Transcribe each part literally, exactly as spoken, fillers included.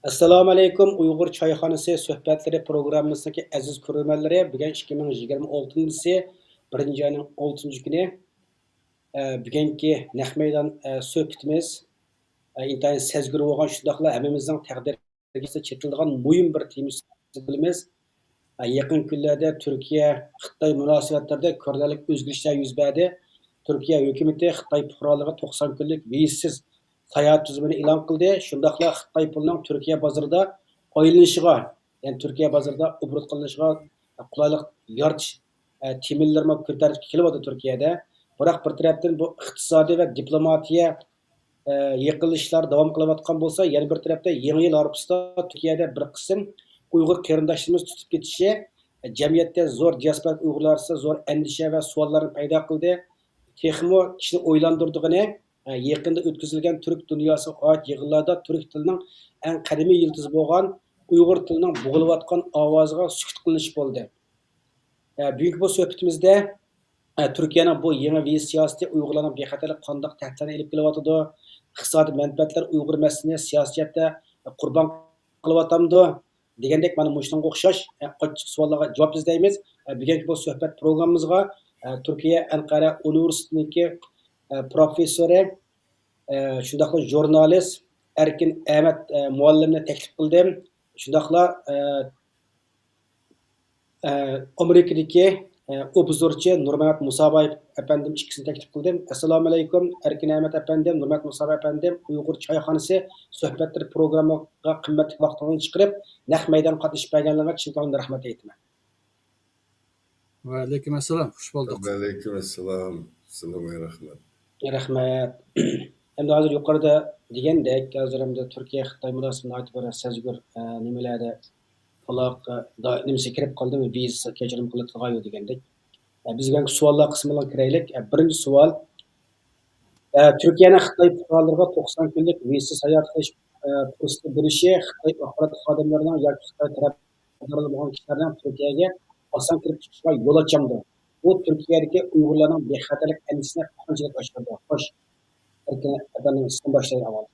ئەسسالامۇئەلەيكۇم، ئۇيغۇر چايخانىسى سۆھبەتلىرى پروگراممىسىدىكى ئەزىز كۆرۈرمەنلىرى، بۈگۈن ئىككى مىڭ يىگىرمە ئالتىنچى يىلى بىرىنچى ئاينىڭ ئالتىنچى كۈنى. ئە، بۈگۈنكى نەق مەيدان، ئە، سۆھبىتىمىز، ئە، ئىنتايىن سەزگۈر بولغان، شۇنداقلا ھەممىمىزنىڭ تەقدىرىگە چېتىلىدىغان مۇھىم بىر تېما بىلىمىز. ئە، يېقىن كۈنلەردە تۈركىيە خىتاي مۇناسىۋەتلىرىدە كۆرۈنەرلىك ئۆزگىرىشلەر يۈز بەردى. تۈركىيە ھۆكۈمىتى خىتاي پۇقرالىرىغا توقسان كۈنلۈك ۋىزىسىز ساياھەت تۈزۈمىنى ئېلان قىلدى. شۇنداقلا خىتاي پۇلىنىڭ تۈركىيە بازىرىدا ئايلىنىشىغا، يەنى تۈركىيە بازىرىدا ئوبوروت قىلىنىشىغا قولايلىق يارىتىش، ئە، تېمىلىرىمۇ كۆتەرىلىپ كېلىۋاتىدۇ تۈركىيەدە. بىراق بىر تەرەپتىن بۇ ئىقتىسادىي ۋە دىپلوماتىيە، ئە، يېقىنلىشىشلار داۋام قىلىۋاتقان بولسا، يەنە بىر تەرەپتە يېڭى يىل ھارپىسىدا تۈركىيەدە بىر قىسىم ئۇيغۇر قېرىنداشلىرىمىز تۇتۇپ كېتىشى، ئە، جەمئىيەتتە زور دىياسپورا ئۇيغۇرلار ئارىسىدا زور ئەندىشە ۋە سوئاللارنى پەيدا قىلدى. تېخىمۇ كىشىنى ئويلاندۇرىدىغىنى، ئە، يېقىندا ئۆتكۈزۈلگەن تۈرك دۇنياسىغا ئائىت يىغىنلاردا تۈرك تىلىنىڭ ئەڭ قەدىمىي يىلتىزى بولغان ئۇيغۇر تىلىنىڭ بوغۇلۇۋاتقان ئاۋازىغا سۈكۈت قىلىنىشى بولدى. ئە، بۈگۈنكى بۇ سۆھبىتىمىزدە، ئە، تۈركىيەنىڭ بۇ يېڭى ۋىزا سىياسىتى ئۇيغۇرلارنىڭ بىخەتەرلىكىگە قانداق تەھدىتلەرنى ئېلىپ كېلىۋاتىدۇ؟ ئىقتىسادىي مەنپەئەتلەر ئۇيغۇر مەسىلىسىنى سىياسىي جەھەتتە قۇربان قىلىۋاتامدۇ؟ دېگەندەك، مانا مۇشۇنىڭغا ئوخشاش، ئە، قانچە سوئاللارغا جاۋاب ئىزدەيمىز. ئە، بۈگۈنكى بۇ سۆھبەت پروگراممىمىزغا، ئە، تۈركىيە ئەنقەرە ئۇنىۋېرسىتېتىنىڭكى، ئە، پروفېسسورى، ئە، شۇنداقلا ژۇرنالىست ئەركىن ئەمەت، ئە، مۇئەللىمنى تەكلىپ قىلدىم. شۇنداقلا، ئە، ئە، ئامېرىكىدىكى، ئە، ئوبزورچى نۇرمەمەت مۇسابايېۋ ئەپەندىم ئىككىسىنى تەكلىپ قىلدىم. ئەسسالامۇئەلەيكۇم، ئەركىن ئەمەت ئەپەندىم، نۇرمەمەت مۇسابايېۋ ئەپەندىم، ئۇيغۇر چايخانىسى سۆھبەتلىرى پروگراممىغا قىممەتلىك ۋاقتىڭلارنى چىقىرىپ، نەق مەيدان قاتنىشىپ بەرگەنلىكىڭلارغا چىن كۆڭلۈمدىن رەھمەت ئېيتىمەن. ۋەئەلەيكۇم ئەسسالام، خۇش بولدۇق. ۋەئەلەيكۇم ئەسسالام، سىلىمۇ رەھمەت. رەھمەت. ئەمدى ھازىر يۇقىرىدا دېگەندەك، ھازىر ئەمدى تۈركىيە خىتاي مۇناسىۋىتى ناھايىتى بىر سەزگۈر، ئە، نېمىلەردە، ئالاقە، دا-، نېمىسىگە كىرىپ قالدى، ۋىزا كەچۈرۈم قىلىنىدىغان يول دېگەندەك. ئە، بىز بۈگۈنكى سوئاللار قىسمىغا كىرەيلىك. ئە، بىرىنچى سوئال، ئە، تۈركىيەنىڭ خىتاي پۇقرالىرىغا توقسان كۈنلۈك ۋىزىسىز ساياھەت قىلىش، ئە، پۇرسىتى بېرىشى خىتاي ئاخبارات خادىملىرىنىڭ ياكى خىتاي تەرەپ ئىقتىدارى بولغان كىشىلەرنىڭ تۈركىيەگە ئاسان كىرىپ چىقىشىغا يول ئاچامدۇ؟ بۇ تۈركىيەدىكى ئۇيغۇرلارنىڭ بىخەتەرلىك ئەندىزىسىنى قانچىلىك ئاشۇرىدۇ؟ خوش، ئەركىن ئەپەندىم، سىزدىن باشلايلى ئاۋۋال.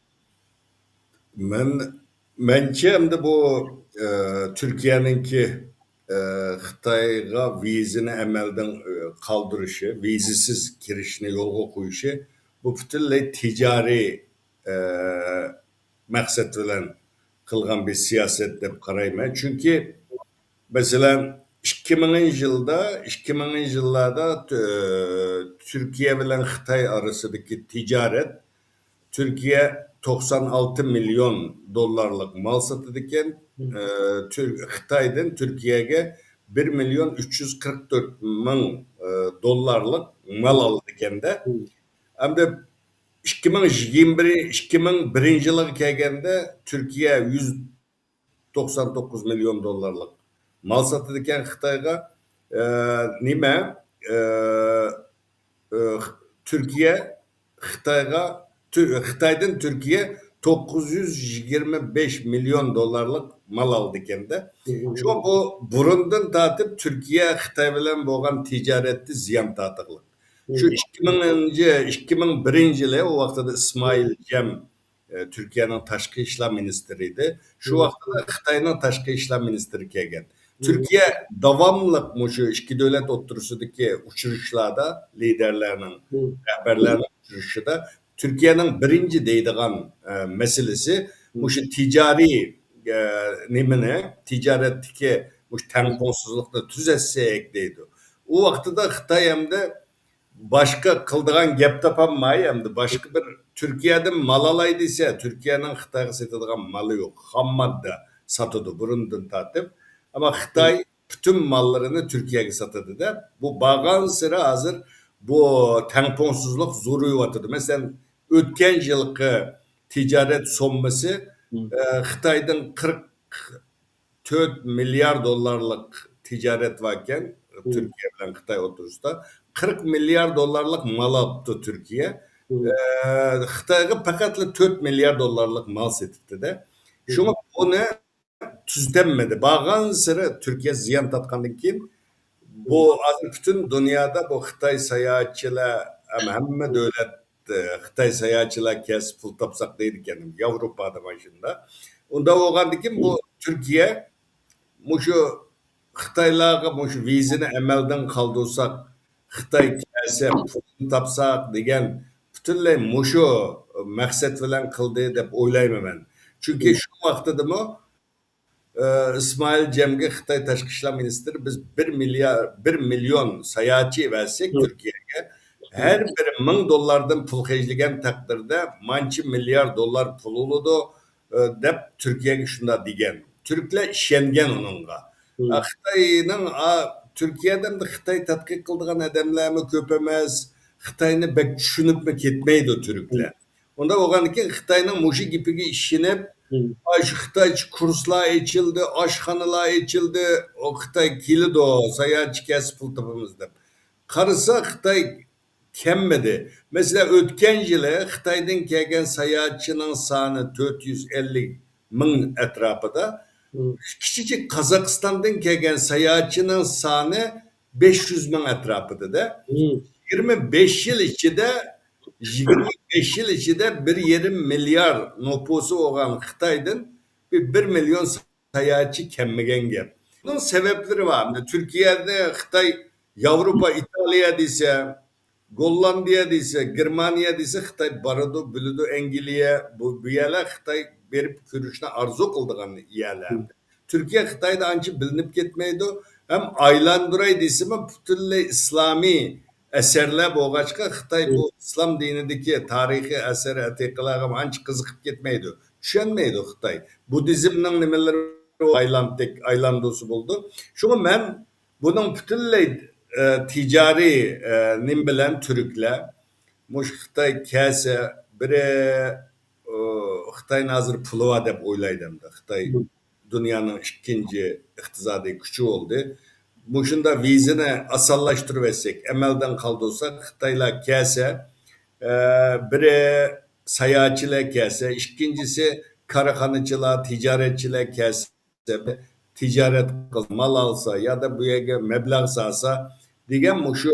مەن، مەنچە ئەمدى بۇ، ئە، تۈركىيەنىڭكى، ئە، خىتايغا ۋىزىنى ئەمەلدىن، ئە، قالدۇرۇشى، ۋىزىسىز كىرىشنى يولغا قويۇشى، بۇ پۈتۈنلەي تىجارىي، ئە، مەقسەت بىلەن قىلغان بىر سىياسەت دەپ قارايمەن. چۈنكى، مەسىلەن، ئىككى مىڭىنچى يىلدا، ئىككى مىڭىنچى يىللاردا، ئە، تۈركىيە بىلەن خىتاي ئارىسىدىكى تىجارەت، تۈركىيە توقسان ئالتە مىليون دوللارلىق مال ساتىدىكەن. ئە، تۈر-، خىتايدىن تۈركىيەگە بىر مىليون ئۈچ يۈز قىرىق تۆت مىڭ، ئە، دوللارلىق مال ئالىدىكەن-دە. ئەمدى ئىككى مىڭ يىگىرمە بىر، ئىككى مىڭ بىرىنچى يىلغا كەلگەندە تۈركىيە يۈز توقسان توققۇز مىليون دوللارلىق مال ساتىدىكەن خىتايغا. ئە، نېمە؟ ئە، ئە، تۈركىيە خىتايغا، تۈ-، خىتايدىن تۈركىيە توققۇز يۈز يىگىرمە بەش مىليون دوللارلىق مال ئالىدىكەن-دە. شۇڭا بۇ بۇرۇندىن تارتىپ تۈركىيە خىتاي بىلەن بولغان تىجارەتتە زىيان تارتقانلىق. شۇ ئىككى مىڭىنچى، ئىككى مىڭ بىرىنچى يىلى، ئۇ ۋاقتىدا ئىسمائىل جەم، ئە، تۈركىيەنىڭ تاشقى ئىشلار مىنىستىرى ئىدى. شۇ ۋاقتىدا خىتاينىڭ تاشقى ئىشلار مىنىستىرى كەلگەن. تۈركىيە داۋاملىق مۇشۇ ئىككى دۆلەت ئوتتۇرىسىدىكى ئۇچرىشىشلاردا، لىدەرلەرنىڭ، رەھبەرلەرنىڭ ئۇچرىشىشىدا تۈركىيەنىڭ بىرىنچى دەيدىغان، ئە، مەسىلىسى مۇشۇ تىجارىي، ئە، نېمىنى، تىجارەتتىكى مۇشۇ تەڭپۇڭسىزلىقنى تۈزەتسەك دەيدۇ. ئۇ ۋاقتىدا خىتاي ئەمدى باشقا قىلىدىغان گەپ تاپالماي، ئەمدى باشقا بىر تۈركىيەدىن مال ئالاي دېسە، تۈركىيەنىڭ خىتايغا سېتىدىغان مالى يوق. خام ماددا ساتىدۇ بۇرۇندىن تارتىپ. ئەمما خىتاي پۈتۈن ماللىرىنى تۈركىيەگە ساتىدۇ-دە. بۇ بارغانسېرى ھازىر بۇ تەڭپۇڭسىزلىق زورىيىۋاتىدۇ. مەسىلەن، ئۆتكەن يىلقى تىجارەت سوممىسى، ئە، خىتايدىن قىرىق تۆت مىليار دوللارلىق تىجارەت باركەن، تۈركىيە بىلەن خىتاي ئوتتۇرىسىدا. قىرىق مىليار دوللارلىق مال ئاپتۇ تۈركىيە. ئە، خىتايغا پەقەتلا تۆت مىليار دوللارلىق مال سېتىپتۇ-دە. شۇڭا بۇنى تۈزىتەلمىدى. بارغانسېرى تۈركىيە زىيان تارتقاندىن كېيىن، بۇ ھازىر پۈتۈن دۇنيادا بۇ خىتاي ساياھەتچىلەر، ھەم-، ھەممە دۆلەت خىتاي ساياھەتچىلەر كەلسە پۇل تاپساق دەيدىكەن، ياۋروپادا مانا شۇنداق. ئۇنداق بولغاندىكىن بۇ تۈركىيە مۇشۇ خىتايلارغا مۇشۇ ۋىزىنى ئەمەلدىن قالدۇرساق، خىتاي كەلسە پۇلنى تاپساق دېگەن پۈتۈنلەي مۇشۇ مەقسەت بىلەن قىلدى دەپ ئويلايمەن مەن. چۈنكى شۇ ۋاقتىدىمۇ ئىسمائىل جەمگە خىتاي تاشقى ئىشلار مىنىستىرى، بىز بىر مىليار، بىر مىليون ساياھەتچى ئەۋەتسەك تۈركىيەگە، ھەر بىرى مىڭ دوللاردىن پۇل خەجلىگەن تەقدىردە مانچە مىليار دوللار پۇل بولىدۇ، دەپ تۈركىيەگە شۇنداق دېگەن. تۈركلەر ئىشەنگەن ئۇنىڭغا. خىتاينىڭ تۈركىيەدە خىتاي تەتقىق قىلىدىغان ئادەملەرمۇ كۆپ ئەمەس. خىتاينى بەك چۈشىنىپمۇ كەتمەيدۇ تۈركلەر. ئۇنداق بولغاندىكىن خىتاينىڭ مۇشۇ گېپىگە ئىشىنىپ، ئاشۇ خىتايچە كۇرسلار ئېچىلدى، ئاشخانىلار ئېچىلدى، ئۇ خىتاي كېلىدۇ، ساياھەتچى كەلسە پۇل تاپىمىز دەپ. قارىسا خىتاي كەممىدى. مەسىلەن، ئۆتكەن يىلى خىتايدىن كەلگەن ساياھەتچىنىڭ سانى تۆت يۈز ئەللىك مىڭ ئەتراپىدا. كىچىك قازاقىستاندىن كەلگەن ساياھەتچىنىڭ سانى بەش يۈز مىڭ ئەتراپىدا-دە. يىگىرمە بەش يىل ئىچىدە، يىگىرمە بەش يىل ئىچىدە بىر يېرىم مىليار نوپۇسى بولغان خىتايدىن بىر، بىر مىليون ساياھەتچى كەممىگەن گەپ. بۇنىڭ سەۋەبلىرى بار. تۈركىيەنى خىتاي، ياۋروپا، ئىتالىيە دېسە، گوللاندىيە دېسە، گېرمانىيە دېسە، خىتاي بارىدۇ، بىلىدۇ، ئەنگلىيە، بۇ، بۇ يەرلەر خىتاي بېرىپ كۆرۈشنى ئارزۇ قىلىدىغان يەرلەر. تۈركىيە خىتايدا ئانچە بىلىنىپ كەتمەيدۇ. ھەم ئايلاندۇراي دېسىمۇ، پۈتۈنلەي ئىسلامىي ئەسەرلەر بولغاچقا، خىتاي بۇ ئىسلام دىنىدىكى تارىخىي ئەسەر ئەتىقىلەرگە ئانچە قىزىقىپ كەتمەيدۇ. چۈشەنمەيدۇ خىتاي. بۇددىزمنىڭ نېمىلىرى ئايلاندۇق، ئايلاندۇرسا بولىدۇ. شۇڭا مەن بۇنىڭ پۈتۈنلەي، ئە، تىجارىي، ئە، نېمە بىلەن تۈركلەر، مۇشۇ خىتاي كەلسە، بىرى، ئۇ، خىتاينىڭ ھازىر پۇلى بار دەپ ئويلايدۇ ئەمدى. خىتاي دۇنيانىڭ ئىككىنچى ئىقتىسادىي كۈچى بولدى. مۇشۇنداق ۋىزىنى ئاسانلاشتۇرۇۋەتسەك، ئەمەلدىن قالدۇرساق، خىتايلار كەلسە، ئە، بىرى ساياھەتچىلەر كەلسە، ئىككىنچىسى كارخانىچىلار، تىجارەتچىلەر كەلسە، تىجارەت قىلسا، مال ئالسا يادا بۇ يەرگە مەبلەغ سالسا دېگەن مۇشۇ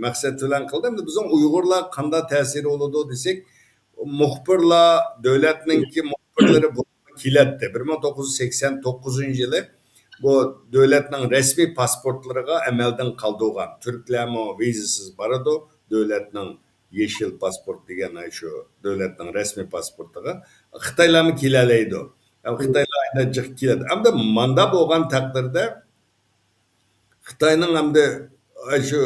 مەقسەت بىلەن قىلدى. ئەمدى بىزنىڭ ئۇيغۇرلارغا قانداق تەسىرى بولىدۇ دېسەك، مۇخبىرلار، دۆلەتنىڭكى مۇخبىرلىرى بۇ كېلەتتى. بىر مىڭ توققۇز يۈز سەكسەن توققۇزىنچى يىلى بۇ دۆلەتنىڭ رەسمىي پاسپورتلىرىغا ئەمەلدىن قالدۇرغان. تۈركلەرمۇ ۋىزىسىز بارىدۇ، دۆلەتنىڭ يېشىل پاسپورت دېگەن ئاشۇ دۆلەتنىڭ رەسمىي پاسپورتىغا. خىتايلارمۇ كېلەلەيدۇ. ھەم خىتايلار ئەمدى جىق كېلىدۇ. ئەمدى ماندا بولغان تەقدىردە خىتاينىڭ ئەمدى ئاشۇ،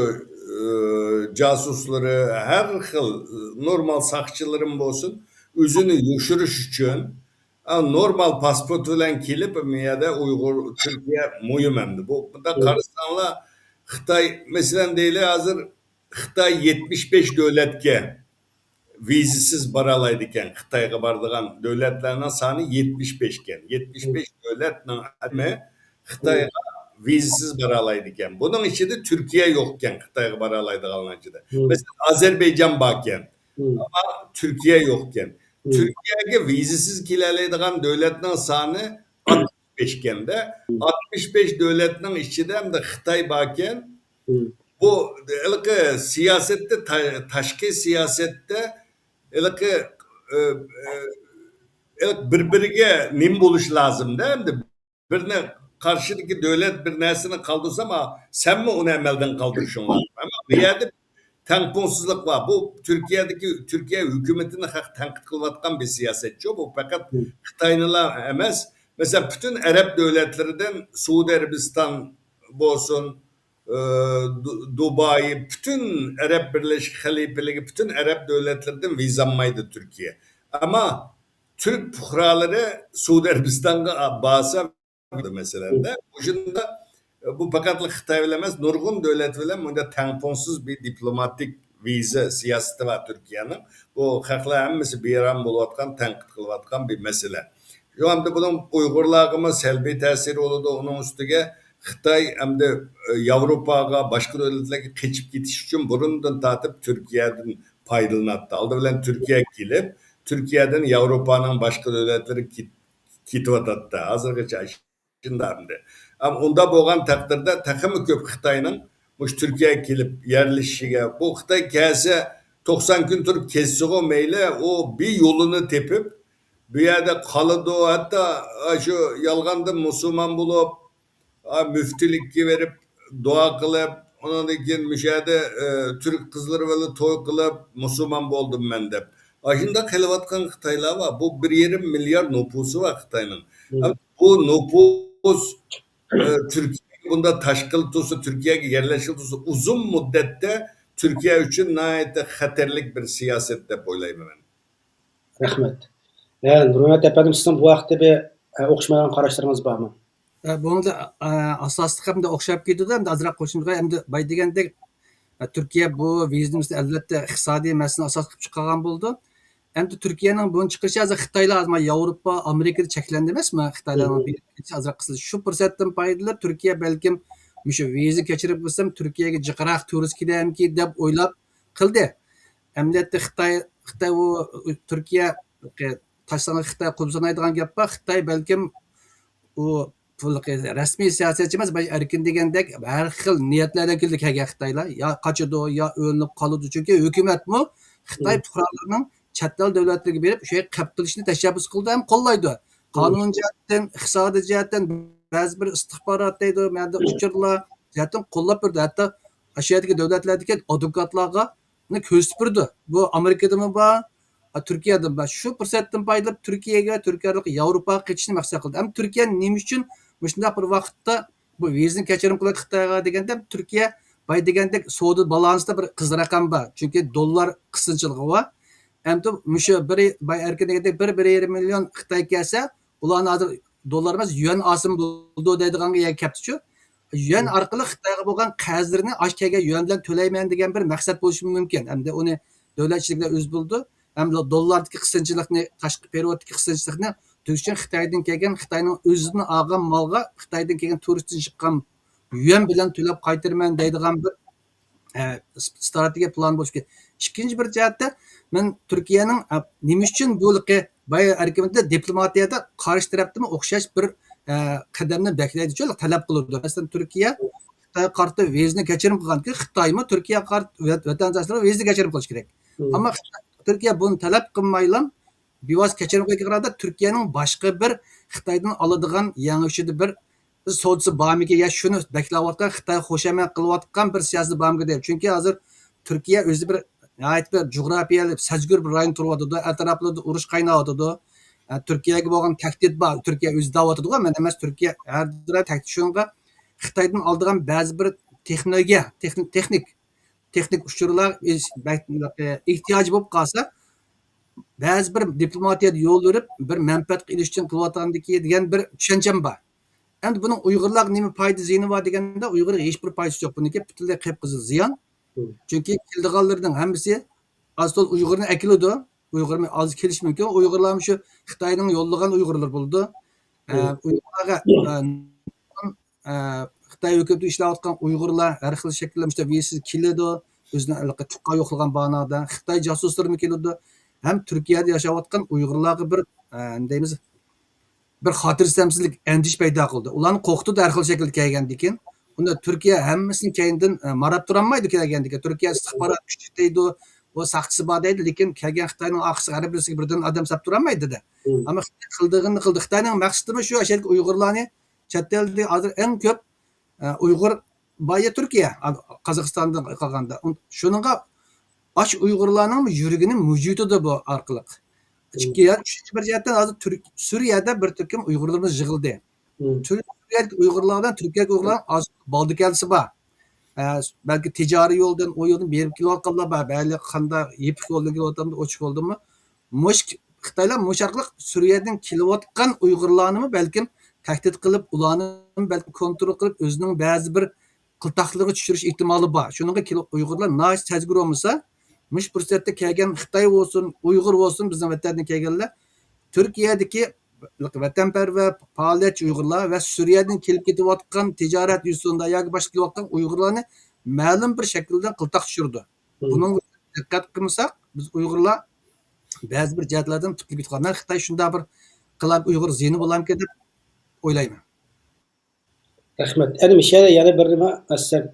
ئى، جاسۇسلىرى، ھەر خىل نورمال ساقچىلىرىمۇ بولسۇن، ئۆزىنى يوشۇرۇش ئۈچۈن، ئا، نورمال پاسپورت بىلەن كېلىپ، بۇ يەردە ئۇيغۇر، تۈركىيە مۇھىم ئەمدى. بۇ، بۇنداق قارىساڭلار، خىتاي، مەسىلەن، دەيلى، ھازىر خىتاي يەتمىش بەش دۆلەتكە ۋىزىسىز بارالايدىكەن. خىتايغا بارىدىغان دۆلەتلەرنىڭ سانى يەتمىش بەش ئىكەن. يەتمىش بەش دۆلەتنىڭ ئادىمى خىتايغا ۋىزىسىز بارالايدىكەن. بۇنىڭ ئىچىدە تۈركىيە يوقكەن، خىتايغا بارالايدىغانلار ئىچىدە. مەسىلەن، ئازەربەيجان باركەن. ئەمما تۈركىيە يوقكەن. تۈركىيەگە ۋىزىسىز كېلەلەيدىغان دۆلەتنىڭ سانى ئاتمىش بەش ئىكەن-دە. ئاتمىش بەش دۆلەتنىڭ ئىچىدە ئەمدى خىتاي باركەن. بۇ ھېلىقى سىياسەتتە، تا-، تاشقى سىياسەتتە ھېلىقى، ئە، ئە، ھېلىقى بىر-بىرىگە نېمە بولۇش لازىم-دە، ئەمدى بىرنى، قارشىدىكى دۆلەت بىر نەرسىنى قالدۇرسا، ما، سەنمۇ ئۇنى ئەمەلدىن قالدۇرۇشۇڭ لازىم. ئەمما بۇ يەردە تەڭپۇڭسىزلىق بار. بۇ تۈركىيەدىكى، تۈركىيە ھۆكۈمىتىنى خەق تەنقىد قىلىۋاتقان بىر سىياسەتچۇ. بۇ پەقەت خىتاينىلا ئەمەس. مەسىلەن، پۈتۈن ئەرەب دۆلەتلىرىدىن سەئۇدى ئەرەبىستان بولسۇن، ئى، دۇ-، دۇباي، پۈتۈن ئەرەب بىرلەشكەن خەلىپىلىكى، پۈتۈن ئەرەب دۆلەتلىرىدىن ۋىزا ئالمايدۇ تۈركىيە. ئەمما تۈرك پۇقرالىرى سەئۇدى ئەرەبىستانغا بارسا، مەسىلەندە، مۇشۇنداق، بۇ پەقەتلا خىتاي بىلەن ئەمەس، نۇرغۇن دۆلەت بىلەن بۇنداق تەڭپۇڭسىز بىر دىپلوماتىك ۋىزا سىياسىتى بار تۈركىيەنىڭ. بۇ خەقلەر ھەممىسى بىئارام بولۇۋاتقان، تەنقىد قىلىۋاتقان بىر مەسىلە. شۇ ئەمدى بۇنىڭ ئۇيغۇرلارغىمۇ سەلبىي تەسىرى بولىدۇ. ئۇنىڭ ئۈستىگە خىتاي ئەمدى، ئە، ياۋروپاغا، باشقا دۆلەتلەرگە قېچىپ كېتىش ئۈچۈن بۇرۇندىن تارتىپ تۈركىيەدىن پايدىلىناتتى. ئالدى بىلەن تۈركىيەگە كېلىپ، تۈركىيەدىن ياۋروپانىڭ باشقا دۆلەتلىرىگە كېت-، كېتىۋاتاتتى. ھازىرغىچە شۇنداق ئەمدى. ئەم، ئۇنداق بولغان تەقدىردە تېخىمۇ كۆپ خىتاينىڭ مۇشۇ تۈركىيەگە كېلىپ يەرلىشىشىگە، بۇ خىتاي كەلسە توقسان كۈن تۇرۇپ كەتسىغۇ مەيلى، ئۇ بىر يولىنى تېپىپ، بۇ يەردە قالىدۇ. ھەتتا، ئا، شۇ يالغاندىن مۇسۇلمان بولۇپ، ئا، مۈفتىلىككە بېرىپ، دۇئا قىلىپ، ئۇنىڭدىن كېيىن مۇشۇ يەردە، ئە، تۈرك قىزلىرى بىلەن توي قىلىپ، مۇسۇلمان بولدۇم مەن دەپ. ئاشۇنداق قېلىۋاتقان خىتايلار بار. بۇ بىر يېرىم مىليارد نوپۇسى بار خىتاينىڭ. بۇ نوپۇس، ئە، تۈركىيەگە بۇنداق تاشقىلى تۇرسا، تۈركىيەگە يەرلەشكىلى تۇرسا، ئۇزۇن مۇددەتتە تۈركىيە ئۈچۈن ناھايىتى خەتەرلىك بىر سىياسەت دەپ ئويلايمەن مەن. رەھمەت. ھە، نۇرمەمەت ئەپەندىم، سىزنىڭ بۇ ھەقتە بىر، ئە، ئوخشىمايدىغان قاراشلىرىڭىز بارمۇ؟ ئە، بۇنىڭدا، ئە، ئاساسلىق ئەمدى ئوخشاپ كېتىدۇ، ئەمدى ئازراق قوشۇمچە، ئەمدى باي دېگەندەك، ئە، تۈركىيە بۇ ۋىزىنى ئەلۋەتتە ئىقتىسادىي مەسىلىنى ئاساس قىلىپ چىقارغان بولىدۇ. ئەمدى تۈركىيەنىڭ بۇنى چىقىرىشى ھازىر خىتايلار، ھازىر ياۋروپا، ئامېرىكىدا چەكلەندى ئەمەسمۇ؟ خىتايلارنىڭ ئازراق قىسىلىشى. شۇ پۇرسەتتىن پايدىلىنىپ، تۈركىيە بەلكىم مۇشۇ ۋىزا كەچۈرۈپ بولسام، تۈركىيەگە جىقراق تۇرۇس كېلەمكى دەپ ئويلاپ قىلدى. ئەمەلىيەتتە خىتاي، خىتاي ئۇ تۈركىيە تاشلانغان خىتاي قۇرۇپ سانايدىغان گەپ بار. خىتاي بەلكىم ئۇ پۇل رەسمىي سىياسەتچى ئەمەس، بەلكى ئەركىن دېگەندەك ھەر خىل نىيەتلەردىن كېلىدۇ كەلگەن خىتايلار. يا قاچىدۇ، يا ئۆلۈپ قالىدۇ. چۈنكى ھۆكۈمەتمۇ خىتاي پۇقرالىرىنىڭ چەت ئەل دۆلەتلىرىگە بېرىپ، شۇ يەرگە قېپتىلىشنى تەشەببۇس قىلىدۇ ھەم قوللايدۇ. قانۇن جەھەتتىن، ئىقتىسادىي جەھەتتىن، بەزى بىر ئىستىخبارات دەيدۇ، مەندە ئۇچۇرلار جەھەتتىن قوللاپ بېرىدۇ. ھەتتا ئاشۇ يەردىكى دۆلەتلەردىكى ئادۋوكاتلارغا كۆرسىتىپ بېرىدۇ. بۇ ئامېرىكىدىمۇ بار، تۈركىيەدىمۇ بار. شۇ پۇرسەتتىن پايدىلىنىپ، تۈركىيەگە، تۈركىيە ئارقىلىق ياۋروپاغا قېچىشنى مەقسەت قىلدى. ئەمما تۈركىيە نېمە ئۈچۈن مۇشۇنداق بىر ۋاقىتتا بۇ ۋىزىنى كەچۈرۈم قىلىۋاتىدۇ خىتايغا دېگەندە، تۈركىيە باي دېگەندەك سودا بالانسىدا بىر قىزىل رەقەم بار. چۈنكى دوللار قىسىنچىلىقى بار. ئەمدى مۇشۇ بىر، باي ئەركىن دېگەندەك بىر، بىر يېرىم مىليون خىتاي كەلسە، ئۇلارنى ھازىر دوللار ئەمەس، يۈەن ئالسىمۇ بولىدۇ دەيدىغانغا يەنە كەپتىچۇ. يۈەن ئارقىلىق خىتايغا بولغان قەرزلىرىنى ئاشۇ كەلگەن يۈەن بىلەن تۆلەيمەن دېگەن بىر مەقسەت بولۇشى مۇمكىن. ئەمدى ئۇنى دۆلەت ئىچىدىكىلەر ئۆزى بىلىدۇ. ھەم دوللاردىكى قىسىنچىلىقنى، تاشقى پېرېۋوتتىكى قىسىنچىلىقنى تۈگىتىش ئۈچۈن خىتايدىن كەلگەن، خىتاينىڭ ئۆزىدىن ئالغان مالغا خىتايدىن كەلگەن تۇرۇستىن چىققان يۈەن بىلەن تۆلەپ قايتۇرىمەن دەيدىغان بىر ئە، ستراتېگىيە پىلان بولۇشى كېرەك. ئىككىنچى بىر جەھەتتە، مەن تۈركىيەنىڭ، ئە، نېمە ئۈچۈن بۇ ھېلىقى باي ئەركىنلىكتە دىپلوماتىيەدە قارشى تەرەپتىنمۇ ئوخشاش بىر، ئە، قەدەمنى بەكلەيدىچۇ، تەلەپ قىلىدۇ. مەسىلەن، تۈركىيە خىتايغا قارىتىپ ۋىزىنى كەچۈرۈم قىلغاندىكىن، خىتايمۇ تۈركىيەگە قارىتىپ ۋەت-، ۋەتەنداشلىرىغا ۋىزا كەچۈرۈم قىلىشى كېرەك. ئەمما خىتاي، تۈركىيە بۇنى تەلەپ قىلمايلا، بىۋاسىتە كەچۈرۈم قىلغان قارىدا تۈركىيەنىڭ باشقا بىر خىتايدىن ئالىدىغان يېڭى ئۈچىدە بىر سودىسى بارمىكىن يا شۇنى بەكلەۋاتقان، خىتاي خۇشامەت قىلىۋاتقان بىر سىياسىتى بارمىكىن دەپ. چۈنكى ھازىر تۈركىيە ئۆزى بىر ناھايىتى بىر جۇغراپىيەلىك سەزگۈر بىر رايون تۇرۇۋاتىدۇ، ئەتراپلىرىدا ئۇرۇش قايناۋاتىدۇ. ئە، تۈركىيەگە بولغان تەھدىت بار، تۈركىيە ئۆزى دەۋاتىدىغۇ، مەن ئەمەس، تۈركىيە ھەر دائىم تەھدىت. شۇنىڭغا خىتايدىن ئالىدىغان بەزى بىر تېخنولوگىيە، تېخنىك، تېخنىك، تېخنىك ئۇچۇرلار، ئېھتىياجى بولۇپ قالسا، بەزى بىر دىپلوماتىيەدە يول بېرىپ، بىر مەنپەئەتكە ئېرىشىش ئۈچۈن قىلىۋاتقاندىكى دېگەن بىر چۈشەنچەم بار. ئەمدى بۇنىڭ ئۇيغۇرلارغا نېمە پايدا زىيىنى بار دېگەندە، ئۇيغۇرغا ھېچبىر پايدىسى يوق. بۇنىڭكى پۈتۈنلەي قىپقىزىل زىيان. چۈنكى كېلىدىغانلىرىنىڭ ھەممىسى ئاز تولا ئۇيغۇرنى ئەكېلىدۇ. ئۇيغۇرمۇ ئاز كېلىشى مۇمكىن. ئۇيغۇرلارمۇ شۇ خىتاينىڭ يوللىغان ئۇيغۇرلىرى بولىدۇ. ئە، ئۇيغۇرلارغا، ئە، ئە، خىتاي ھۆكۈمىتىدە ئىشلەۋاتقان ئۇيغۇرلار ھەر خىل شەكىلدە مۇشۇ ۋىزىسىز كېلىدۇ، ئۆزىنىڭ ھېلىقى تۇغقان يوقلىغان باھانىدا، خىتاي جاسۇسلىرىمۇ كېلىدۇ. ھەم تۈركىيەدە ياشاۋاتقان ئۇيغۇرلارغا بىر، ئە، نېمە دەيمىز، بىر خاتىرجەمسىزلىك، ئەندىشە پەيدا قىلدى. ئۇلارنى قورقۇتىدۇ ھەر خىل شەكىلدە كەلگەندىكىن. ئۇندا تۈركىيە ھەممىسىنى كەينىدىن، ئە، ماراپ تۇرالمايدۇ كەلگەندىكىن. تۈركىيە ئىستىخبارات كۈچى دەيدۇ، ئۇ ساقچىسى بار دەيدۇ، لېكىن كەلگەن خىتاينىڭ ئارقىسىغا ھەر بىرسىگە بىردىن ئادەم ساپ تۇرالمايدۇ دېدى. ئەمما خىتاي قىلىدىغىنىنى قىلدى. خىتاينىڭ مەقسىتىمۇ شۇ، ئاشۇ يەردىكى ئۇيغۇرلارنى چەت ئەلدە ھازىر ئەڭ كۆپ، ئە، ئۇيغۇر بار يا تۈركىيە، قازاقىستاندىن قالغاندا. شۇنىڭغا ئاشۇ ئۇيغۇرلارنىڭ يۈرىكىنى مۇجۇيتىدۇ بۇ ئارقىلىق. ئىككى يان، ئۈچىنچى بىر جەھەتتىن ھازىر تۈرك-، سۈرىيەدە بىر تۈركۈم ئۇيغۇرلىرىمىز يىغىلدى. سۈرىيەدىكى ئۇيغۇرلار بىلەن تۈركىيەدىكى ئۇيغۇرلار ئاز بالدۇر كەلسە بار. ئە، بەلكى تىجارىي يولدىن، ئۇ يولدىن بېرىپ كېلىۋاتقانلار بار. بەزىلەر قانداق يېپىق يولدىن كېلىۋاتامدۇ، ئوچۇق يولدىنمۇ؟ مۇش-، خىتايلار مۇشۇ ئارقىلىق سۈرىيەدىن كېلىۋاتقان ئۇيغۇرلارنىمۇ بەلكىم تەھدىت قىلىپ، ئۇلارنى بەلكىم كونترول قىلىپ، ئۆزىنىڭ بەزى بىر قىلتاقلىقىغا چۈشۈرۈش ئېھتىمالى بار. شۇنىڭغا كېلىپ ئۇيغۇرلار ناھايىتى سەزگۈر بولمىسا، مۇشۇ پۇرسەتتە كەلگەن خىتاي بولسۇن، ئۇيغۇر بولسۇن، بىزنىڭ ۋەتەندىن كەلگەنلەر تۈركىيەدىكى ۋەتەنپەرۋەر پائالىيەتچى ئۇيغۇرلار ۋە سۈرىيەدىن كېلىپ كېتىۋاتقان تىجارەت يۈزىسىدا ياكى باشقا كېلىۋاتقان ئۇيغۇرلارنى مەلۇم بىر شەكىلدە قىلتاق چۈشۈرىدۇ. بۇنىڭغا دىققەت قىلمىساق، بىز ئۇيغۇرلار بەزى بىر جەھەتلەردىن تۇتۇلۇپ كېتىدىغان. مەن خىتاي شۇنداق بىر قىلام ئۇيغۇر زىيىنى بولامىكىن دەپ ئويلايمەن. رەھمەت. ئەنە مۇشۇ يەردە يەنە بىر نېمە، مەسىلەن،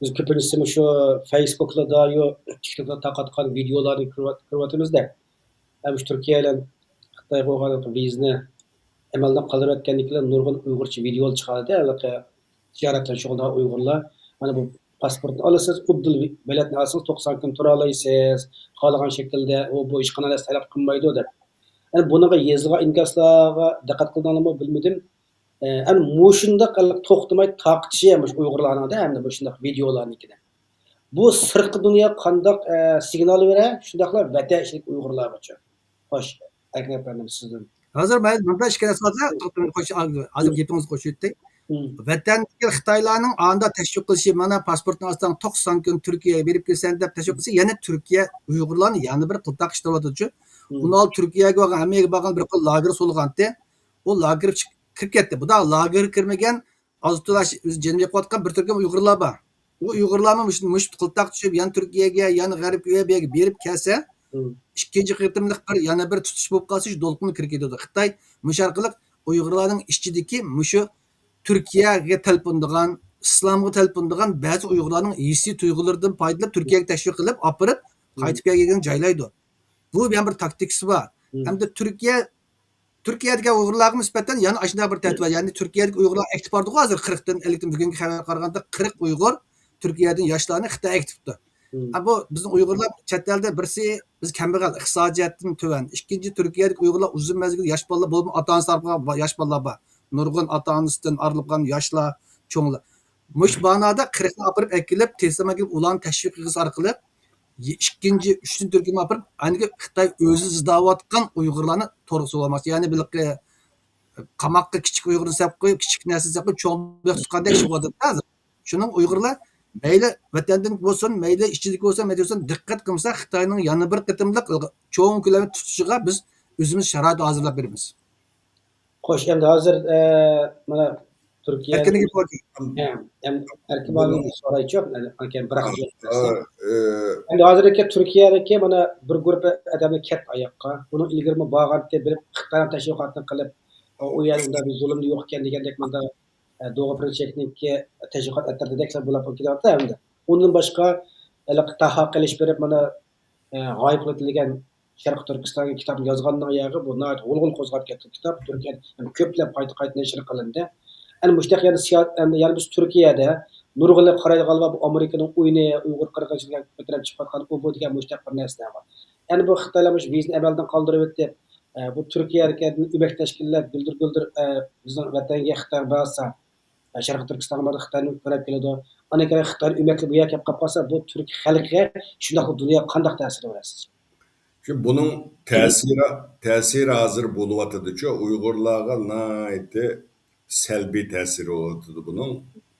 بىز كۆپىنچىسى مۇشۇ فېيسبۇكلاردا، يو، تىكتوكلاردا تارقاتقان ۋىدېئولارنى كۆرۈۋات-، كۆرۈۋاتىمىز-دە. ھەم مۇشۇ تۈركىيە بىلەن خىتاي قويغان ۋىزىنى ئەمەلدىن قالدۇرۇۋەتكەندىن كېيىن نۇرغۇن ئۇيغۇرچە ۋىدېئولار چىقاردى. ھېلىقى تىجارەت بىلەن شۇغۇللانغان ئۇيغۇرلار، مانا بۇ پاسپورتنى ئالىسىز، ئۇددىل بېلەتنى ئالسىڭىز، توقسان كۈن تۇرالايسىز، خالىغان شەكىلدە، ئۇ، بۇ ھېچقانداق نەرسە تەلەپ قىلمايدۇ دەپ. يەنى بۇنىڭغا يېزىلغان ئىنكاسلارغا دىققەت قىلدىڭلارمۇ بىلمىدىم. ئە، ئەنە مۇشۇنداق توختىماي تارقىتىشى مۇشۇ ئۇيغۇرلارنىڭ-دە، ھەمدە مۇشۇنداق ۋىدېئولارنىڭكىنى. بۇ سىرتقى دۇنياغا قانداق، ئە، سىگنال بېرە، شۇنداقلا ۋەتەن ئىچىدىكى ئۇيغۇرلارغىچۇ؟ خوش، ئەركىن ئەپەندىم، سىزدىن. ھازىر مەن مۇنداق ئىككى نەرسە بار-دە، توختىماي قوش-، ھازىر گېپىڭىزنى قوشۇۋەتتى. ۋەتەندىكى خىتايلارنىڭ ئاندا تەشۋىق قىلىشى، مانا، پاسپورتنى ئالساڭ، توقسان كۈن تۈركىيەگە بېرىپ كېلىسەن دەپ تەشۋىق قىلسا، يەنە تۈركىيە ئۇيغۇرلارنى يەنە بىر قىلتاق ئىشلەۋاتىدۇچۇ. ئۇنىڭ ئالدى تۈركىيەگە بارغان، ھەممە يەرگە بارغان بىر خىل لاگېر سولىغانتى. ئۇ لاگېر چىق-، كىرىپ كەتتى. بۇدا لاگېرغا كىرمىگەن، ئازادە تۇرۇش ئۆزى جېنىنى يوقاتقان بىر تۈركۈم ئۇيغۇرلار بار. ئۇ ئۇيغۇرلارمۇ مۇشۇ، مۇشۇ قىلتاق چۈشۈپ، يەنە تۈركىيەگە، يەنە غەربكە، ئۇ يەر، بۇ يەرگە بېرىپ كەلسە، ئىككىنچى قېتىملىق بىر، يەنە بىر تۇتۇش بولۇپ قالسا، شۇ دولقۇنغا كىرىپ كېتىدۇ. خىتاي مۇشۇ ئارقىلىق ئۇيغۇرلارنىڭ ئىچىدىكى مۇشۇ تۈركىيەگە تەلپۈنىدىغان، ئىسلامغا تەلپۈنىدىغان بەزى ئۇيغۇرلارنىڭ ھېسسىي تۇيغۇلىرىدىن پايدىلىنىپ، تۈركىيەگە تەشۋىق قىلىپ ئاپىرىپ، قايتىپ كەلگەنگە جايلايدۇ. بۇ يەنە بىر تاكتىكىسى بار. ھەمدە تۈركىيە، تۈركىيەدىكى ئۇيغۇرلارغا نىسبەتەن يەنە ئاشۇنداق بىر تەتۈر بار. يەنى تۈركىيەدىكى ئۇيغۇرلار ئەكتىپ باردىغۇ ھازىر قىرىقتىن، ئەللىكتىن، بۈگۈنكى خەۋەرگە قارىغاندا قىرىق ئۇيغۇر تۈركىيەدىن ياشلارنى خىتاي ئەكتىپتۇ. ھە، بۇ بىزنىڭ ئۇيغۇرلار چەت ئەلدە بىرسى بىز كەمبەغەل، ئىقتىسادىي جەھەتتىن تۆۋەن. ئىككىنچى، تۈركىيەدىكى ئۇيغۇرلار ئۇزۇن مەزگىل ياش بالىلار بولۇپمۇ ئاتا-ئانىسى ئارقىلىق ياش بالىلار بار. نۇرغۇن ئاتا-ئانىسىدىن ئايرىلغان ياشلار، چوڭلار. مۇشۇ مانادا قىرىقنى ئاپىرىپ ئەكېلىپ، تېلېفون ئېلىپ ئۇلارنى تەشۋىق قىلىش ئارقىلىق ئىككىنچى، ئۈچىنچى تۈركۈمنى ئاپىرىپ، ئاندىكى خىتاي ئۆزى ئىزدەۋاتقان ئۇيغۇرلارنى تورغا سولىماقچى. يەنى بىلقى قاماققا كىچىك ئۇيغۇرنى سەپ قويۇپ، كىچىك نەرسە سەپ قويۇپ، چوڭ بەك تۇتقاندەك ئىش بولۇۋاتىدۇ ھازىر. شۇنىڭ ئۇيغۇرلار مەيلى ۋەتەندىن بولسۇن، مەيلى ئىچىدىكى بولسۇن، مەيلى بولسۇن، دىققەت قىلمىسا، خىتاينىڭ يەنە بىر قېتىملىق چوڭ كۆلەمدە تۇتۇشىغا بىز ئۆزىمىز شارائىت ھازىرلاپ بېرىمىز. خوش، ئەمدى ھازىر، ئە، مانا تۈركىيە ئەركىنلىك بولدى. ئەم-، ئەم-، ئەركىن بۇنىڭ ئاغىنىڭ سورايچۇ، ئەركىن بىراق ئا، ئە، ئەمدى ھازىركى تۈركىيەدىكى مانا بىر گۇرۇپپا ئادەملەر كەتتى ئاياققا. بۇنىڭ ئىلگىرىمۇ بارغانتى بىر خىتاينىڭ تەشۋىقاتىنى قىلىپ، ئۇ يەردە ئۇنداق بىر زۇلۇم يوق ئىكەن دېگەندەك مانا، ئە، دوغا پىرىنچېكنىڭكى تەشۋىقات ئەترىتىدەكلەر بولۇپ كېتىۋاتىدۇ ئەمدى. ئۇندىن باشقا، ھېلىقى تاھا قىلىش بېرىپ مانا، ئە، غايىب قىلىۋېتىلگەن شەرقىي تۈركىستانغا كىتابنى يازغاننىڭ ياغى بۇ ناھايىتى غۇلغۇلا قوزغاپ كەتكەن كىتاب. تۈركىيەدە ھەم كۆپلەپ قايتا، قايتا نەشر قىلىندى. ئەنە مۇشۇنداق يەنە سىيا-، ئەنە يەنە بىز تۈركىيەدە نۇرغۇنلىرى قارايدىغانلار بۇ ئامېرىكىنىڭ ئويۇنى، ئۇيغۇر قىرغىنچىلىقىغا كۆتۈرۈپ چىقىۋاتقان ئۇ بۇ دېگەن مۇشۇنداق بىر نەرسىلەر بار. ئەنە بۇ خىتايلار مۇشۇ ۋىزىنى ئەمەلدىن قالدۇرۇۋېتىپ، ئە، بۇ تۈركىيەدىكى ئۆمەك تەشكىللەر گۈلدۈر گۈلدۈر، ئە، بىزنىڭ ۋەتەنگە خىتاي بارسا، شەرقىي تۈركىستانغا بارسا خىتاينى كۆرۈپ كېلىدۇ. ئاندىن كېيىن خىتاينى ئۆمەكلەپ بۇ يەرگە كەپ قاپقالسا، بۇ تۈركىي خەلققە شۇنداقلا دۇنياغا قانداق تەسىر بېرەر سىزچە؟ شۇ بۇنىڭ تەسىرى، تەسىرى ھازىر بولۇۋاتىدۇچۇ، ئۇيغۇرلارغا ناھايىتى سەلبىي تەسىرى بولۇۋاتىدۇ بۇنىڭ.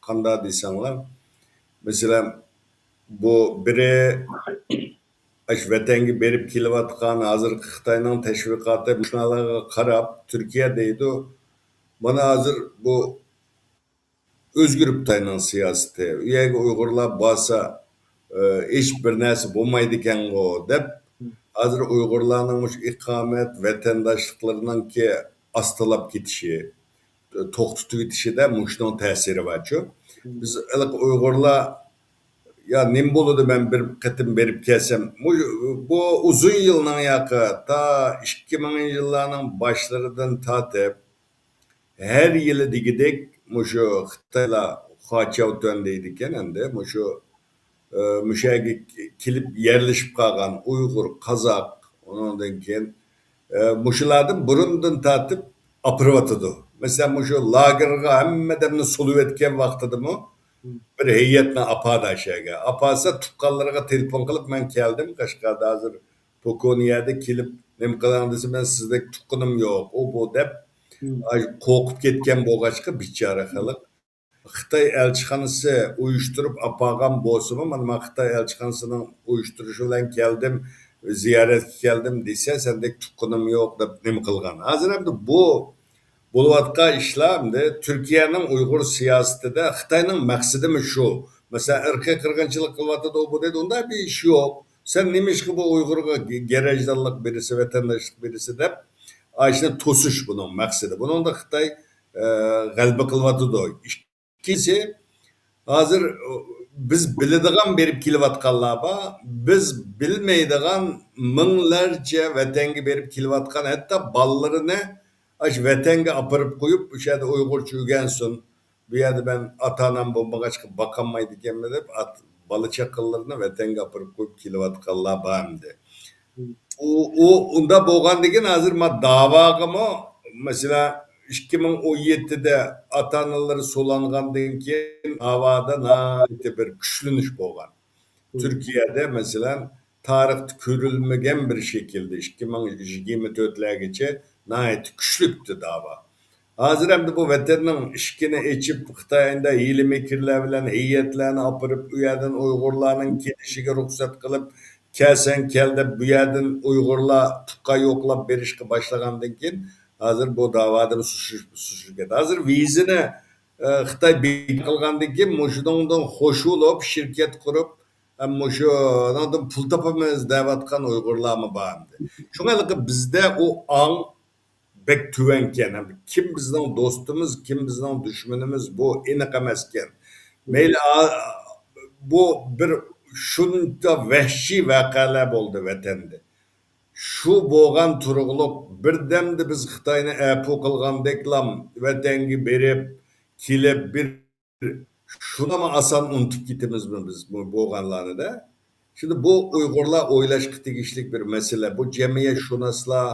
قانداق دېسەڭلار، مەسىلەن، بۇ بىرى ئاشۇ ۋەتەنگە بېرىپ كېلىۋاتقان ھازىرقى خىتاينىڭ تەشۋىقاتى مۇشۇلارغا قاراپ، تۈركىيە دەيدۇ، مانا ھازىر بۇ ئۆزگىرىپ خىتاينىڭ سىياسىتى، ئۇ يەرگە ئۇيغۇرلار بارسا، ئى، ھېچ بىر نەرسە بولمايدىكەنغۇ دەپ، ھازىر ئۇيغۇرلارنىڭ مۇشۇ ئىقامەت، ۋەتەنداشلىقلىرىنىڭكى ئاستىلاپ كېتىشى، توختىتىۋېتىشىدە مۇشۇنىڭ تەسىرى بارچۇ. بىز ھېلىقى ئۇيغۇرلار، يا نېمە بولىدۇ، مەن بىر قېتىم بېرىپ كەلسەم، مۇ-، بۇ ئۇزۇن يىلنىڭ ياقى، تا ئىككى مىڭىنچى يىللارنىڭ باشلىرىدىن تارتىپ، ھەر يىلى دېگۈدەك مۇشۇ خىتايلار خۇاچياۋتۈەن دەيدىكەن، ئەمدى مۇشۇ، ئى، مۇشۇ يەرگە كېلىپ يەرلىشىپ قالغان ئۇيغۇر، قازاق، ئۇنىڭدىن كېيىن، ئى، مۇشۇلاردىن بۇرۇندىن تارتىپ ئاپىرىۋاتىدۇ. مەسىلەن، مۇشۇ لاگېرغا ھەممە ئادەمنى سولىۋەتكەن ۋاقتىدىمۇ بىر ھەيئەتنى ئاپاردى ئاشۇ يەرگە. ئاپارسا، تۇغقانلىرىغا تېلېفون قىلىپ، مەن كەلدىم قەشقەردە، ھازىر پوكونىيەدە كېلىپ نېمە قىلىڭ دېسە، مەن سىزدەك تۇغقىنىم يوق، ئۇ بۇ دەپ، ئاي، قورقۇپ كەتكەن بولغاچقا، بىچارە خەلق. خىتاي ئەلچىخانىسى ئۇيۇشتۇرۇپ ئاپارغان بولسىمۇ، مانا مەن خىتاي ئەلچىخانىسىنىڭ ئۇيۇشتۇرۇشى بىلەن كەلدىم، زىيارەتكە كەلدىم دېسە، سەندەك تۇغقىنىم يوق دەپ نېمە قىلغان. ھازىر ئەمدى بۇ بولۇۋاتقان ئىشلار ئەمدى تۈركىيەنىڭ ئۇيغۇر سىياسىتىدە خىتاينىڭ مەقسىتىمۇ شۇ. مەسىلەن، ئىرقىي قىرغىنچىلىق قىلىۋاتىدۇ، بۇ دەيدۇ، ئۇنداق بىر ئىش يوق. سەن نېمىشقا بۇ ئۇيغۇرغا گە-، گەرەجدارلىق بېرىسە، ۋەتەنداشلىق بېرىسە دەپ، ئاشۇنى توسۇش بۇنىڭ مەقسىتى. بۇنىڭدا خىتاي، ئە، غەلىبە قىلىۋاتىدۇ. ئىككىنچىسى، ھازىر، ئۇ، بىز بىلىدىغان بېرىپ كېلىۋاتقانلار بار، بىز بىلمەيدىغان مىڭلارچە ۋەتەنگە بېرىپ كېلىۋاتقان، ھەتتا بالىلىرىنى ئاشۇ ۋەتەنگە ئاپىرىپ قويۇپ، ئوشۇ يەردە ئۇيغۇرچە ئۆگەنسۇن، بۇ يەردە مەن ئاتا-ئانام بولمىغاچقا باقالمايدىكەنمەن دەپ، ئات-، بالا-چاقىلىرىنى ۋەتەنگە ئاپىرىپ قويۇپ كېلىۋاتقانلار بار ئەمدى. ئۇ، ئۇ، ئۇنداق بولغاندىكىن ھازىر ما داۋاغىمۇ، مەسىلەن، ئىككى مىڭ ئون يەتتىدە ئاتا-ئانىلىرى سولانغاندىن كېيىن داۋادا ناھايىتى بىر كۈچلىنىش بولغان. تۈركىيەدە، مەسىلەن، تارىختا كۆرۈلمىگەن بىر شەكىلدە ئىككى مىڭ يىگىرمە تۆتلەرگىچە ناھايىتى كۈچلۈكتى داۋا. ھازىر ئەمدى بۇ ۋەتەننىڭ ئىشىكىنى ئېچىپ، خىتاي ئەمدى ھىيلە-مىكىرلەر بىلەن ھەيئەتلەرنى ئاپىرىپ، ئۇ يەردىن ئۇيغۇرلارنىڭ كېلىشىگە رۇخسەت قىلىپ، كەلسەڭ كەل دەپ، بۇ يەردىن ئۇيغۇرلار تۇغقان يوقلاپ بېرىشقا باشلىغاندىن كېيىن، ھازىر بۇ داۋادىن سۇسۇشۇپ، سۇسۇشۇپ كەتتى. ھازىر ۋىزىنى، ئە، خىتاي بىكار قىلغاندىن كېيىن، مۇشۇنىڭدىن خوش بولۇپ، شىركەت قۇرۇپ، ھەم مۇشۇنىڭدىن پۇل تاپىمىز دەۋاتقان ئۇيغۇرلارمۇ بار ئەمدى. شۇڭا ھېلىقى بىزدە ئۇ ئاڭ بەك تۆۋەنكەن. ھەم كىم بىزنىڭ دوستىمىز، كىم بىزنىڭ دۈشمىنىمىز، بۇ ئېنىق ئەمەسكەن. مەيلى، ئا-، بۇ بىر شۇنچە ۋەھشىي ۋەقەلەر بولدى ۋەتەندە. شۇ بولغان تۇرۇقلۇق بىردەمدە بىز خىتاينى ئەپۇ قىلغاندەكلام ۋەتەنگە بېرىپ، كېلىپ، بىر شۇنىمۇ ئاسان ئۇنتۇپ كېتىمىزمۇ بىز بۇ بولغانلارنى-دە؟ شۇڭا بۇ ئۇيغۇرلار ئويلاشقا تېگىشلىك بىر مەسىلە. بۇ جەمئىيەتشۇناسلار،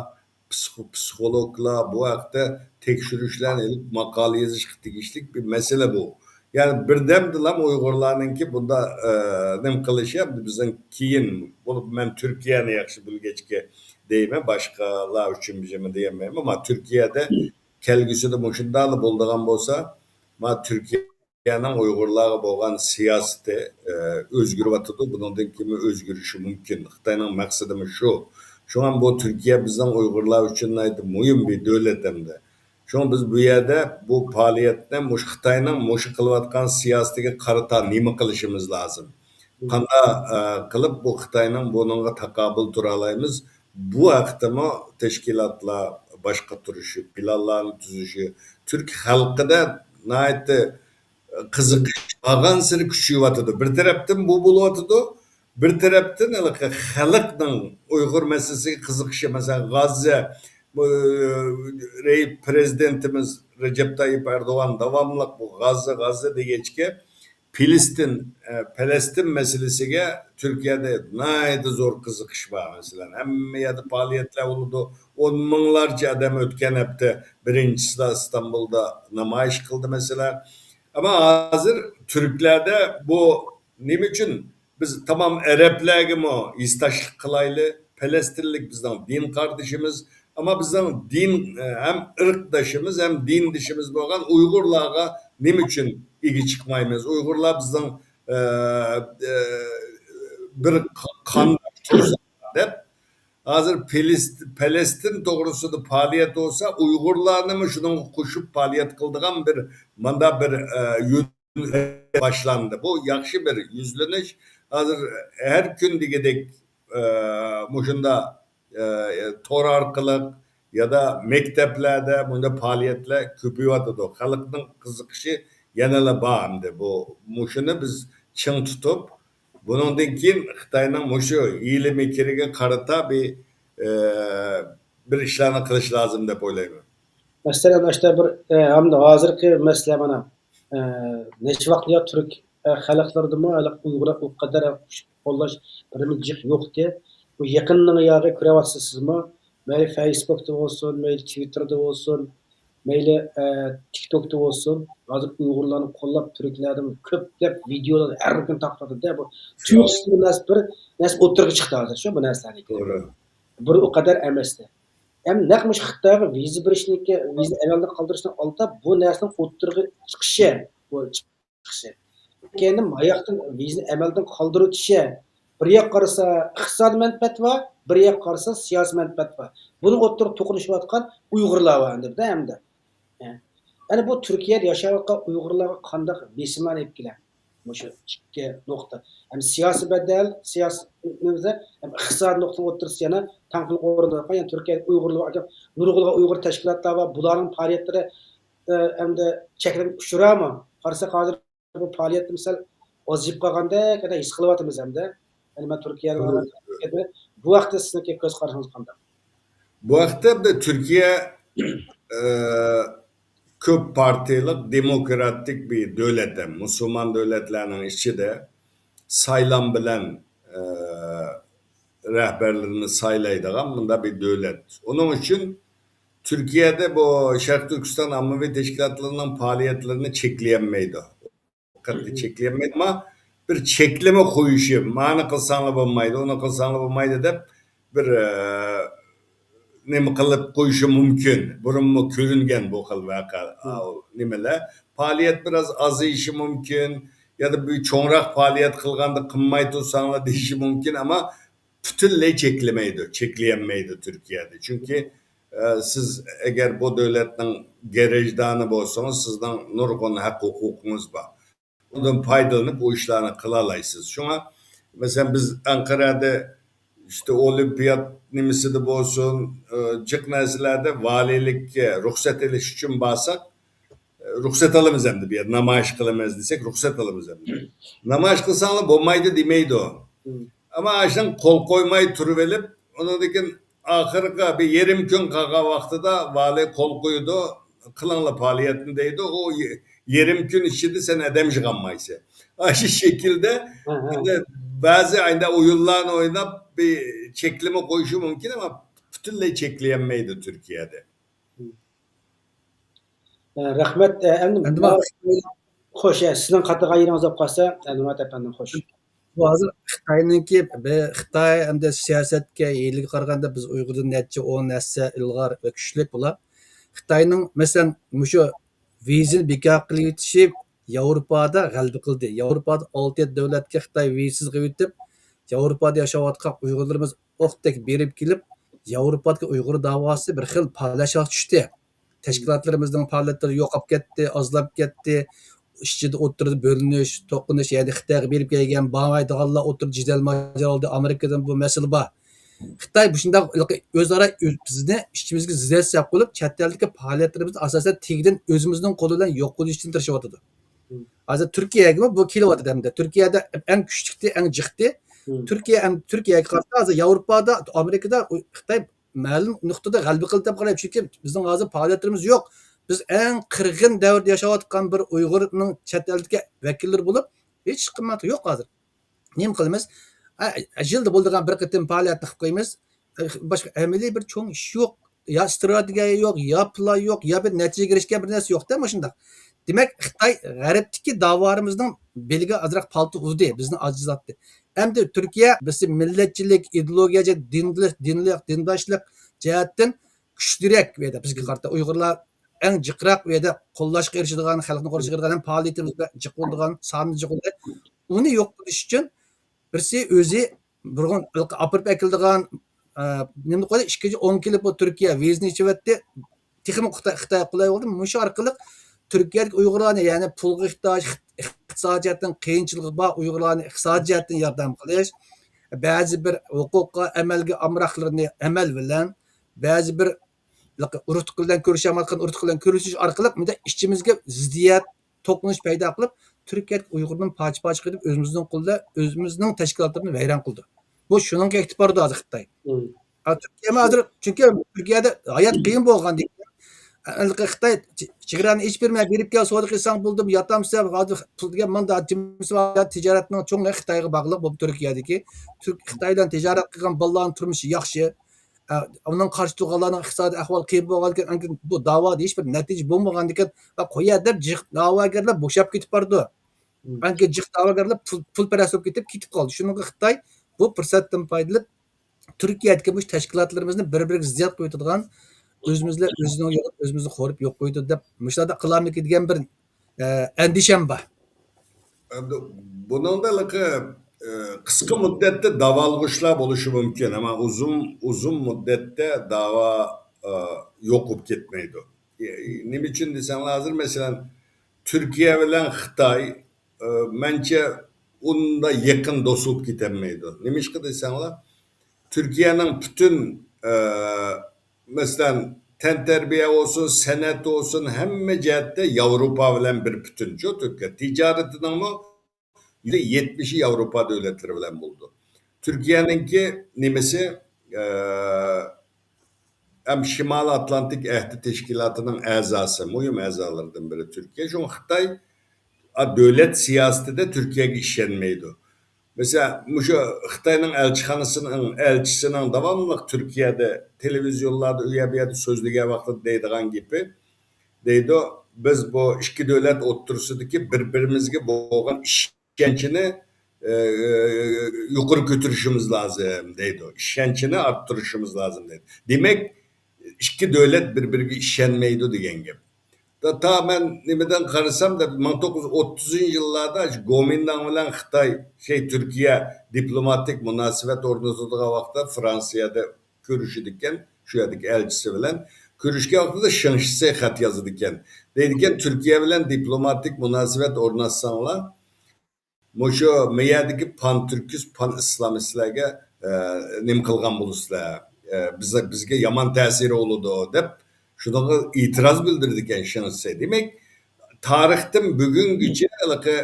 پسىخ-، پسىخولوگلار بۇ ھەقتە تەكشۈرۈشلەرنى ئېلىپ، ماقالە يېزىشقا تېگىشلىك بىر مەسىلە بۇ. يەنى بىردەمدىلام ئۇيغۇرلارنىڭكى بۇنداق، ئە، نېمە قىلىشى، ئەمدى بىزنىڭ كېيىن، بولۇپ مەن تۈركىيەنى ياخشى بىلگەچكە دەيمەن، باشقىلار ئۈچۈن بىر نېمە دېيەلمەيمەن. ئەمما تۈركىيەدە كەلگۈسىدە مۇشۇنداقلا بولىدىغان بولسا، ما تۈركىيە تۈركىيەنىڭ ئۇيغۇرلارغا بولغان سىياسىتى، ئە، ئۆزگىرىۋاتىدۇ. بۇنىڭدىن كېيىنمۇ ئۆزگىرىشى مۇمكىن. خىتاينىڭ مەقسىتىمۇ شۇ. شۇڭا بۇ تۈركىيە بىزنىڭ ئۇيغۇرلار ئۈچۈن ناھايىتى مۇھىم بىر دۆلەت ئەمدى. شۇڭا بىز بۇ يەردە بۇ پائالىيەتنى مۇشۇ خىتاينىڭ مۇشۇ قىلىۋاتقان سىياسىتىگە قارىتا نېمە قىلىشىمىز لازىم؟ قانداق، ئە، قىلىپ بۇ خىتاينىڭ بۇنىڭغا تاقابىل تۇرالايمىز؟ بۇ ھەقتىمۇ تەشكىلاتلار باش قاتۇرۇشى، پىلانلارنى تۈزۈشى، تۈرك خەلقىدە ناھايىتى قىزىقىش بارغانسېرى كۈچىيىۋاتىدۇ. بىر تەرەپتىن بۇ بولۇۋاتىدۇ، بىر تەرەپتىن ھېلىقى خەلقنىڭ ئۇيغۇر مەسىلىسىگە قىزىقىشى، مەسىلەن، غاززە، بۇ، رەي-، پرېزىدېنتىمىز رەجەپ تايىپ ئەردوغان داۋاملىق بۇ غاززە، غاززە دېگەچكە، پىلىستىن، ئە، پەلەستىن مەسىلىسىگە تۈركىيەدە ناھايىتى زور قىزىقىش بار، مەسىلەن. ھەممە يەردە پائالىيەتلەر بولىدۇ. ئون مىڭلارچە ئادەم ئۆتكەن ھەپتە بىرىنچىسىدا ئىستانبۇلدا نامايىش قىلدى، مەسىلەن. ئەمما ھازىر تۈركلەردە بۇ نېمە ئۈچۈن بىز تامام ئەرەبلەرگىمۇ ھېسداشلىق قىلايلى؟ پەلەستىنلىك بىزنىڭ دىن قاردىشىمىز، ئەمما بىزنىڭ دىن، ئە، ھەم ئىرقدىشىمىز، ھەم دىندىشىمىز بولغان ئۇيغۇرلارغا نېمە ئۈچۈن ئىگە چىقمايمىز؟ ئۇيغۇرلار بىزنىڭ، ئە، ئە، بىر قا-، قانداش تۇرسا دەپ، ھازىر پىلىست-، پەلەستىن توغرىسىدا پائالىيەت بولسا، ئۇيغۇرلارنىمۇ شۇنىڭغا قوشۇپ پائالىيەت قىلىدىغان بىر، مۇنداق بىر، ئە، يۆن-، باشلاندى. بۇ ياخشى بىر يۈزلىنىش. ھازىر ھەر كۈن دېگۈدەك، ئە، مۇشۇنداق، ئە، تور ئارقىلىق يا دا مەكتەپلەردە مۇنداق پائالىيەتلەر كۆپىيىۋاتىدۇ. خەلقنىڭ قىزىقىشى يەنىلا بار ئەمدى. بۇ، مۇشۇنى بىز چىڭ تۇتۇپ، بۇنىڭدىن كېيىن خىتاينىڭ مۇشۇ ھىيلە-مىكرىگە قارىتا بىر، ئە، بىر ئىشلارنى قىلىش لازىم دەپ ئويلايمەن. مەسىلەن، ئاشتا بىر، ئە، ھەمدە ھازىرقى مەسىلە مانا، ئە، نەچچە ۋاقىت يا تۈرك، ئە، خەلقلىرىدىمۇ ھېلىقى ئۇيغۇر ئۇ قەدەر قوللاش بىرمۇ جىق يوقتى. بۇ يېقىننىڭ ياغى كۆرۈۋاتىسىز سىزمۇ. مەيلى فېيسبۇكتا بولسۇن، مەيلى تىۋىتتېردا بولسۇن، مەيلى، ئە، تىكتوكتا بولسۇن، ھازىر ئۇيغۇرلارنى قوللاپ تۈركلەردىن كۆپلەپ ۋىدېئولار ھەر كۈن تارقىتىلدى. بۇ تۈرك ئىچىدە بىر نەرسە، بىر نەرسە ئوتتۇرىغا چىقتى ھازىر شۇ بۇ نەرسىلەرنى. توغرا. بۇرۇن ئۇ قەدەر ئەمەستى. ھەم نەق مۇشۇ خىتايغا ۋىزا بېرىشنىڭكى، ۋىزا ئەمەلدىن قالدۇرۇشنىڭ ئالدىدا بۇ نەرسىنىڭ ئوتتۇرىغا چىقىشى، بۇ چىقىشى. كېيىن ماياقتىن ۋىزىنى ئەمەلدىن قالدۇرۇۋېتىشى. بىر ياققا قارىسا ئىقتىسادىي مەنپەئەت بار، بىر ياققا قارىسا سىياسىي مەنپەئەت بار. بۇنىڭ ئوتتۇرىغا توقۇنۇشۇۋاتقان ئۇيغۇرلار بار ئەمدى، ئەمدى. ئەنە بۇ تۈركىيەدە ياشاۋاتقان ئۇيغۇرلارغا قانداق بېسىملارنى ئېلىپ كېلە؟ مۇشۇ ئىككى نۇقتا. ھەم سىياسىي بەدەل، سىياسىي نېمىدە، ھەم ئىقتىسادىي نۇقتىنىڭ ئوتتۇرىسىدا يەنە تەڭپۇڭلۇق ئورۇندا، يەنى تۈركىيەدە ئۇيغۇرلار، نۇرغۇنلىغان ئۇيغۇر تەشكىلاتلار بار. بۇلارنىڭ پائالىيەتلىرى، ئە، ئەمدى چەكلىمىگە ئۇچرامۇ؟ قارىساق ھازىر بۇ پائالىيەتتە مىسال، ئازىيىپ قالغاندەك ھېس قىلىۋاتىمىز ھەمدە. يەنى مەن تۇركىيەنىڭ، بۇ ھەقتە سىزنىڭكى كۆز قارىشىڭىز قانداق؟ بۇ ھەقتە بىر تۈركىيە، ئە، كۆپ پارتىيىلىق دېموكراتىك بىر دۆلەت ھەم مۇسۇلمان دۆلەتلەرنىڭ ئىچىدە سايلام بىلەن، ئە، رەھبەرلىرىنى سايلايدىغان مۇنداق بىر دۆلەت. ئۇنىڭ ئۈچۈن تۈركىيەدە بۇ شەرقىي تۈركىستان ئاممىۋى تەشكىلاتلىرىنىڭ پائالىيەتلىرىنى چەكلىيەلمەيدۇ. قەتئىي چەكلىيەلمەيدۇ. ئەمما بىر چەكلىمە قويۇشى، مانى قىلساڭلار بولمايدۇ، ئۇنى قىلساڭلار بولمايدۇ دەپ بىر، ئە، نېمە قىلىپ قويۇشى مۇمكىن. بۇرۇنمۇ كۆرۈنگەن بۇ خىل ۋەقە، نېمىلەر. پائالىيەت بىراز ئازىيىشى مۇمكىن. يا بىر چوڭراق پائالىيەت قىلغاندا قىلماي تۇرساڭلار دېيىشى مۇمكىن. ئەمما پۈتۈنلەي چەكلىمەيدۇ، چەكلىيەلمەيدۇ تۈركىيەدە. چۈنكى، ئە، سىز ئەگەر بۇ دۆلەتنىڭ گېرەژدانى بولسىڭىز، سىزنىڭ نۇرغۇن ھەق ھوقۇقىڭىز بار. ئۇنىڭدىن پايدىلىنىپ ئۇ ئىشلارنى قىلالايسىز. شۇڭا، مەسىلەن، بىز ئەنقەرەدە ئىشتە ئولىمپىيات نېمىسىدە بولسۇن، ئە، جىق نەرسىلەردە ۋالىيلىككە رۇخسەت ئېلىش ئۈچۈن بارساق، رۇخسەت ئالىمىز ئەمدى بۇ يەردە، نامايىش قىلىمىز دېسەك، رۇخسەت ئالىمىز ئەمدى. نامايىش قىلساڭلار بولمايدۇ دېمەيدۇ. ئەمما ئاشۇنىڭ قول قويماي تۇرۇۋېلىپ، ئۇنىڭدىن كېيىن ئاخىرقى بىر يېرىم كۈن قالغان ۋاقتىدا ۋالىي قول قويىدۇ، قىلىڭلار پائالىيەتنى دەيدۇ. ئۇ يېرىم كۈن ئىچىدە سەن ئادەم يىغالمايسەن. ئاشۇ شەكىلدە ئەمدى بەزى ئايدا ئويۇنلارنى ئويناپ، بىر چەكلىمە قويۇشى مۇمكىن، ئەمما پۈتۈنلەي چەكلىيەلمەيدۇ تۈركىيەدە. ئە، رەھمەت. ئە، ئەمدى ئەمدى مانا، خوش، ئە، سىزنىڭ قاتنىغان يېرىڭىز بولۇپ قالسا، ئە، نۇرمەت ئەپەندىم، خوش. بۇ ھازىر خىتاينىڭكى، بە-، خىتاي ئەمدى سىياسەتكە، ھىيلىگە قارىغاندا بىز ئۇيغۇردىن نەچچە ئون ھەسسە ئىلغار ۋە كۈچلۈك بۇلار. خىتاينىڭ، مەسىلەن، مۇشۇ ۋىزىنى بىكار قىلىۋېتىشى ياۋروپادا غەلىبە قىلدى. ياۋروپادا ئالتە يەتتە دۆلەتكە خىتاي ۋىزىسىز قىلىۋېتىپ، ياۋروپادا ياشاۋاتقان ئۇيغۇرلىرىمىز ئوقتەك بېرىپ كېلىپ، ياۋروپادىكى ئۇيغۇر داۋاسى بىر خىل پالەچلىككە چۈشتى. تەشكىلاتلىرىمىزنىڭ پائالىيەتلىرى يوقاپ كەتتى، ئازلاپ كەتتى. ئىچىدە ئوتتۇرىدا بۆلۈنۈش، توقۇنۇش، يەنى خىتايغا بېرىپ كەلگەن بارمايدىغانلار ئوتتۇرىدا جېدەل ماجىرا بولدى. ئامېرىكىدىن بۇ مەسىلە بار. خىتاي بۇ شۇنداق ئۆزئارا ئۆز-، بىزنى ئىچىمىزگە زىددىيەت سەپ قىلىپ، چەت ئەلدىكى پائالىيەتلىرىمىزنى ئاساسەن تېگىدىن ئۆزىمىزنىڭ قولى بىلەن يوق قىلىشتىن تىرىشىۋاتىدۇ. ھازىر تۈركىيەگىمۇ بۇ كېلىۋاتىدۇ ئەمدى. تۈركىيەدە ئەڭ كۈچلۈكتى، ئەڭ جىقتى. تۈركىيە ئەم-، تۈركىيەگە قارىتا ھازىر ياۋروپادا، ئامېرىكىدا ئۇ خىتاي مەلۇم نۇقتىدا غەلىبە قىلدى دەپ قارايمەن. چۈنكى بىزنىڭ ھازىر پائالىيەتلىرىمىز يوق. بىز ئەڭ قىرغىن دەۋردە ياشاۋاتقان بىر ئۇيغۇرنىڭ چەت ئەلدىكى ۋەكىللىرى بولۇپ، ھېچ قىممىتى يوق ھازىر. نېمە قىلىمىز؟ ئە، يىلدا بولىدىغان بىر قېتىم پائالىيەتنى قىلىپ قويىمىز. ئە، باشقا ئەمەلىي بىر چوڭ ئىش يوق. يا ئىستراتېگىيە يوق، يا پىلان يوق، يا بىر نەتىجىگە ئېرىشكەن بىر نەرسە يوق-دە مۇشۇنداق. دېمەك، خىتاي غەربتىكى داۋالىرىمىزنىڭ بېلىگە ئازراق پالتا ئۇردى، بىزنى ئاجىزلاتتى. ئەمدى تۈركىيە بىزنى مىللەتچىلىك، ئىدېئولوگىيە، دىنلىق، دىنلىق، دىنداشلىق جەھەتتىن كۈچلۈرەك بۇ يەردە بىزگە قارىتا. ئۇيغۇرلار ئەڭ جىقراق بۇ يەردە قوللاشقا ئېرىشىدىغان، خەلقنى قوللاشقا ئېرىشىدىغان، ھەم پائالىيىتىمىز بىلەن جىق بولىدىغان، سانى جىق بولىدۇ. ئۇنى يوق قىلىش ئۈچۈن بىرسى ئۆزى نۇرغۇن ئاپىرىپ ئەكېلىدىغان، ئە، نېمە قويدى؟ ئىككىنچى ئوڭ كېلىپ بۇ تۈركىيە ۋىزىنى ئېچىۋەتتى. تېخىمۇ خىتاي، خىتايغا قولاي بولدى. مۇشۇ ئارقىلىق تۈركىيەدىكى ئۇيغۇرلارنى، يەنى پۇلغا ئېھتىياج، ئىقتىسادىي جەھەتتىن قىيىنچىلىقى بار ئۇيغۇرلارنى ئىقتىسادىي جەھەتتىن ياردەم قىلىش، بەزى بىر ھوقۇققا ئەمەلگە ئامراقلىرىنى ئەمەل بىلەن، بەزى بىر ئۇرۇق-تۈرۈك بىلەن كۆرۈشەلمەيدىغان ئۇرۇق-تۈرۈك بىلەن كۆرۈشۈش ئارقىلىق مۇنداق ئىچىمىزگە زىددىيەت، توقۇنۇش پەيدا قىلىپ، تۈركىيەدىكى ئۇيغۇرنى پارچە-پارچە قىلىپ، ئۆزىمىزنىڭ قولىدا ئۆزىمىزنىڭ تەشكىلاتلىرىنى ۋەيران قىلىدۇ. بۇ شۇنىڭغا ئېتىبار بەردى ھازىر خىتاي. ئا، تۈركىيەمۇ ھازىر، چۈنكى تۈركىيەدە ھايات قىيىن بولغاندىن كېيىن، ئە، خىتاي چ-، چېگرانى ئېچىپ بېرىمەن، بېرىپ كەل، سودا قىلساڭ بولدىم، ياتامسەن، ھازىر پۇل دېگەن ماندا، تىجارەتنىڭ چوڭى خىتايغا باغلىق، بۇ تۈركىيەدىكى. تۈرك-، خىتاي بىلەن تىجارەت قىلغان بالىلارنىڭ تۇرمۇشى ياخشى. ئە، ئۇنىڭ قارشى تۇرغانلارنىڭ ئىقتىسادىي ئەھۋالى قىيىن بولغاندىكىن، ئاندىن بۇ داۋادا ھېچبىر نەتىجە بولمىغاندىكىن، ۋە قويە دەپ جىق داۋاگەرلەر بوشاپ كېتىپ بارىدۇ. ئاندىن جىق داۋاگەرلەر پۇل، پۇلپەرەس بولۇپ كېتىپ، كېتىپ قالدى. شۇنىڭغا خىتاي بۇ پۇرسەتتىن پايدىلىنىپ، تۈركىيەدىكى مۇشۇ تەشكىلاتلىرىمىزنى بىر-بىرىگە زىددىيەت قويۇۋېتىدىغان، ئۆزىمىزلەر ئۆزىنىڭ يولىدا ئۆزىمىزنى خورىپ يوق قويىدۇ دەپ، مۇشۇلاردا قىلارمىكىن دېگەن بىر ئە، ئەندىشەم بار. ئەمدى بۇنىڭدا ھېلىقى، ئە، قىسقا مۇددەتتە داۋالغۇشلار بولۇشى مۇمكىن، ئەمما ئۇزۇن، ئۇزۇن مۇددەتتە داۋا، ئە، يوق بولۇپ كەتمەيدۇ. ئە، نېمە ئۈچۈن دېسەڭلار، ھازىر مەسىلەن، تۈركىيە بىلەن خىتاي، ئە، مەنچە ئۇنداق يېقىن دوست بولۇپ كېتەلمەيدۇ. نېمىشقا دېسەڭلار، تۈركىيەنىڭ پۈتۈن، ئە، مەسىلەن، تەنتەربىيە بولسۇن، سەنئەت بولسۇن، ھەممە جەھەتتە ياۋروپا بىلەن بىر پۈتۈنچۇ تۈركىيە. تىجارىتىنىڭمۇ يۈزدە يەتمىشى ياۋروپا دۆلەتلىرى بىلەن بولىدۇ. تۈركىيەنىڭكى نېمىسى، ئە، ھەم شىمالىي ئاتلانتىك ئەھدى تەشكىلاتىنىڭ ئەزاسى، مۇھىم ئەزالىرىدىن بىرى تۈركىيە. شۇڭا خىتاي، ئا، دۆلەت سىياسىتىدە تۈركىيەگە ئىشەنمەيدۇ. مەسىلەن، مۇشۇ خىتاينىڭ ئەلچىخانىسىنىڭ ئەلچىسىنىڭ داۋاملىق تۈركىيەدە تېلېۋىزىيونلاردا ئۇ يەر بۇ يەردە سۆزلىگەن ۋاقتىدا دەيدىغان گېپى، دەيدۇ، بىز بۇ ئىككى دۆلەت ئوتتۇرىسىدىكى بىر-بىرىمىزگە بولغان ئىشەنچىنى، ئە، يۇقىرى كۆتۈرۈشىمىز لازىم دەيدۇ. ئىشەنچىنى ئارتتۇرۇشىمىز لازىم دەيدۇ. دېمەك، ئىككى دۆلەت بىر-بىرىگە ئىشەنمەيدۇ دېگەن گەپ. تا، تا مەن نېمىدىن قارىسام، دەپ، مىڭ توققۇز يۈز ئوتتۇزىنچى يىللاردا شۇ گومىنداڭ بىلەن خىتاي، شەي، تۈركىيە دىپلوماتىك مۇناسىۋەت ئورنىتىدىغان ۋاقىتتا فرانسىيەدە كۆرۈشىدىكەن، شۇ يەردىكى ئەلچىسى بىلەن كۆرۈشكەن ۋاقتىدا شېڭ شىسەي خەت يازىدىكەن. دەيدىكەن، تۈركىيە بىلەن دىپلوماتىك مۇناسىۋەت ئورناتساڭلار، مۇشۇ مەيەردىكى پان تۈركىست، پان ئىسلامىستلارغا، ئە، نېمە قىلغان بولىسىلەر، ئە، بىز، بىزگە يامان تەسىرى بولىدۇ، دەپ شۇنىڭغا ئېتىراز بىلدۈرىدىكەن شېڭ شىسەي. دېمەك، تارىختىن بۈگۈنگىچە ھېلىقى،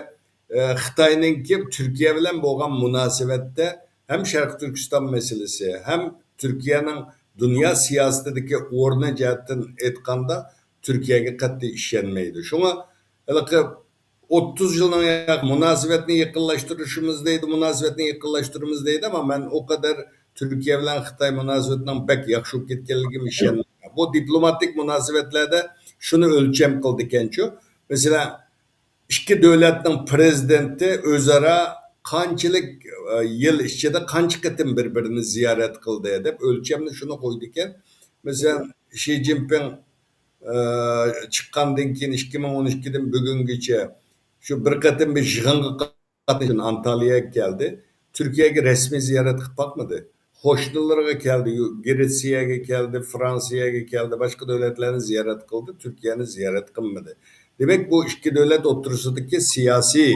ئە، خىتاينىڭكى تۈركىيە بىلەن بولغان مۇناسىۋەتتە ھەم شەرقىي تۈركىستان مەسىلىسى، ھەم تۈركىيەنىڭ دۇنيا سىياسىتىدىكى ئورنى جەھەتتىن ئېيتقاندا، تۈركىيەگە قەتئىي ئىشەنمەيدۇ. شۇڭا ھېلىقى ئوتتۇز يىلنىڭ ياق-، مۇناسىۋەتنى يېقىنلاشتۇرۇشىمىز دەيدۇ، مۇناسىۋەتنى يېقىنلاشتۇرىمىز دەيدۇ، ئەمما مەن ئۇ قەدەر تۈركىيە بىلەن خىتاي مۇناسىۋىتىنىڭ بەك ياخشى بولۇپ كەتكەنلىكىگە ئىشەنمەيمەن. بۇ دىپلوماتىك مۇناسىۋەتلەردە شۇنى ئۆلچەم قىلىدىكەنچۇ، مەسىلەن، ئىككى دۆلەتنىڭ پىرېزىدېنتى ئۆزئارا قانچىلىك، ئە، يىل ئىچىدە قانچە قېتىم بىر-بىرىنى زىيارەت قىلدى دەپ ئۆلچەمنى شۇنى قويىدىكەن. مەسىلەن، شى جىنپىڭ ئى، چىققاندىن كېيىن، ئىككى مىڭ ئون ئىككىدىن بۈگۈنگىچە شۇ بىر قېتىم بىر يىغىنغا قاتنىشىپ ئانتالىيەگە كەلدى. تۈركىيەگە رەسمىي زىيارەت قىلىپ باقمىدى. قوشنىلىرىغا كەلدى، يۇ-، گرېتسىيەگە كەلدى، فرانسىيەگە كەلدى، باشقا دۆلەتلەرنى زىيارەت قىلدى، تۈركىيەنى زىيارەت قىلمىدى. دېمەك، بۇ ئىككى دۆلەت ئوتتۇرىسىدىكى سىياسىي،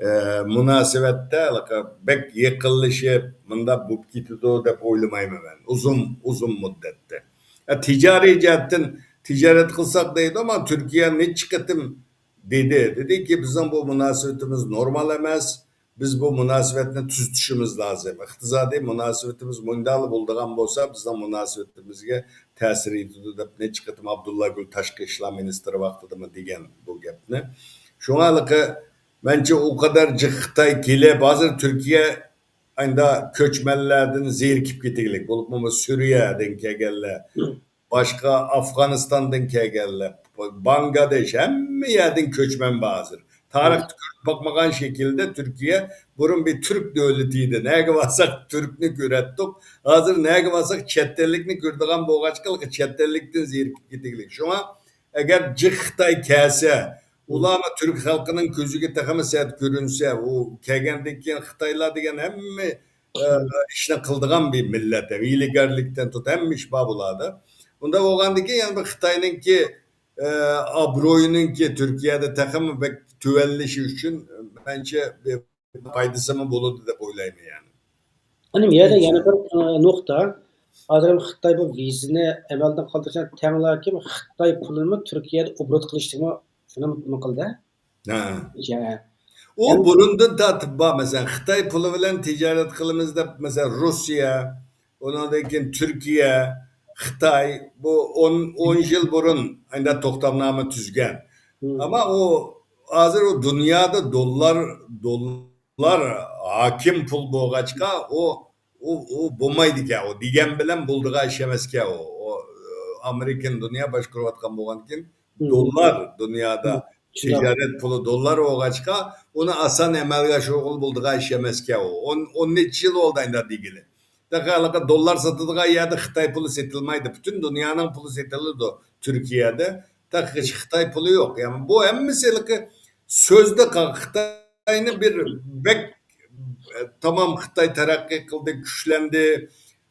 ئى، مۇناسىۋەتتە ھېلىقى بەك يېقىنلىشىپ، مۇنداق بولۇپ كېتىدۇ دەپ ئويلىمايمەن مەن، ئۇزۇن، ئۇزۇن مۇددەتتە. ئە، تىجارىي جەھەتتىن تىجارەت قىلساق دەيدۇ، ئەمما تۈركىيە نەچچە قېتىم دېدى. دېدىكى، بىزنىڭ بۇ مۇناسىۋىتىمىز نورمال ئەمەس. بىز بۇ مۇناسىۋەتنى تۈزىتىشىمىز لازىم. ئىقتىسادىي مۇناسىۋىتىمىز مۇنداقلا بولىدىغان بولسا، بىزنىڭ مۇناسىۋىتىمىزگە تەسىر يېتىدۇ، دەپ نەچچە قېتىم ئابدۇللا گۈل تاشقى ئىشلار مىنىستىرى ۋاقتىدىمۇ دېگەن بۇ گەپنى. شۇڭا ھېلىقى، مەنچە، ئۇ قەدەر جىق خىتاي كېلىپ، ھازىر تۈركىيە ئەمدى كۆچمەنلەردىن زېرىكىپ كېتىگلىك، بولۇپمۇ سۈرىيەدىن كەلگەنلەر، باشقا ئافغانىستاندىن كەلگەنلەر، بانگلادېش، ھەممە يەردىن كۆچمەن بار ھازىر. تارىختا كۆرۈپ باقمىغان شەكىلدە تۈركىيە بۇرۇن بىر تۈرك دۆلىتى ئىدى. نەگە بارساق تۈركنى كۆرەتتۇق. ھازىر نەگە بارساق چەت ئەللىكنى كۆرىدىغان بولغاچقا، چەت ئەللىكتىن زېرىكىپ كېتىگلىك. شۇڭا ئەگەر جىق خىتاي كەلسە، ئۇلارمۇ تۈرك خەلقىنىڭ كۆزىگە تېخىمۇ سەت كۆرۈنسە، ئۇ كەلگەندىن كېيىن خىتايلار دېگەن ھەممە، ئە، ئىشنى قىلىدىغان بىر مىللەت، ھىيلىگەرلىكتىن تۇت، ھەممە ئىش بار بۇلاردا. ئۇنداق بولغاندىن كېيىن، يەنە بىر خىتاينىڭكى، ئە، ئابرۇيىنىڭكى تۈركىيەدە تېخىمۇ بەك تۆۋەنلىشى ئۈچۈن، مەنچە، بىر پايدىسىمۇ بولىدۇ دەپ ئويلايمەن، يەنى. ئەنە بۇ يەردە يەنە بىر، ئە، نۇقتا. ھازىر خىتاي بۇ ۋىزىنى ئەمەلدىن قالدۇرۇشنى تەڭلەركىن خىتاي پۇلىنىمۇ تۈركىيەدە ئوبوروت قىلىشنىمۇ شۇنى نېمە قىلدى؟ ھە. يا. ئۇ بۇرۇندىن تارتىپ بار. مەسىلەن، خىتاي پۇلى بىلەن تىجارەت قىلىمىز دەپ، مەسىلەن، روسىيە، ئۇنىڭدىن كېيىن تۈركىيە، خىتاي، بۇ ئون، ئون يىل بۇرۇن ئەندى توختامنامە تۈزگەن. ئەمما ئۇ ھازىر ئۇ دۇنيادا دوللار، دوللار ھاكىم پۇل بولغاچقا، ئۇ، ئۇ، ئۇ بولمايدىكەن. ئۇ دېگەن بىلەن بولىدىغان ئىش ئەمەسكەن ئۇ. ئۇ، ئامېرىكىنى دۇنيا باشقۇرۇۋاتقان بولغاندىكىن، دوللار دۇنيادا تىجارەت پۇلى دوللار بولغاچقا، ئۇنى ئاسان ئەمەلگە ئاشۇرغىلى بولىدىغان ئىش ئەمەسكەن ئۇ. ئون، ئون نەچچە يىل بولدى ئەندى دېگىلى. تېخى ھېلىقى دوللار ساتىدىغان يەردە خىتاي پۇلى سېتىلمايدۇ. پۈتۈن دۇنيانىڭ پۇلى سېتىلىدۇ تۈركىيەدە. تېخىچە خىتاي پۇلى يوق. يەنى بۇ ھەممىسى ھېلىقى سۆزدە قالغان. خىتاينى بىر بەك، ئە، تامام خىتاي تەرەققىي قىلدى، كۈچلەندى.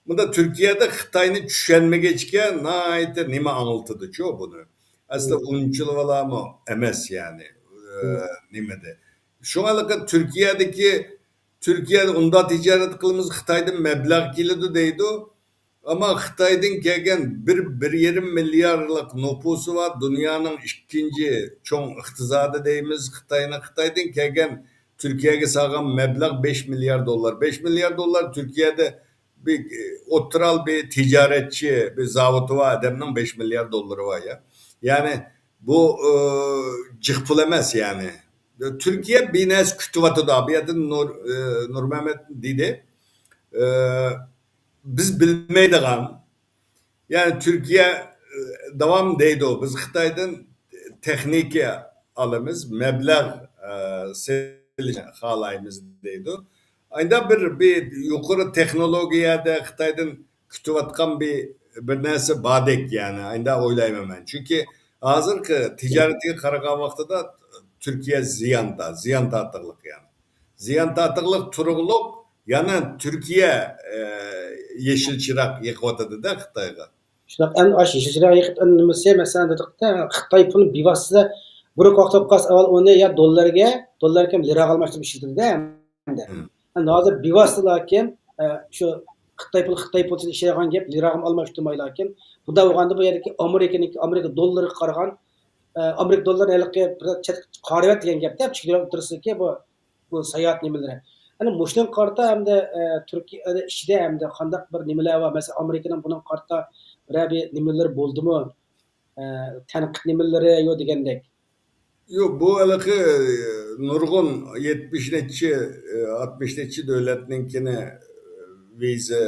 بۇندا تۈركىيەدە خىتاينى چۈشەنمىگەچكە ناھايىتى نېمە ئاڭلىتىدۇچۇ بۇنى. ئەسلى ئۇنچىلىۋالامۇ ئەمەس يەنى، ئە، نېمىدە. شۇڭا ھېلىقى تۈركىيەدىكى، تۈركىيەدە ئۇنداق تىجارەت قىلىمىز، خىتايدىن مەبلەغ كېلىدۇ دەيدۇ. ئەمما خىتايدىن كەلگەن بىر، بىر يېرىم مىليارلىق نوپۇسى بار، دۇنيانىڭ ئىككىنچى چوڭ ئىقتىسادى دەيمىز خىتاينىڭ. خىتايدىن كەلگەن تۈركىيەگە سالغان مەبلەغ بەش مىليارد دوللار. بەش مىليارد دوللار تۈركىيەدە بىر، ئوتتۇرا بىر تىجارەتچى، بىر زاۋۇتى بار ئادەمنىڭ بەش مىليارد دوللىرى بار يا. يەنى بۇ، ئى، جىق پۇل ئەمەس يەنى. تۈركىيە بىر نەرسە كۈتۈۋاتىدۇ. بۇ يەردە نۇر، ئى، نۇرمەمەت دېدى. ئى، بىز بىلمەيدىغان، يەنى تۈركىيە، ئى، داۋام دەيدۇ، بىز خىتايدىن تېخنىكا ئالىمىز، مەبلەغ، ئى، سېلىشنى خالايمىز دەيدۇ. ئايدا بىر، بىر يۇقىرى تېخنولوگىيەدە خىتايدىن كۈتۈۋاتقان بىر، بىر نەرسە باردەك، يەنى، ئايدا ئويلايمەن مەن. چۈنكى ھازىرقى تىجارىتىگە قارىغان ۋاقتىدا تۈركىيە زىياندا، زىيان تارتىقلىق يەنى. زىيان تارتىقلىق تۇرۇقلۇق يەنە تۈركىيە، ئە، يېشىل چىراغ يېقىۋاتىدۇ-دە خىتايغا. شۇنداق، ئەمدى ئاشۇ يېشىل چىراغ يېقىپ، ئەمدى نېمىسى، مەسىلەن، دېدۇق-تە، خىتاي پۇلى بىۋاسىتە بۇرۇن ۋاقىت ئوقۇغاس ئاۋۋال ئۇنى يا دوللارغا، دوللارغا لىراغا ئالماشتۇرۇپ ئىشلىتىدۇ-دە ئەمدى. مم. ئەمدى ھازىر بىۋاسىتە لاكىن، ئە، شۇ خىتاي پۇلى، خىتاي پۇلىدىن ئىشلەيدىغان گەپ، لىراغا ئالماشتۇرماي لاكىن. بۇنداق بولغاندا بۇ يەردىكى ئامېرىكىنىڭكى، ئامېرىكا دوللىرىغا قارىغان، ئە، ئامېرىكا دوللىرىنى ھېلىقى بىر چەتكە قارىۋەت دېگەن گەپتە، چېگرا ئوتتۇرىسىدىكى بۇ بۇ ساياھەت نېمىلىرى. ئەنە مۇشۇنىڭغا قارىتا ھەمدە، ئە، تۈركىيە ئىچىدە ھەمدە قانداق بىر نېمىلەر بار؟ مەسىلەن، ئامېرىكىنىڭ بۇنىڭغا قارىتا بىرەر بىر نېمىلىرى بولدىمۇ؟ ئە، تەنقىد نېمىلىرى يو دېگەندەك. يوق، بۇ ھېلىقى نۇرغۇن يەتمىش نەچچە، ئاتمىش نەچچە دۆلەتنىڭكىنى ۋىزا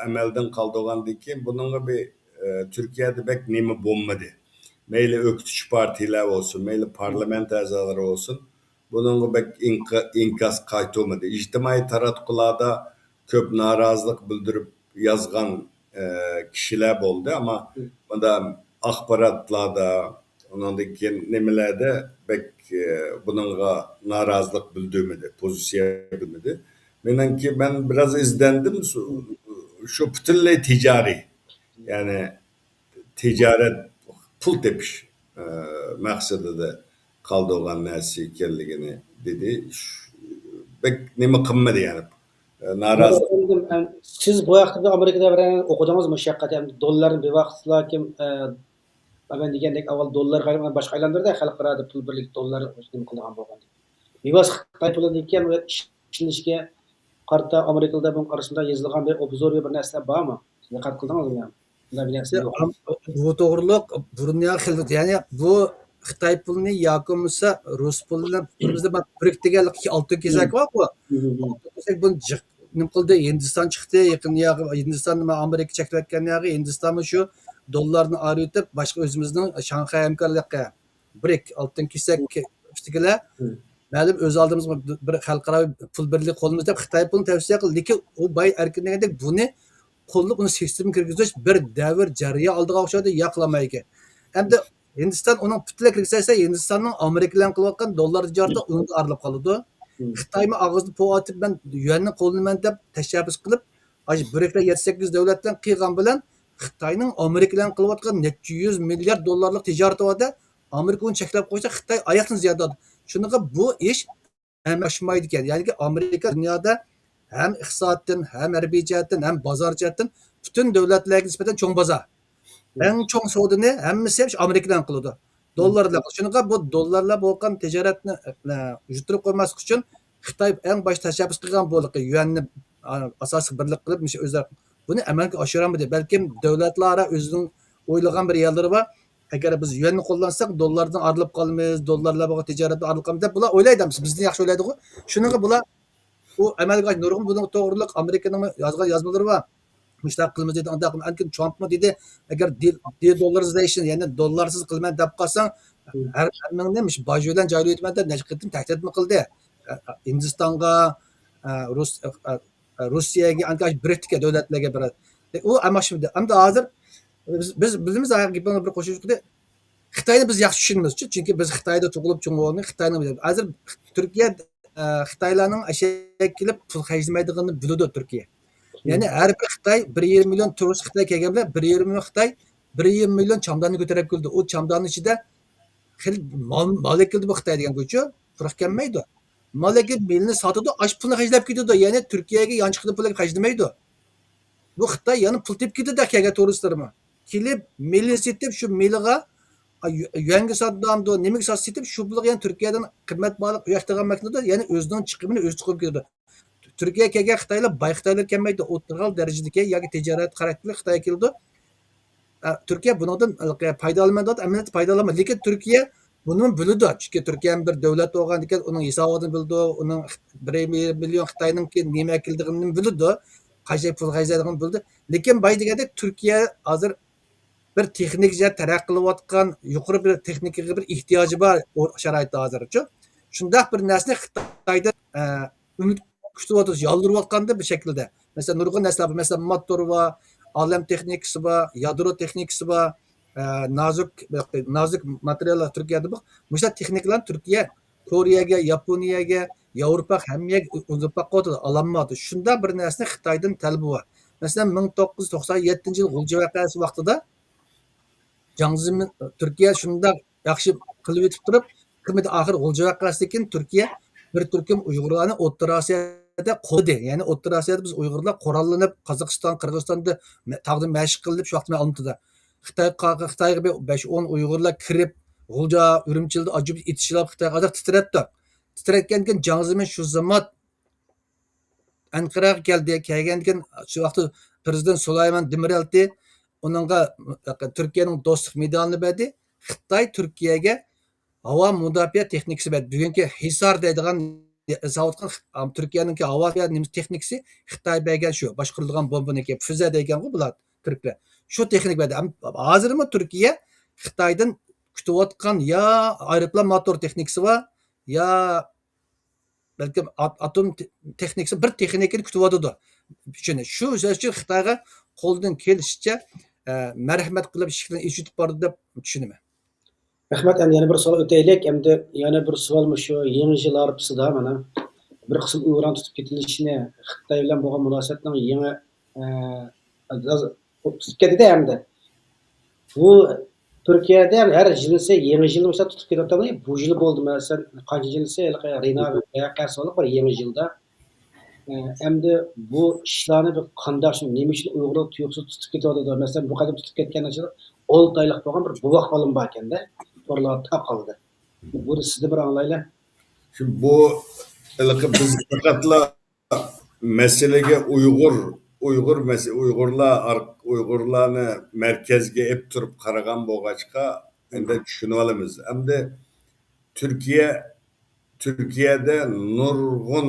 ئەمەلدىن قالدۇرغاندىن كېيىن بۇنىڭغا بىر، تۈركىيەدە بەك نېمە بولمىدى. مەيلى ئۆكتىچى پارتىيىلەر بولسۇن، مەيلى پارلامېنت ئەزالىرى بولسۇن، بۇنىڭغا بەك ئىنكا-، ئىنكاس قايتۇرمىدى. ئىجتىمائىي تاراتقۇلاردا كۆپ نارازىلىق بىلدۈرۈپ يازغان، ئە، كىشىلەر بولدى، ئەمما مم. بۇندا ئاخباراتلاردا، ئۇنىڭدىن كېيىن نېمىلەردە بەك، ئە، بۇنىڭغا نارازىلىق بىلدۈرمىدى، پوزىتسىيە بىلدۈرمىدى. مېنىڭكى، مەن بىراز ئىزدەندىم، شۇ، شۇ پۈتۈنلەي تىجارىي، يەنى تىجارەت، پۇل تېپىش، ئە، مەقسىتىدە قالدۇرغان نەرسە ئىكەنلىكىنى دېدى. ش-، بەك نېمە قىلمىدى، يەنى، ئە، نارازى. ئەمدى، ئەم، سىز بۇ ھەقتە ئامېرىكىدا بىر ئوقۇدىڭىزمۇ مۇشۇ ھەقىقەتەن؟ دوللارنى بىۋاسىتە، كىم، ئە، مەن دېگەندەك ئاۋۋال دوللارغا باشقا ئايلاندۇردى، خەلقئارادا پۇل بىرلىكى دوللار نېمە قىلىدىغان بولغان. بىۋاسىتە خىتاي پۇلىدىن كېيىن ئىشلىنىشكە قارىتا ئامېرىكىلىدا بۇنىڭ ئارىسىندا يېزىلغان بىر ئوبزور، بىر نەرسىلەر بارمۇ؟ دىققەت قىلدىڭىزمۇ؟ بۇنداق بىر نەرسە يوق. ئام-، بۇ توغرۇلۇق بۇرۇن يا خېلى، يەنى بۇ خىتاي پۇلىنى ياكى بولمىسا رۇس پۇلىنى، بىزدە بىر بىرىك دېگەنلىك ئالتۇن كېسەك بارغۇ. مم. ئالتۇن كېسەك بۇنى جىق-، نېمە قىلدى؟ ھىندىستان چىقتى. يېقىن ياغى ھىندىستان نېمە ئامېرىكا چەكلەۋەتكەن ياغى ھىندىستانمۇ شۇ دوللارنى ئايرىۋېتىپ باشقا ئۆزىمىزنىڭ شاڭخەي ھەمكارلىقى بىرىك، ئالتۇن كېسەك ئۈستىگىلە مەلۇم ئۆز ئالدىمىزغا بىر خەلقئارا پۇل بىرلىكى قۇرىمىز دەپ خىتاي پۇلىنى تەۋسىيە قىلدى. لېكىن ئۇ باي ئەركىن دېگەندەك بۇنى قوللۇق ئۇنى سىستېما كىرگۈزۈش بىر دەۋر جەريان ئالدىغا ئوخشايدۇ، يا قىلالمايدىكەن. ئەمدى ھىندىستان ئۇنىڭ پۈتۈنلەي كىرگۈزسە، ھىندىستاننىڭ ئامېرىكا بىلەن قىلىۋاتقان دوللار تىجارىتى ئۇنىڭدا ئايرىلىپ قالىدۇ. خىتايمۇ ئاغزىنى پوۋ ئېتىپ، مەن يۈەننى قوللىنىمەن دەپ تەشەببۇس قىلىپ، ئاشۇ بۆرەكلەر يەتتە سەككىز دۆلەت بىلەن قىلغان بىلەن خىتاينىڭ ئامېرىكا بىلەن قىلىۋاتقان نەچچە يۈز مىليارد دوللارلىق تىجارىتى بار-دە، ئامېرىكا ئۇنى چەكلەپ قويسا، خىتاي ئاياقتىن زىيادە ئالىدۇ. شۇنىڭغا بۇ ئىش ئەمەلگە ئاشمايدىكەن. يەنى ئامېرىكا دۇنيادا ھەم ئىقتىسادتىن، ھەم ھەربىي جەھەتتىن، ھەم بازار جەھەتتىن پۈتۈن دۆلەتلەرگە نىسبەتەن چوڭ بازار. ئەڭ چوڭ سودىنى ھەممىسى شۇ ئامېرىكا بىلەن قىلىدۇ. دوللار بىلەن. شۇنىڭغا بۇ دوللار بىلەن بولغان تىجارەتنى، ئە، يۈتتۈرۈپ قويماسلىق ئۈچۈن خىتاي ئەڭ باش تەشەببۇس قىلغان بولىقى يۈەننى، ئا، ئاساسلىق بىرلىك قىلىپ، مۇشۇ ئۆزى بۇنى ئەمەلگە ئاشۇرالمىدى. بەلكىم دۆلەتلەر ئارا ئۆزىنىڭ ئويلىغان بىر يەرلىرى بار. ئەگەر بىز يۈەننى قوللانساق، دوللاردىن ئايرىلىپ قالىمىز، دوللار بىلەن بولغان تىجارەتتىن ئايرىلىپ قالىمىز دەپ بۇلار ئويلايدۇ. بىزدىن ياخشى ئويلايدىغۇ. شۇنىڭغا بۇلار ئۇ ئەمەلگە ئاش-، نۇرغۇن بۇنىڭ توغرىلىق ئامېرىكىنىڭ يازغان يازمىلىرى بار. مۇشۇنداق قىلىمىز دېدى، ئانداق قىلىمىز. ئەنكىن ترامپمۇ دېدى، ئەگەر دې-، دېدوللارىزېيشن، يەنى دوللارسىز قىلىمەن دەپ قالساڭ، ھەر، ھەممىڭنى مۇشۇ باج بىلەن جايلايدىمەن دەپ نەچچە قېتىم تەھدىتمۇ قىلدى. ئە، ئە، ھىندىستانغا، ئە، رۇس-، ئە، ئە، رۇسىيەگە، ئەنكى بىرىكتىكى دۆلەتلەرگە بىر. ئۇ ئەمەشمىدى. ئەمدى ھازىر بىز، بىز بىلىمىز، ھە، گېپىڭنى بىر قوشۇپ چىقتى. خىتاينى بىز ياخشى چۈشىنىمىز، چۈنكى بىز خىتايدا تۇغۇلۇپ چوڭ بولغان، خىتاينى بىلىمىز. ھازىر تۈركىيە، ئە، خىتايلارنىڭ ئەشەگە كېلىپ پۇل خەجلىمەيدىغىنىنى بىلىدۇ تۈركىيە. يەنى ھەر بىر خىتاي بىر يېرىم مىليون تۇرىست خىتاي كەلگەن بىلەن بىر يېرىم مىليون خىتاي بىر يېرىم مىليون چامداننى كۆتۈرۈپ كېلىدۇ. ئۇ چامداننىڭ ئىچىدە خېلى مال، مال ئەكېلىدۇ بۇ خىتاي دېگەن گۇچۇ. قۇرۇق كەلمەيدۇ. مال ئەكېلىپ مېلىنى ساتىدۇ، ئاشۇ پۇلنى خەجلەپ كېتىدۇ. يەنى تۈركىيەگە يانچۇقىدا پۇل ئەكېلىپ خەجلىمەيدۇ. بۇ خىتاي يەنە پۇل تېپىپ كېتىدۇ كەلگەن تۇرىستلىرىمۇ. كېلىپ مېلىنى سېتىپ شۇ مېلىغا يۈەنگە ساتىدۇ، نېمىگە ساتسا سېتىپ، شۇ پۇلغا يەنە تۈركىيەدىن قىممەت مالغا ئۇ ياقتا قالمايدۇ، يەنە ئۆزىنىڭ چىقىمىنى ئۆزى چىقىرىپ كېتىدۇ. تۈركىيەگە كەلگەن خىتايلار باي خىتايلار كەلمەيدۇ، ئوتتۇرا دەرىجىدىكى ياكى تىجارەت خاراكتېرلىك خىتاي كېلىدۇ. ئە، تۈركىيە بۇنىڭدىن پايدىلانمايدۇ، ئەمەلىيەتتە پايدىلانمايدۇ. لېكىن تۈركىيە بۇنىمۇ بىلىدۇ، چۈنكى تۈركىيە بىر دۆلەت بولغاندىكىن ئۇنىڭ ھېسابىدىن بىلىدۇ، ئۇنىڭ بىر مىليون خىتاينىڭكى نېمە ئەكېلىدىغىنىنى بىلىدۇ، قانچە پۇل خەجلەيدىغىنىنى بىلىدۇ. لېكىن باي دېگەندەك تۈركىيە ھازىر بىر تېخنىك جەھەتتە تەرەققىي قىلىۋاتقان، يۇقىرى بىر تېخنىكىغا بىر ئېھتىياجى بار ئۇ شارائىتتا ھازىرچۇ. شۇنداق بىر نەرسىنى خىتايدىن، ئە، ئۈمىد كۈتۈۋاتىدۇ، يالۋۇرۇۋاتقاندا بىر شەكىلدە. مەسىلەن، نۇرغۇن نەرسىلەر بار. مەسىلەن، موتور بار، ئالەم تېخنىكىسى بار، يادرو تېخنىكىسى بار، ئە، نازۇك، نازۇك ماتېرىياللار تۈركىيەدە بار. مۇشۇنداق تېخنىكىلارنى تۈركىيە كورېيەگە، ياپونىيەگە، ياۋروپاغا، ھەممە يەرگە ئۇ-، ئۇزىتىپ باققان ئالالمايدۇ. شۇنداق بىر نەرسىنى خىتايدىن تەلىپى بار. مەسىلەن، مىڭ توققۇز يۈز توقسان يەتتىنچى يىل غۇلجا ۋەقەسى ۋاقتىدا جاڭ زېمىن، تۈركىيە شۇنداق ياخشى قىلىۋېتىپ تۇرۇپ، قىممىتى ئاخىر غۇلجا ۋەقەسىدىن كېيىن تۈركىيە بىر تۈركۈم ئۇيغۇرلارنى ئوتتۇرا ئاسىيادا قوللىدى. يەنى ئوتتۇرا ئاسىيادا بىز ئۇيغۇرلار قوراللىنىپ، قازاقىستان، قىرغىزىستاندا مە-، تاغدا مەشىق قىلىپ، شۇ ۋاقىتتا مەن ئالمۇتىدا. خىتاي، خىتايغا بىر بەش ئون ئۇيغۇرلار كىرىپ، غۇلجا، ئۈرۈمچىدە ئاجىپ ئېتىشلاپ، خىتايغا ئازراق تىترەتتى. تىترەتكەندىن كېيىن جاڭ زېمىن شۇ زامات ئەنقەرەگە كەلدى. كەلگەندىن كېيىن شۇ ۋاقىتتا پىرېزىدېنت سۇلايمان دېمىرەلتى ئۇنىڭغا تۈركىيەنىڭ دوستلۇق مېدالىنى بەردى. خىتاي تۈركىيەگە ھاۋا مۇداپىئە تېخنىكىسى بەردى. بۈگۈنكى ھىسار دەيدىغان، ساۋۇتقان تۈركىيەنىڭكى ھاۋا نېمە تېخنىكىسى خىتاي بەرگەن شۇ. باشقۇرۇلىدىغان بومبىنىڭكى، فۈزە دەيدىغانغۇ بۇلار تۈركلەر. شۇ تېخنىكا بەردى. ھەم ھازىرمۇ تۈركىيە خىتايدىن كۈتۈۋاتقان يا ئايروپىلان موتور تېخنىكىسى بار، يا بەلكىم ئات-، ئاتوم تې-، تېخنىكىسى، بىر تېخنىكىنى كۈتۈۋاتىدۇ. شۇنى، شۇ سۆز ئۈچۈن خىتايغا قولىدىن كېلىشىچە، ئە، مەرھەمەت قىلىپ ئىشىكلىرىنى ئېچىۋېتىپ بارىدۇ دەپ چۈشىنىمەن. رەھمەت. ئەمدى يەنە بىر سوئال ئۆتەيلىك. ئەمدى يەنە بىر سوئال مۇشۇ يېڭى يىل ھارپىسىدا مانا بىر قىسىم ئۇيغۇرلارنىڭ تۇتۇپ كېتىلىشىنى، خىتاي بىلەن بولغان مۇناسىۋەتنىڭ يېڭى، ئە، تۇتۇپ كەتتى-دە ئەمدى. بۇ تۈركىيەدە ھەر يىلىسى يېڭى يىلنى مىسال تۇتۇپ كېتىۋاتامدۇ؟ بۇ يىل بولدىمۇ؟ مەسىلەن، قانچە يىلىسى ھېلىقى رىنا ۋەقەسى بولۇپ بىر يېڭى يىلدا. ئە، ئەمدى بۇ ئىشلارنى بىر قانداق، شۇ نېمە ئۈچۈن ئۇيغۇرلار تۇيۇقسىز تۇتۇپ كېتىۋاتىدۇ؟ مەسىلەن، بۇ قېتىم تۇتۇپ كەتكەن ئىچىدە ئالتە ئايلىق بولغان بىر بوۋاق بالىمۇ بار ئىكەن-دە، تورلاردا تارقالدى. بۇنى سىزدىن بىر ئاڭلايلى. شۇ بۇ ھېلىقى بىز پەقەتلا مەسىلىگە ئۇيغۇر، ئۇيغۇر مەسە-، ئۇيغۇرلار ئار-، ئۇيغۇرلارنى مەركەزگە ئېلىپ تۇرۇپ قارىغان بولغاچقا، ئەمدى چۈشىنىۋالىمىز. ئەمدى تۈركىيە، تۈركىيەدە نۇرغۇن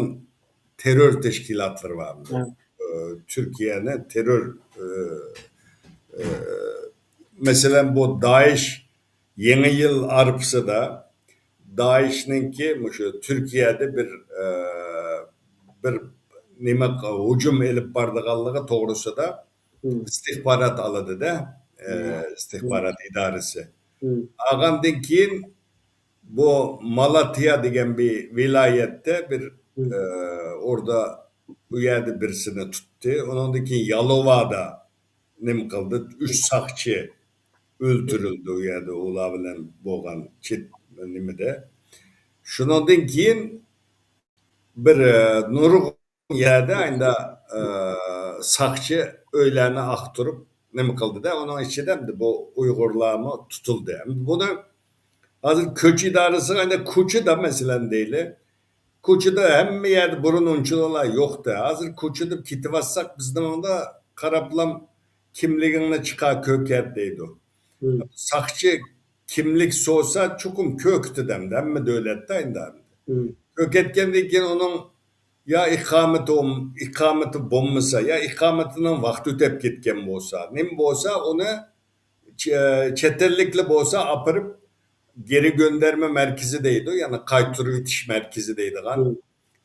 تېررور تەشكىلاتلىرى بار. ئە، تۈركىيەنى تېررور، ئە، ئە، مەسىلەن، بۇ دائىش يېڭى يىل ئارپىسىدا دائىشنىڭكى مۇشۇ تۈركىيەدە بىر، ئە، بىر نېمە، ھۇجۇم ئېلىپ بارىدىغانلىقى توغرىسىدا ئىستىخبارات ئالىدىدا، ئە، ئىستىخبارات ئىدارىسى. ئالغاندىن كېيىن بۇ مالاتيا دېگەن بىر ۋىلايەتتە بىر، ئە، ئوردا، ئۇ يەردە بىرسىنى تۇتتى. ئۇنىڭدىن كېيىن يالوۋادا نېمە قىلدى؟ ئۈچ ساقچى ئۆلتۈرۈلدى ئۇ يەردە، ئۇلار بىلەن بولغان چېت نېمىدە. شۇنىڭدىن كېيىن بىر، ئە، نۇرغۇن يەردە ئەمدى، ئە، ساقچى ئۆيلەرنى ئاختۇرۇپ نېمە قىلدىدە، ئۇنىڭ ئىچىدە ئەمدى بۇ ئۇيغۇرلارمۇ تۇتۇلدى. ئەمدى بۇنى ھازىر كۆچ ئىدارىسىغا ئەمدى كوچىدا مەسىلەن دەيلى. كوچىدا ھەممە يەردە بۇرۇن ئۇنچىۋالا يوقتى. ھازىر كوچىدا كېتىۋاتساق بىزنىڭ ئۇندا قاراپلام كىملىكىڭنى چىقار كۆركەت دەيدۇ. ساقچى كىملىك سورىسا چوقۇم كۆركىتىدۇ ئەمدى ھەممە دۆلەتتە ئەمدى. كۆركەتكەندىن كېيىن ئۇنىڭ يا ئىقامىتى، ئىقامىتى بولمىسا، يا ئىقامىتىنىڭ ۋاقتى ئۆتۈپ كەتكەن بولسا، نېمە بولسا ئۇنى چ-، چەت ئەللىكلەر بولسا ئاپىرىپ گېرى گۆندەرمە مەركىزى دەيدۇ، يەنى قايتۇرۇۋېتىش مەركىزى دەيدىغان.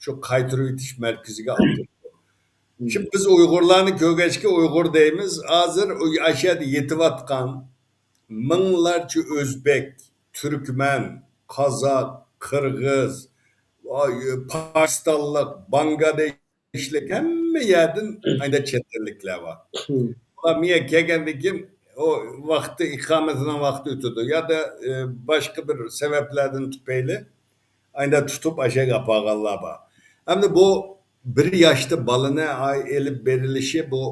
شۇ قايتۇرۇۋېتىش مەركىزىگە ئاپىرىدۇ. شۇ بىز ئۇيغۇرلارنى كۆرگەچكە ئۇيغۇر دەيمىز. ھازىر ئۇ ئاشۇ يەردە يېتىۋاتقان مىڭلارچە ئۆزبېك، تۈركمەن، قازاق، قىرغىز، پاكىستانلىق، باڭگلادېشلىك، ھەممە يەردىن ئەمدى چەت ئەللىكلەر بار. ئۇلار مىيە كەلگەندىن كېيىن ئۇ ۋاقتى، ئىقامىتىنىڭ ۋاقتى ئۆتىدۇ. يا دا، ئە، باشقا بىر سەۋەبلەردىن تۈپەيلى ئەمدى تۇتۇپ ئاشۇ يەرگە ئاپارغانلار بار. ئەمدى بۇ بىر ياشتا بالىنى ئاي ئېلىپ بېرىلىشى بۇ،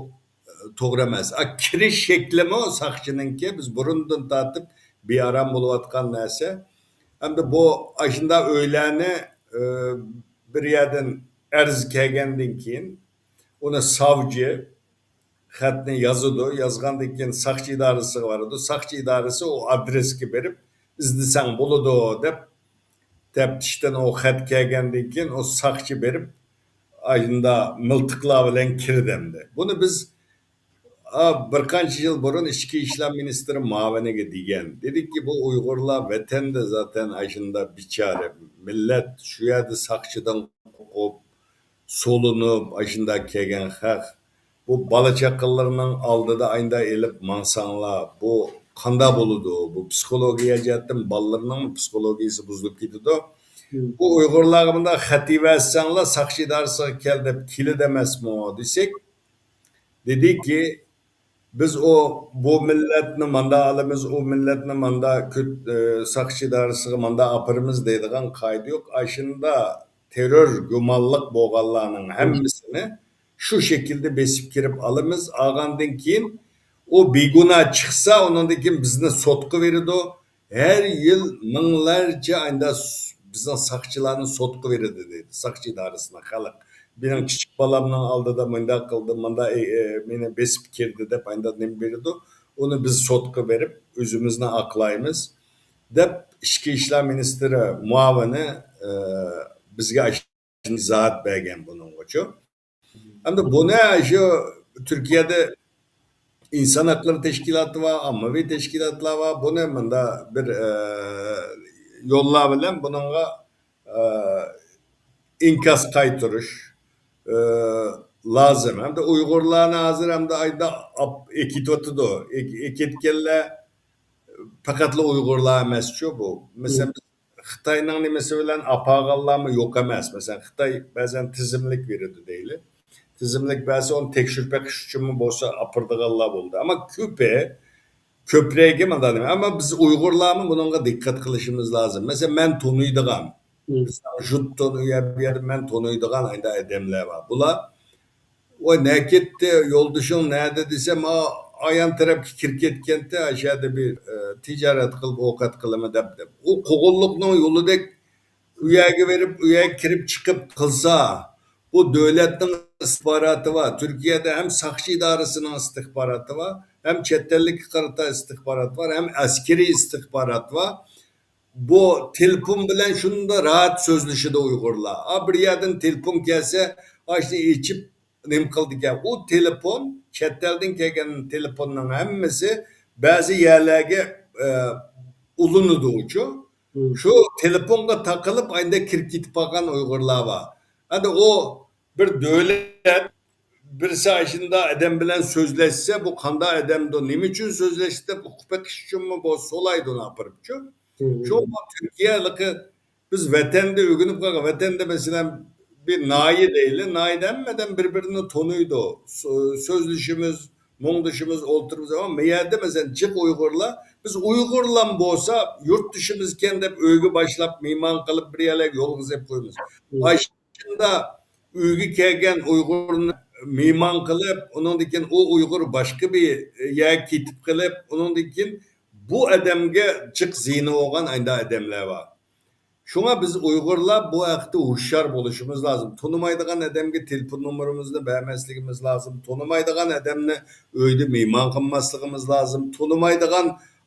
ئە، توغرا ئەمەس. ئا، كىرىش شەكلىمۇ ساقچىنىڭكى، بىز بۇرۇندىن تارتىپ بىئارام بولۇۋاتقان نەرسە. ئەمدى بۇ ئاشۇنداق ئۆيلەرنى، ئە، بىر يەردىن ئەرز كەلگەندىن كېيىن، ئۇنى ساۋجى خەتنى يازىدۇ، يازغاندىن كېيىن ساقچى ئىدارىسىغا بارىدۇ. ساقچى ئىدارىسى ئۇ ئادرېسكە بېرىپ، ئىزدىسەڭ بولىدۇ، دەپ، تەپتىشتىن ئۇ خەت كەلگەندىن كېيىن، ئۇ ساقچى بېرىپ، ئاشۇنداق مىلتىقلار بىلەن كىردى ئەمدى. بۇنى بىز، ئا، بىر قانچە يىل بۇرۇن ئىچكى ئىشلار مىنىستىرى مۇئاۋىنىگە دېگەن. دېدىكى، بۇ ئۇيغۇرلار ۋەتەندە زاتەن ئاشۇنداق بىچارە مىللەت، شۇ يەردە ساقچىدىن قورقۇپ، سولىنىپ، ئاشۇنداق كەلگەن خەق. بۇ بالا چاقىلىرىنىڭ ئالدىدا ئايندا ئېلىپ ماڭساڭلار، بۇ قاندا بولىدۇ؟ بۇ پسىخولوگىيە جەھەتتىن بالىلىرىنىڭ پسىخولوگىيىسى بۇزۇلۇپ كېتىدۇ. مم. بۇ ئۇيغۇرلارغا مۇنداق خەت يېزىۋەتسەڭلار، ساقچى ئىدارىسىگە كەل دەپ كېلىدۇ ئەمەسمۇ دېسەك، دېدىكى، بىز ئۇ، بۇ مىللەتنى ماندا ئالىمىز، ئۇ مىللەتنى ماندا كۆت-، ئى، ساقچى ئىدارىسىغا ماندا ئاپىرىمىز دەيدىغان قائىدە يوق. ئاشۇندا تېررور گۇمانلىق بولغانلارنىڭ ھەممىسىنى شۇ شەكىلدە بېسىپ كىرىپ ئالىمىز. ئالغاندىن كېيىن ئۇ بىگۇناھ چىقسا، ئۇنىڭدىن كېيىن بىزنى سوتقا بېرىدۇ. ھەر يىل مىڭلارچە ئايدا س-، بىزنىڭ ساقچىلارنى سوتقا بېرىدۇ دەيدۇ، ساقچى ئىدارىسىنىڭ خەلق. مېنىڭ كىچىك بالامنىڭ ئالدىدا مۇنداق قىلدى، مۇنداق، ئى، ئى، مېنى بېسىپ كىردى دەپ ئايدا نېمە بېرىدۇ، ئۇنى بىز سوتقا بېرىپ، ئۆزىمىزنى ئاقلايمىز، دەپ ئىچكى ئىشلار مىنىستىرى مۇئاۋىنى، ئى، بىزگە ئاشۇنداق ئىزاھات بەرگەن بۇنىڭغىچۇ. ئەمدى بۇنى شۇ تۈركىيەدە ئىنسان ھەقلىرى تەشكىلاتى بار، ئاممىۋى تەشكىلاتلار بار. بۇنى مۇندا بىر، ئە، يوللار بىلەن بۇنىڭغا، ئە، ئىنكاس قايتۇرۇش، ئە، لازىم. ھەمدە ئۇيغۇرلارنى ھازىر ھەمدە ئايدا ئاپ-، ئېكىتىۋاتىدۇ. ئېك-، ئېكىتكەنلەر پەقەتلا ئۇيغۇرلار ئەمەسچۇ بۇ. مەسىلەن، خىتاينىڭ نېمىسى بىلەن ئاپارغانلارمۇ يوق ئەمەس. مەسىلەن، خىتاي بەزەن تىزىملىك بېرىدۇ دەيلى. تىزىملىك بەرسە، ئۇنى تەكشۈرۈپ بېقىش ئۈچۈنمۇ بولسا ئاپىرىدىغانلار بولدى. ئەمما كۆپى، كۆپرەكى مانا نېمە. ئەمما بىز ئۇيغۇرلارمۇ بۇنىڭغا دىققەت قىلىشىمىز لازىم. مەسىلەن، مەن تونۇيدىغان، مم. بىزنىڭ ژۇتتون ئۇ يەر، بۇ يەردە مەن تونۇيدىغان ئايدا ئادەملەر بار. بۇلار ۋاي، نە كەتتى، يولدىشىڭ نەدە دېسەم، ئا-، ئايان تەرەپكە كىرىپ كەتكەنتى، ئاشۇ يەردە بىر، ئە، تىجارەت قىلىپ، ئوقەت قىلىمەن دەپ، دەپ. ئۇ قوغۇنلۇقنىڭ يولىدەك ئۇ يەرگە بېرىپ، ئۇ يەرگە كىرىپ چىقىپ قىلسا، بۇ دۆلەتنىڭ ئىستىخباراتى بار. تۈركىيەدە ھەم ساقچى ئىدارىسىنىڭ ئىستىخباراتى بار، ھەم چەت ئەللىككە قارىتا ئىستىخبارات بار، ھەم ئەسكىرىي ئىستىخبارات بار. بۇ تېلېفون بىلەن شۇنداق راھەت سۆزلىشىدۇ ئۇيغۇرلار. ئا، بىر يەردىن تېلېفون كەلسە، ئاشۇنى ئېچىپ نېمە قىلىدىكەن؟ ئۇ تېلېفون، چەت ئەلدىن كەلگەن تېلېفوننىڭ ھەممىسى بەزى يەرلەرگە، ئە، ئۇلىنىدۇچۇ. مم. شۇ تېلېفونغا تاقىلىپ، ئايدا كىرىپ كېتىپ قالغان ئۇيغۇرلار بار. ئەمدى ئۇ بىر دۆلەت بىرسى ئاشۇنداق ئادەم بىلەن سۆزلەشسە، بۇ قانداق ئادەمدۇ، نېمە ئۈچۈن سۆزلەشتى دەپ ئۇقۇپ بېقىش ئۈچۈنمۇ بۇ سولايدۇ ئۇنى ئاپىرىپچۇ. مم. شۇڭا بۇ تۈركىيەلىكى بىز ۋەتەندە ئۆگىنىپ قالغان، ۋەتەندە مەسىلەن بىر ناھىيە دەيلى، ناھىيەدە ھەممە ئادەم بىر-بىرىنى تونۇيدۇ، سۆ-، سۆزلىشىمىز، مۇڭدىشىمىز، ئولتۇرىمىز. ئەمما مۇ يەردە مەسىلەن جىق ئۇيغۇرلار، بىز ئۇيغۇرلام بولسا يۇرتدىشىمىزكەن دەپ ئۆيگە باشلاپ مېھمان قىلىپ بىر يەرلەرگە يولغا قويىمىز. مم. ئاشۇنداق ئۆيگە كەلگەن ئۇيغۇرنى مېھمان قىلىپ، ئۇنىڭدىن كېيىن ئۇ ئۇيغۇر باشقا بىر يەرگە كېتىپ قېلىپ، ئۇنىڭدىن كېيىن بۇ ئادەمگە جىق زىيىنى بولغان ئايدا ئادەملەر بار. شۇڭا بىز ئۇيغۇرلار بۇ ھەقتە ھوشيار بولۇشىمىز لازىم. تونۇمايدىغان ئادەمگە تېلېفون نومۇرىمىزنى بەرمەسلىكىمىز لازىم. تونۇمايدىغان ئادەمنى ئۆيدە مېھمان قىلماسلىقىمىز لازىم. تونۇمايدىغان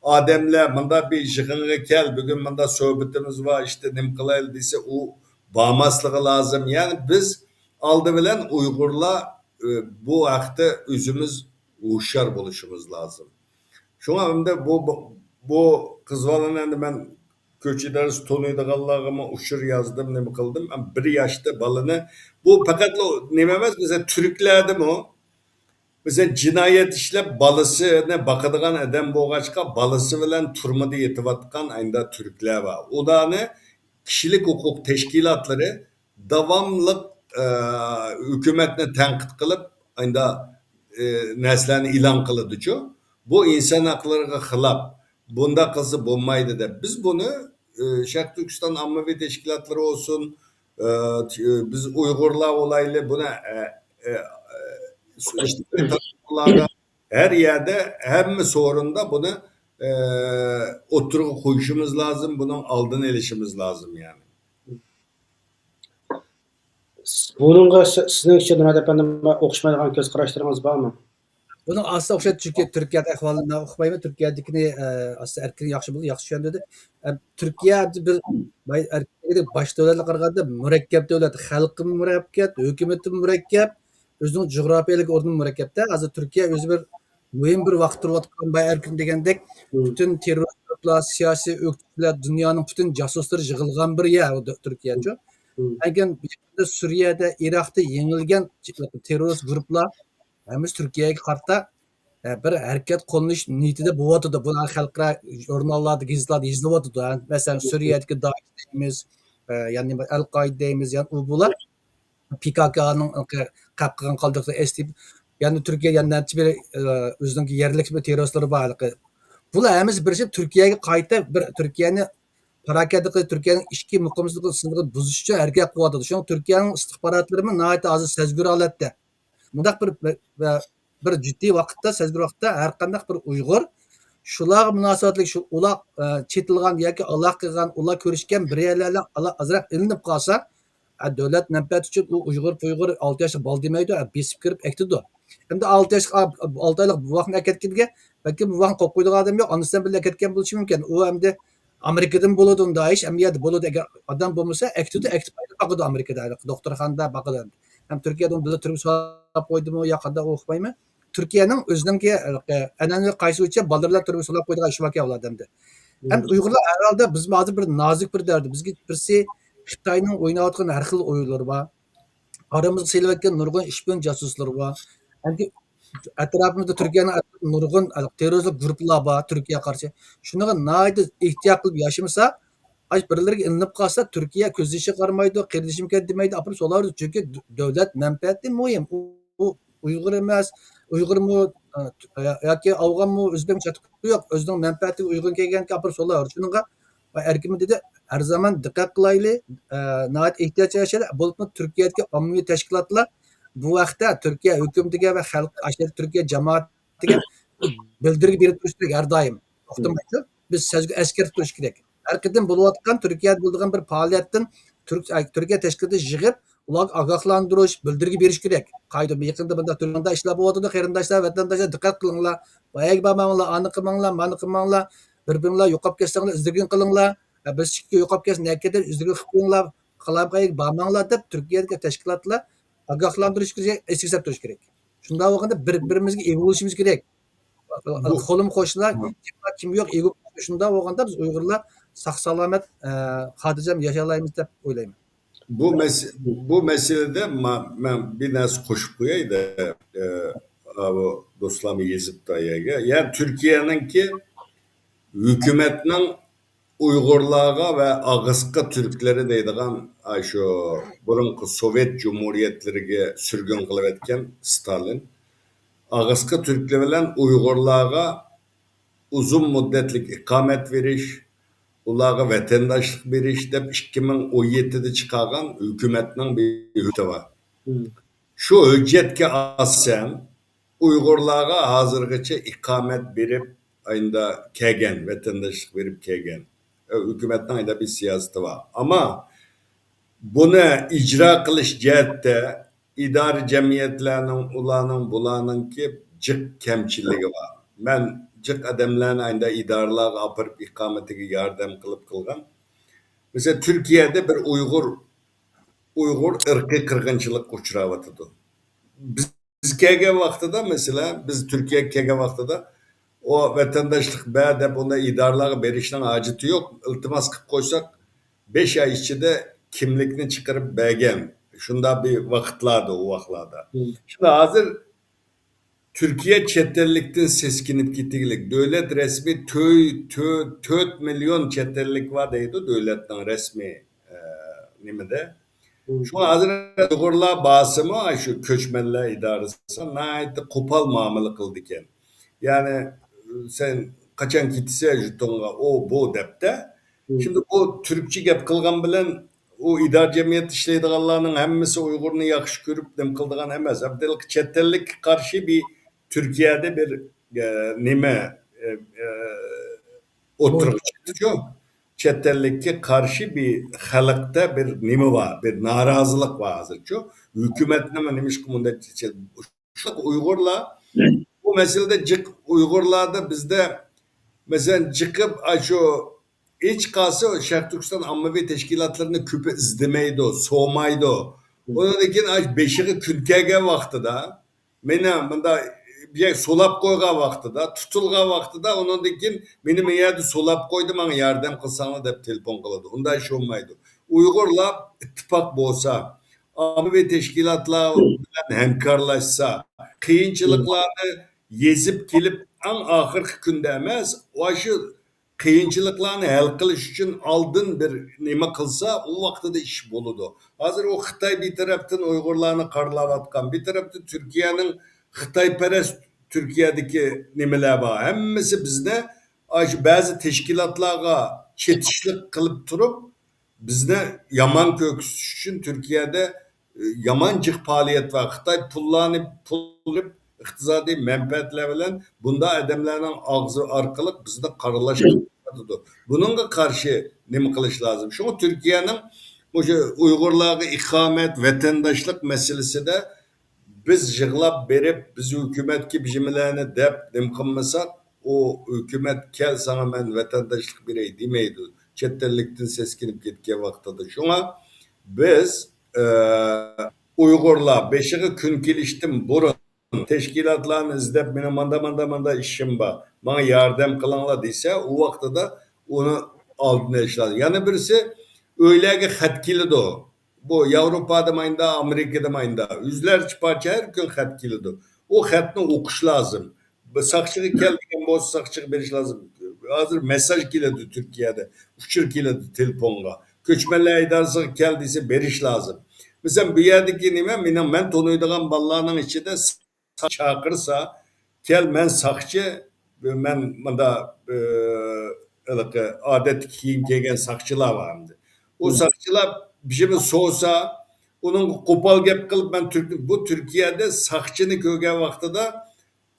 ئادەملەر مۇنداق بىر يىغىنغا كەل، بۈگۈن مۇنداق سۆھبىتىمىز بار، ئىشتە نېمە قىلايلى دېسە، ئۇ بارماسلىقى لازىم. يەنى بىز ئالدى بىلەن ئۇيغۇرلار، ئى، بۇ ھەقتە ئۆزىمىز ھوشيار بولۇشىمىز لازىم. شۇڭا ئەمدى بۇ، بۇ، بۇ قىز بالىنى ئەمدى مەن كوچىدارسى تونۇيدىغانلارغىمۇ ئۇچۇر يازدىم، نېمە قىلدىم. ئەم، بىر ياشتا بالىنى، بۇ پەقەتلا نېمە ئەمەس، مەسىلەن، تۈركلەردىمۇ، مەسىلەن، جىنايەت ئىشلەپ بالىسىنى باقىدىغان ئادەم بولغاچقا، بالىسى بىلەن تۈرمىدە يېتىۋاتقان ئايندا تۈركلەر بار. ئۇلارنى كىشىلىك ھوقۇق تەشكىلاتلىرى داۋاملىق، ئە، ھۆكۈمەتنى تەنقىد قىلىپ، ئايندا، ئە، نەرسىلەرنى ئېلان قىلىدۇچۇ. بۇ ئىنسان ھەقلىرىغا خىلاپ. بۇنداق قىلسا بولمايدۇ دەپ. بىز بۇنى، ئە، شەرقىي تۈركىستان ئاممىۋى تەشكىلاتلىرى بولسۇن، ئە، بىز ئۇيغۇرلار بولايلى، بۇنى، ئە، ئە، ئە، ھەر يەردە، ھەممە سورۇندا بۇنى ئە، ئوتتۇرىغا قويۇشىمىز لازىم، بۇنىڭ ئالدىنى ئېلىشىمىز لازىم، يەنى. بۇنىڭغا سى-، سىزنىڭچە، نۇرھەدى ئەپەندىم، ئوخشىمايدىغان كۆز قاراشلىرىڭىز بارمۇ؟ بۇنىڭ ئاستا ئوخشايدۇ، چۈنكى تۈركىيەدە ئەھۋالنى ئۇقمايمەن. تۈركىيەدىكىنى، ئە، ئاستا ئەركىن ياخشى بولدى، ياخشى چۈشەندۈردى. ئە، تۈركىيە بىر باي-، ئەركىنلىكىدە باشقا دۆلەتلەرگە قارىغاندا مۇرەككەپ دۆلەت، خەلقىمۇ مۇرەككەپ، ھۆكۈمىتىمۇ مۇرەككەپ، ئۆزىنىڭ جۇغراپىيەلىك ئورنىمۇ مۇرەككەپتە. ھازىر تۈركىيە ئۆزى بىر مۇھىم بىر ۋاقىت تۇرۇۋاتقان، باي ئەركىن دېگەندەك، پۈتۈن تېررورىستلار، سىياسىي ئۆكتىچىلەر، دۇنيانىڭ پۈتۈن جاسۇسلىرى يىغىلغان بىر يەر ئۇ تۈركىيەچۇ. لېكىن يېقىندا سۈرىيەدە، ئىراقتا يېڭىلگەن تېررورىست گۇرۇپپىلار ھەممىسى تۈركىيەگە قارىتا، ئە، بىر ھەرىكەت قوللىنىش نىيىتىدە بولۇۋاتىدۇ. بۇنى خەلقئارا ژۇرناللاردا، گېزىتلاردا يېزىلىۋاتىدۇ. مەسىلەن، سۈرىيەدىكى دائىش دەيمىز، ئە، يەنى ئەل قائىدە دەيمىز، يەنى ئۇ بۇلار پى كاكانىڭ قاپقىغان قالدۇقلىرى ئېسىتىپ، يەنى تۈركىيە يەنە نەچچە بىر، ئە، ئۆزىنىڭكى يەرلىك بىر تېررورىستلىرى بار ھېلىقى. بۇلار ھەممىسى بىرلىشىپ تۈركىيەگە قايتا بىر تۈركىيەنى پاراكەندە قىلىپ، تۈركىيەنىڭ ئىچكى مۇقىملىقى سىنىقىنى بۇزۇش ئۈچۈن ھەرىكەت قىلىۋاتىدۇ. شۇڭا تۈركىيەنىڭ ئىستىخباراتلىرىمۇ ناھايىتى ھازىر سەزگۈر ھالەتتە. مۇنداق بىر، بىر، بىر جىددىي ۋاقىتتا، سەزگۈر ۋاقىتتا ھەر قانداق بىر ئۇيغۇر شۇلارغا مۇناسىۋەتلىك، شۇ ئۇلار، ئە، چېتىلغان ياكى ئالاقە قىلغان، ئۇلار كۆرۈشكەن بىر يەرلەرنى ئالا-، ئازراق ئىلىنىپ قالسا، ئە، دۆلەت مەنپەئەتى ئۈچۈن ئۇ ئۇيغۇر، ئۇيغۇر ئالتە ياشلىق بالا دېمەيدۇ، ئە، بېسىپ كىرىپ ئەكېتىدۇ. ئەمدى ئالتە ياشلىق، ئا-، ئالتە ئايلىق بوۋاقنى ئەكەتكىنىگە، بەلكىم بوۋاقنى قوغلاپ قويىدىغان ئادەم يوق، ئانىسى بىلەن بىللە ئەكەتكەن بولۇشى مۇمكىن. ئۇ ئەمدى ئامېرىكىدىمۇ بولىدۇ ئۇنداق ئىش، ئەمدى يەردە بولىدۇ. ئەگەر ئادەم بولمىسا، ئەكېتىدۇ، ئەكېتىپ باقىدۇ ئامېرىكىدا، ھېلىقى دوختۇرخانىدا باقىدۇ. ھەم تۈركىيەدە ئۇنى بىللە تۈرمە سولاپ قويدىمۇ يا قانداق ئۇقمايمەن. تۈركىيەنىڭ ئۆزىنىڭكى، ھېلىقى ئەنئەنىۋى قايسى بويىچە بالىلار تۈرمە سولاپ قويىدىغان ئىشى باركەن ئۇلاردا ئەمدى. ھەم ئۇيغۇرلار ھەر ھالدا بىز ھازىر بىر نازۇك بىر دەۋردە. بىزگە بىرسى خىتاينىڭ ئويناۋاتقان ھەر خىل ئويۇنلىرى بار. ئارىمىزغا سېلىۋەتكەن نۇرغۇن ئىشپىيون جاسۇسلىرى بار. ئەمدى ئەتراپىمىزدا تۈركىيەنىڭ نۇرغۇن تېررورلۇق گۇرۇپپىلار بار تۈركىيەگە قارشى. شۇنىڭغا ناھايىتى ئېھتىيات قىلىپ ياشىمىسا، ئاش بىرلىرىگە ئىلىنىپ قالسا، تۈركىيە كۆز يېشىغا قارىمايدۇ، قېرىندىشىمكەن دېمەيدۇ، ئاپىرىپ سولاۋېرىدۇ. چۈنكى د-، دۆلەت مەنپەئەتى مۇھىم. ئۇ، ئۇ ئۇيغۇر ئەمەس، ئۇيغۇرمۇ، ئە، ياكى ئافغانمۇ، ئۆزبېكمۇ چاتىقى يوق. ئۆزىنىڭ مەنپەئەتىگە ئۇيغۇن كەلگەنگە ئاپىرىپ سولاۋېرىدۇ. شۇنىڭغا ئەركىن دېدى، ھەر زامان دىققەت قىلايلى، ئە، ناھايىتى ئېھتىيات چېكىش، بولۇپمۇ تۈركىيەدىكى ئاممىۋى تەشكىلاتلار بۇ ھەقتە تۈركىيە ھۆكۈمىتىگە ۋە خەلق، ئاشۇ تۈركىيە جامائىتىگە بىلدۈرگە بېرىپ تۇرۇش كېرەك ھەر دائىم. ئۇقتۇڭلارچۇ؟ بىز سەزگۈر ئەسكەرتىپ تۇرۇش كېرەك. ھەر قېتىم بولۇۋاتقان تۈركىيەدە بولىدىغان بىر پائالىيەتتىن تۈرك-، ئە، تۈركىيە تەشكىلاتى يىغىپ، ئۇلارغا ئاگاھلاندۇرۇش، بىلدۈرگە بېرىش كېرەك. قايتا يېقىندا بۇنداق تۈركىيەدە ئىشلار بولۇۋاتىدۇ، قېرىنداشلار، ۋەتەنداشلار، دىققەت قىلىڭلار. باياگە بارماڭلار، ئانى قىلماڭلار، مانى قىلماڭلار. بىر-بىرىڭلار يوقاپ كەتسەڭلار، ئىزدىگىن قىلىڭلار. ھە، بىر ئىككى يوقاپ كەتسە، نەگە كېتىدۇ، ئىزدىگىن قىلىپ قويۇڭلار. قالايمىقانغا بارماڭلار دەپ تۈركىيەدىكى تەشكىلاتلار ئاگاھلاندۇرۇش كېرەك، ئېسىگە سېلىپ تۇرۇش كېرەك. شۇنداق بولغاندا بىر-، بىرىمىزگە ئىگە بولۇشىمىز كېرەك. قولۇم قوشنىلار، كىم بار، كىم يوق، ئىگە بولۇش. شۇنداق بولغاندا بىز ئۇيغۇرلار ساق-سالامەت، ئە، خاتىرجەم ياشالايمىز دەپ ئويلايمەن. بۇ مەس-، بۇ مەسىلىدە ما-، مەن بىر نەرسە قوشۇپ قوياي، ئە، ئاۋۇ دوستلارمۇ يېزىپتۇ يەرگە. يەنى تۈركىيەنىڭكى ھۆكۈمەتنىڭ ئۇيغۇرلارغا ۋە ئاغىسقا تۈركلىرى دەيدىغان، ئاشۇ بۇرۇنقى سوۋېت جۇمھۇرىيەتلىرىگە سۈرگۈن قىلىۋەتكەن ستالىن، ئاغىسقا تۈركلەر بىلەن ئۇيغۇرلارغا ئۇزۇن مۇددەتلىك ئىقامەت بېرىش، ئۇلارغا ۋەتەنداشلىق بېرىش دەپ ئىككى مىڭ ئون يەتتىدە چىقارغان ھۆكۈمەتنىڭ بىر ھۆججىتى بار. شۇ ھۆججەتكە ئاساسەن، ئۇيغۇرلارغا ھازىرغىچە ئىقامەت بېرىپ، ئاينىدا كەلگەن، ۋەتەنداشلىق بېرىپ كەلگەن. ئە، ھۆكۈمەتنىڭ ئاينىدا بىر سىياسىتى بار. ئەمما بۇنى ئىجرا قىلىش جەھەتتە ئىدارە جەمئىيەتلەرنىڭ، ئۇلارنىڭ، بۇلارنىڭكى جىق كەمچىلىكى بار. مەن جىق ئادەملەرنى ئاينىدا ئىدارىلەرگە ئاپىرىپ، ئىقامىتىگە ياردەم قىلىپ قىلغان. مەسىلەن، تۈركىيەدە بىر ئۇيغۇر، ئۇيغۇر ئىرقىي قىرغىنچىلىققا ئۇچراۋاتىدۇ. بىز كەلگەن ۋاقتىدا، مەسىلەن، بىز تۈركىيەگە كەلگەن ۋاقتىدا، ئۇ ۋەتەنداشلىق بەر دەپ ئۇنداق ئىدارىلەرگە بېرىشنىڭ ھاجىتى يوق. ئىلتىماس قىلىپ قويساق، بەش ئاي ئىچىدە كىملىكنى چىقىرىپ بەرگەن. شۇنداق بىر ۋاقىتلاردا، ئۇ ۋاقىتلاردا. شۇڭا ھازىر تۈركىيە چەت ئەللىكتىن سەسكىنىپ كېتىگلىك. دۆلەت رەسمىي تۆ-، تۆ-، تۆت مىليون چەت ئەللىك بار دەيدۇ، دۆلەتنىڭ رەسمىي، ئە، نېمىدە. شۇڭا ھازىر ئۇيغۇرلار بارسىمۇ، شۇ كۆچمەنلەر ئىدارىسى ناھايىتى قوپال مۇئامىلە قىلىدىكەن. يەنى، سەن قاچان كېتىسەن يۇرتۇڭغا، ئۇ، بۇ دەپتە. شۇڭا بۇ تۈركچە گەپ قىلغان بىلەن ئۇ ئىدارە جەمئىيەتتە ئىشلەيدىغانلارنىڭ ھەممىسى ئۇيغۇرنى ياخشى كۆرۈپ نېمە قىلىدىغان ئەمەس. ئابدۇللا چەت ئەللىككە قارشى بىر تۈركىيەدە بىر، ئە، نېمە، ئە، ئە، ئوتتۇرىغا چىقتىچۇ. چەت ئەللىككە قارشى بىر خەلقتە بىر نېمە بار، بىر نارازىلىق بار ھازىرچۇ. ھۆكۈمەتنىمۇ نېمىشقا مۇنداق، شۇ ئۇيغۇرلار، بۇ مەسىلىدە جىق ئۇيغۇرلاردا بىزدە، مەسىلەن، جىقىپ، ئاشۇ ھېچ قالسا شەرقىي تۈركىستان ئاممىۋى تەشكىلاتلىرىنى كۆپى ئىزدىمەيدۇ، سومايدۇ. ئۇنىڭدىن كېيىن ئاشۇ بېشىغا كۈن كەلگەن ۋاقتىدا، مېنى مۇندا بىر يەرگە سولاپ قويغان ۋاقتىدا، تۇتۇلغان ۋاقتىدا، ئۇنىڭدىن كېيىن مېنى مەن يەردە سولاپ قويدى، ماڭا ياردەم قىلساڭلار دەپ تېلېفون قىلىدۇ. ئۇنداق ئىش بولمايدۇ. ئۇيغۇرلار ئىتتىپاق بولسا، ئاممىۋى تەشكىلاتلار بىلەن ھەمكارلاشسا، قىيىنچىلىقلارنى يېزىپ كېلىپ، ئەڭ ئاخىرقى كۈندە ئەمەس، ئاشۇ قىيىنچىلىقلارنى ھەل قىلىش ئۈچۈن ئالدىن بىر نېمە قىلسا، ئۇ ۋاقتىدا ئىش بولىدۇ. ھازىر ئۇ خىتاي بىر تەرەپتىن ئۇيغۇرلارنى قارىلاۋاتقان، بىر تەرەپتىن تۈركىيەنىڭ خىتايپەرەس تۈركىيەدىكى نېمىلەر بار. ھەممىسى بىزنى ئاشۇ بەزى تەشكىلاتلارغا چېتىشلىق قىلىپ تۇرۇپ، بىزنى يامان كۆرسىتىش ئۈچۈن تۈركىيەدە، ئە، يامان جىق پائالىيەت بار. خىتاي پۇللارنى پۇل قىلىپ، ئىقتىسادىي مەنپەئەتلەر بىلەن بۇنداق ئادەملەرنىڭ ئاغزى ئارقىلىق بىزنى قارىلاشتۇرۇۋاتىدۇ. بۇنىڭغا قارشى نېمە قىلىش لازىم؟ شۇڭا تۈركىيەنىڭ مۇشۇ ئۇيغۇرلارغا ئىقامەت، ۋەتەنداشلىق مەسىلىسىدە بىز يىغلاپ بېرىپ، بىز ھۆكۈمەتكە بىر نېمىلەرنى دەپ نېمە قىلمىساق، ئۇ ھۆكۈمەت كەل ساڭا مەن ۋەتەنداشلىق بېرەي دېمەيدۇ. چەت ئەللىكتىن سەسكىنىپ كەتكەن ۋاقتىدا. شۇڭا بىز، ئە، ئۇيغۇرلار بېشىغا كۈن كېلىشتىن بۇرۇن تەشكىلاتلارنى ئىزدەپ، مېنىڭ ماندا، ماندا، ماندا ئىشىم بار، ماڭا ياردەم قىلىڭلار دېسە، ئۇ ۋاقتىدا ئۇنى ئالدىنى ئېلىش لازىم. يەنە بىرسى، ئۆيلەرگە خەت كېلىدۇ. بۇ ياۋروپادا مايندا، ئامېرىكىدا مايندا، يۈزلەرچە پارچە ھەر كۈن خەت كېلىدۇ. ئۇ خەتنى ئوقۇش لازىم. بىر ساقچىغا كەل دېگەن بولسا، ساقچىغا بېرىش لازىم. ھازىر مېسساژ كېلىدۇ تۈركىيەدە، ئۇچۇر كېلىدۇ تېلېفونغا. كۆچمەنلەر ئىدارىسىگە كەل دېسە، بېرىش لازىم. مىسال، بۇ يەردىكى نېمە، مېنىڭ، مەن تونۇيدىغان بالىلارنىڭ ئىچىدە چاقىرسا، كەل، مەن ساقچى، مەن مۇندا، ئە، ھېلىقى ئادەتتىكى كىيىم كىيگەن ساقچىلار بار ئەمدى. ئۇ ساقچىلار بىر نېمە سورىسا، ئۇنىڭغا قوپال گەپ قىلىپ، مەن تۈرك-، بۇ تۈركىيەدە ساقچىنى كۆرگەن ۋاقتىدا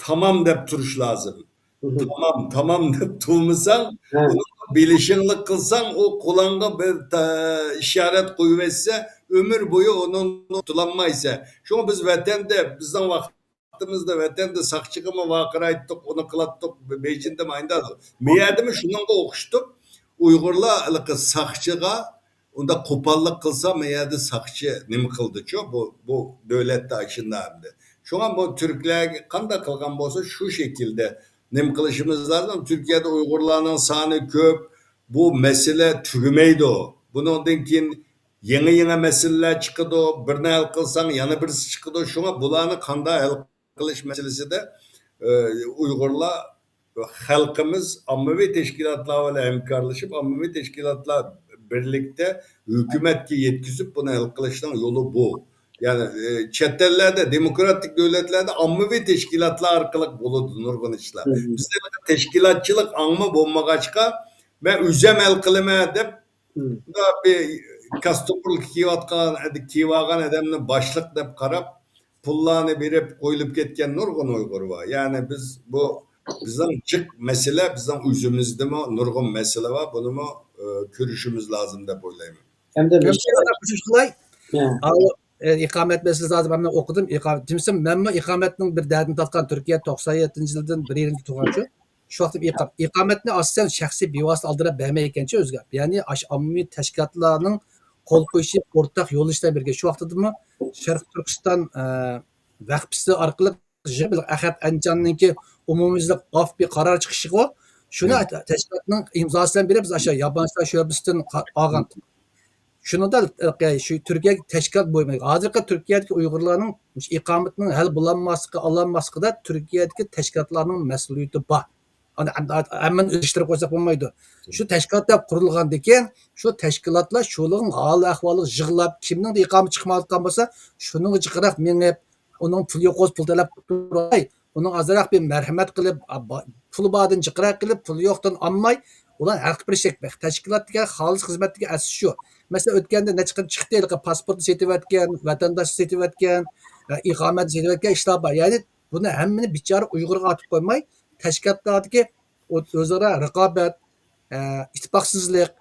تامام دەپ تۇرۇش لازىم. تامام، تامام دەپ تۇرمىساڭ، ئۇنىڭغا بىلىشىڭلىق قىلساڭ، ئۇ قولۇڭغا بىر تا-، ئىشارەت قويۇۋەتسە، ئۆمۈر بويى ئۇنىڭدىن قۇتۇلالمايسەن. شۇڭا بىز ۋەتەندە، بىزنىڭ ۋاقتىمىزدا ۋەتەندە ساقچىغىمۇ ۋارقىرايتتۇق، ئۇنى قىلاتتۇق، بېيجىڭدىمۇ ئايندادۇق. مەيەردىمۇ شۇنىڭغا ئوخشىتىپ، ئۇيغۇرلار ھېلىقى ساقچىغا ئۇنداق قوپاللىق قىلسا، مەيەردە ساقچى نېمە قىلدىچۇ؟ بۇ، بۇ دۆلەتتە ئاشۇنداق ئەمدى. شۇڭا بۇ تۈركلەرگە قانداق قىلغان بولسا، شۇ شەكىلدە نېمە قىلىشىمىز لازىم. تۈركىيەدە ئۇيغۇرلارنىڭ سانى كۆپ، بۇ مەسىلە تۈگىمەيدۇ. بۇنىڭدىن كېيىن يېڭى-يېڭى مەسىلىلەر چىقىدۇ، بىرنى ھەل قىلساڭ، يەنە بىرسى چىقىدۇ. شۇڭا بۇلارنى قانداق ھەل قىلىش مەسىلىسىدە، ئە، ئۇيغۇرلار، خەلقىمىز ئاممىۋى تەشكىلاتلار بىلەن ھەمكارلىشىپ، ئاممىۋى تەشكىلاتلار بىرلىكتە ھۆكۈمەتكە يەتكۈزۈپ، بۇنى ھەل قىلىشنىڭ يولى بۇ. يەنى، ئە، چەت ئەللەردە، دېموكراتىك دۆلەتلەردە ئاممىۋى تەشكىلاتلار ئارقىلىق بولىدۇ نۇرغۇن ئىشلار. بىزدە تەشكىلاتچىلىق ئاڭمۇ بولمىغاچقا، مەن ئۆزۈم ھەل قىلىمەن دەپ، بۇ بىر كاستيۇم كىيىۋاتقان، كىيىۋالغان ئادەمنى باشلىق دەپ قاراپ، پۇللارنى بېرىپ قويۇلۇپ كەتكەن نۇرغۇن ئۇيغۇر بار. يەنى بىز بۇ، بىزنىڭ جىق مەسىلە، بىزنىڭ ئۆزىمىزدىمۇ نۇرغۇن مەسىلە بار. بۇنىمۇ، ئە، كۆرۈشىمىز لازىم دەپ ئويلايمەن. ھەمدە مەن بىر ئايال قوشۇش قىلاي. ھە. ئاۋۇ، ئە، ئىقامەت مەسىلىسى ھازىر مەن ئوقۇدۇم. ئىقامەت، دېمىسەم، مەنمۇ ئىقامەتنىڭ بىر دەردىنى تارتقان، تۈركىيە توقسان يەتتىنچى يىلدىن بىر يىلدىن تۇرغانچۇ. شۇ ۋاقىتتا ئىقام-، ئىقامەتنى ئاساسەن شەخسىي بىۋاسىتە ئالدىراپ بەرمەيدىكەنچۇ ئۆزىگە. يەنى ئاشۇ ئاممىۋى تەشكىلاتلارنىڭ قول قويۇشى، ئورتاق يوللىشىش بىلەن بىرگە. شۇ ۋاقتىدىمۇ شەرقىي تۈركىستان، ئە، ۋەقپىسى ئارقىلىق يىغىپ، ئەخەت ئەنجاننىڭكى ئومۇميۈزلۈك ئاف بىر قارار چىقىشىغۇ، شۇنى تەشكىلاتنىڭ ئىمزاسى بىلەن بېرىپ، بىز ئاشۇ يابانچىلار شۆبىسىدىن قا-، ئالغان. شۇنىڭدا، ئە، شۇ تۈركىيەدىكى تەشكىلات بويىچە، ھازىرقى تۈركىيەدىكى ئۇيغۇرلارنىڭ مۇشۇ ئىقامىتىنىڭ ھەل بولالماسلىقى، ئالالماسلىقىدا تۈركىيەدىكى تەشكىلاتلارنىڭ مەسئۇلىيىتى بار. ئانا، ئەمدى ھەممىنى ئۈزۈشتۈرۈپ قويساق بولمايدۇ. شۇ تەشكىلاتلار قۇرۇلغاندىن كېيىن، شۇ تەشكىلاتلار شۇلارنىڭ ھال-ئەھۋالىغا يىغلاپ، كىمنىڭدە ئىقامە چىقمايۋاتقان بولسا، شۇنىڭغا جىقراق مېڭىپ، ئۇنىڭ پۇلى يوق بولسا، پۇل تەلەپ قىلىپ تۇراي، ئۇنىڭ ئازراق بىر مەرھەمەت قىلىپ، ئا، با-، پۇلى باردىن جىقراق قىلىپ، پۇلى يوقتىن ئالماي، ئۇلار ھەل قىلىپ بېرىشى كېرەك. تەشكىلاتتىكى خالىس خىزمەتتىكى ئەسلى شۇ. مەسىلەن، ئۆتكەندە نەچچە قېتىم چىقتى، ھېلىقى پاسپورتنى سېتىۋەتكەن، ۋەتەنداشلىق سېتىۋەتكەن، ئە، ئىقامەتنى سېتىۋەتكەن ئىشلار بار. يەنى بۇنى ھەممىنى بىچارە ئۇيغۇرغا ئارتىپ قويماي، تەشكىلاتلاردىكى ئۆ-، ئۆزئارا رىقابەت، ئىتتىپاقسىزلىق،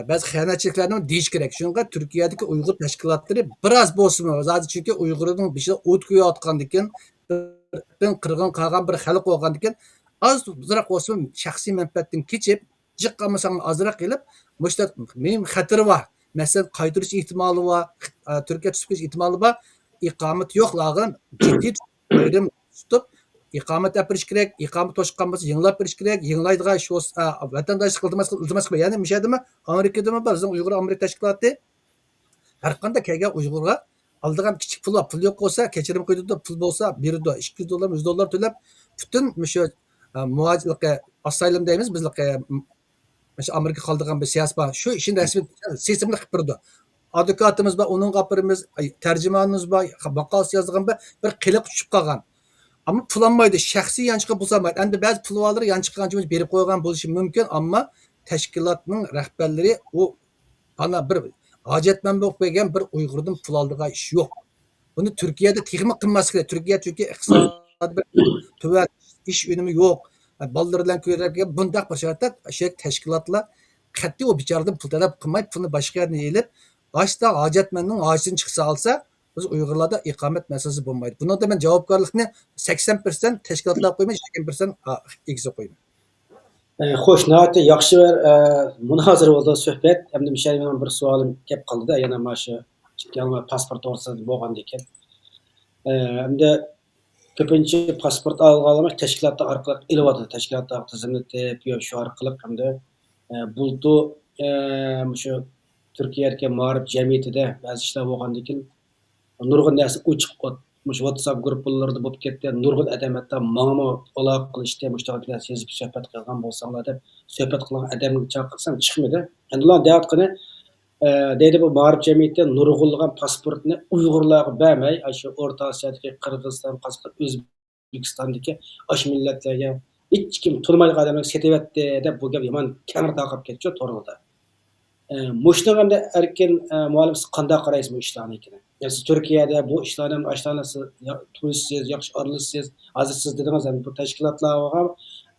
بەزى خىيانەتچىلىكلەرنى دېيىش كېرەك. شۇنىڭغا تۈركىيەدىكى ئۇيغۇر تەشكىلاتلىرى بىراز بولسىمۇ، زادى چۈنكى ئۇيغۇرنىڭ بېشىدا ئوت كۆيۈۋاتقاندىكىن، بىردىن قىرغىن قالغان بىر خەلق بولغاندىكىن، ئاز ئازراق بولسىمۇ شەخسىي مەنپەئەتتىن كېچىپ، جىق قالمىساڭ ئازراق ئېلىپ، مۇشۇنداق مۇھىم خەتىرى بار. مەسىلەن، قايتۇرۇش ئېھتىمالى بار، تۈركىيە تۇتۇپ كېتىش ئېھتىمالى بار. ئىقامىتى يوقلارغا جىددىي ئايرىم تۇتۇپ، ئىقامەت ئېلىپ بېرىش كېرەك. ئىقامەت توشقان بولسا، يېڭىلاپ بېرىش كېرەك. يېڭىلايدىغان ئىش بولسا، ئا، ۋەتەنداشلىق ئىلتىماس قىل-، ئىلتىماس قىلماق. يەنى مۇشۇ يەردىمۇ ئامېرىكىدىمۇ بار، بىزنىڭ ئۇيغۇر ئامېرىكا تەشكىلاتى ھەر قانداق كەلگەن ئۇيغۇرغا ئالىدىغان كىچىك پۇل بار. پۇل يوق بولسا، كەچۈرۈم قويىدۇ، پۇل بولسا بېرىدۇ. ئىككى يۈز دوللار، يۈز دوللار تۆلەپ، پۈتۈن مۇشۇ، ئا، مۇھاجىرلىقى، ئاسايلىم دەيمىز بىزلىقى، مۇشۇ ئامېرىكا قالىدىغان بىر سىياسىي بار. شۇ ئىشنى رەسمىي سىستېمىلىق قىلىپ بېرىدۇ. ئادۋوكاتىمىز بار، ئۇنىڭغا ئاپىرىمىز، ئاي، تەرجىمانىمىز بار، ماقالىسى يازىدىغان بىر، بىر قېلىق چۈشۈپ قالغان. ئەمما پۇل ئالمايدۇ، شەخسىي يانچۇقى پۇل سالمايدۇ. ئەمدى بەزى پۇل ئالىلىرى يانچۇقى يانچۇقى بېرىپ قويغان بولۇشى مۇمكىن، ئەمما تەشكىلاتنىڭ رەھبەرلىرى ئۇ مانا بىر ھاجەتمەن بولۇپ كەلگەن بىر ئۇيغۇردىن پۇل ئالىدىغان ئىش يوق. بۇنى تۈركىيەدە تېخىمۇ قىلماسلىق كېرەك. تۈركىيە چۈنكى ئىقتىسادى بىر تۆۋەن، ئىش ئۈنۈمى يوق. بالىلىرى بىلەن كۆرۈپ بۇنداق بىر شارائىتتا شۇ تەشكىلاتلار قەتئىي ئۇ بىچارىدىن پۇل تەلەپ قىلماي، پۇلنى باشقا يەردىن ئېلىپ، ئاشتا ھاجەتمەننىڭ ھاجىتىنى چىقسا ئالسا، بىز ئۇيغۇرلاردا ئىقامەت مەسىلىسى بولمايدۇ. بۇنىڭدا مەن جاۋابكارلىقنى سەكسەن پىرسەنت تەشكىلاتلارغا قويىمەن، يىگىرمە پىرسەنت ئىگىسىگە قويىمەن. ئە، خوش، ناھايىتى ياخشى بىر، ئە، مۇنازىرە بولدى، سۆھبەت. ئەمدى مۇشۇ يەردە مېنىڭ بىر سوئالىم كەپ قالدى-دە، يەنە مانا شۇ ئىككى يانما پاسپورت توغرىسىدا بولغاندىكىن. ئە، ئەمدى كۆپىنچە پاسپورت ئالغانلار تەشكىلاتلار ئارقىلىق ئېلىۋاتىدۇ. تەشكىلاتلار تىزىملىتىپ، يا شۇ ئارقىلىق ئەمدى، ئە، بۇلتۇر، ئە، مۇشۇ تۈركىيەدىكى مائارىپ جەمئىيىتىدە بەزى ئىشلار بولغاندىكىن، نۇرغۇن نەرسە ئوچۇق، مۇشۇ ۋاتساپ گۇرۇپپىلىرىدا بولۇپ كەتتى. نۇرغۇن ئادەم ھەتتا ماڭىمۇ ئالاقە قىلىشتى، مۇشۇنداق نەرسە يېزىپ سۆھبەت قىلغان بولساڭلار دەپ سۆھبەت قىلغان ئادەمنى چاقىرسام چىقمىدى. ئەمدى ئۇلار دەۋاتقىنى، ئە، دەيدۇ، بۇ مائارىپ جەمئىيىتى نۇرغۇنلىغان پاسپورتنى ئۇيغۇرلارغا بەرمەي، ئاشۇ ئورتا ئاسىيادىكى قىرغىزىستان، قازاقىستان، ئۆزبېكىستاندىكى ئاشۇ مىللەتلەرگە ھېچكىم تونۇمايدىغان ئادەملەرگە سېتىۋەتتى دەپ بۇ گەپ يامان كەڭرى تارقاپ كەتتى تورلاردا. ئە، مۇشۇنىڭ ئەمدى ئەركىن، ئە، مۇئەللىم، سىز قانداق قارايسىز بۇ ئىشلارنىڭكىنى؟ يەنى سىز تۈركىيەدە بۇ ئىشلارنى، ئاشۇلارنى سىز يا-، تونۇشىسىز، ياخشى ئارىلىشىسىز. ھازىر سىز دېدىڭىز، يەنى بۇ تەشكىلاتلارغا،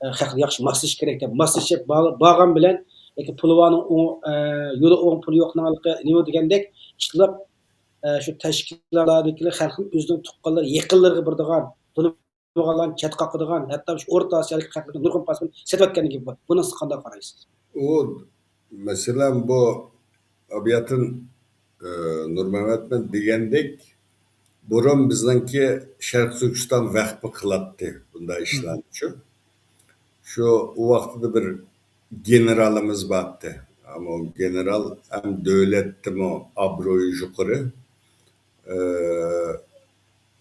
ئە، خەق ياخشى ماسلىشىش كېرەك دەپ، ماسلىشىپ بار-، بارغان بىلەن، لېكىن پۇلى بارنىڭ ئوڭ-، ئە، يولى ئوڭ، پۇلى يوقنىڭ ھېلىقى نېمە دېگەندەك، ئىشلەپ، ئە، شۇ تەشكىلاتلاردىكىلەر خەلقنىڭ ئۆزىنىڭ تۇغقانلىرى، يېقىنلىرىغا بېرىدىغان، بولغانلارنى چەت قاقىدىغان، ھەتتا شۇ ئورتا ئاسىيادىكى خەقلەرگە نۇرغۇن پاسپورت سېتىۋەتكەنلىكى بار. بۇنىڭغا سىز قانداق قارايسىز؟ ئۇ، مەسىلەن، بۇ ئابىياتىن، ئە، نۇرمەمەتمۇ دېگەندەك، بۇرۇن بىزنىڭكى شەرقىي تۈركىستان ۋەقپى قىلاتتى بۇنداق ئىشلارنىچۇ. شۇ ئۇ ۋاقتىدا بىر گېنېرالىمىز بارتتى. ئەمما ئۇ گېنېرال ھەم دۆلەتتىمۇ ئابرۇيى يۇقىرى، ئە،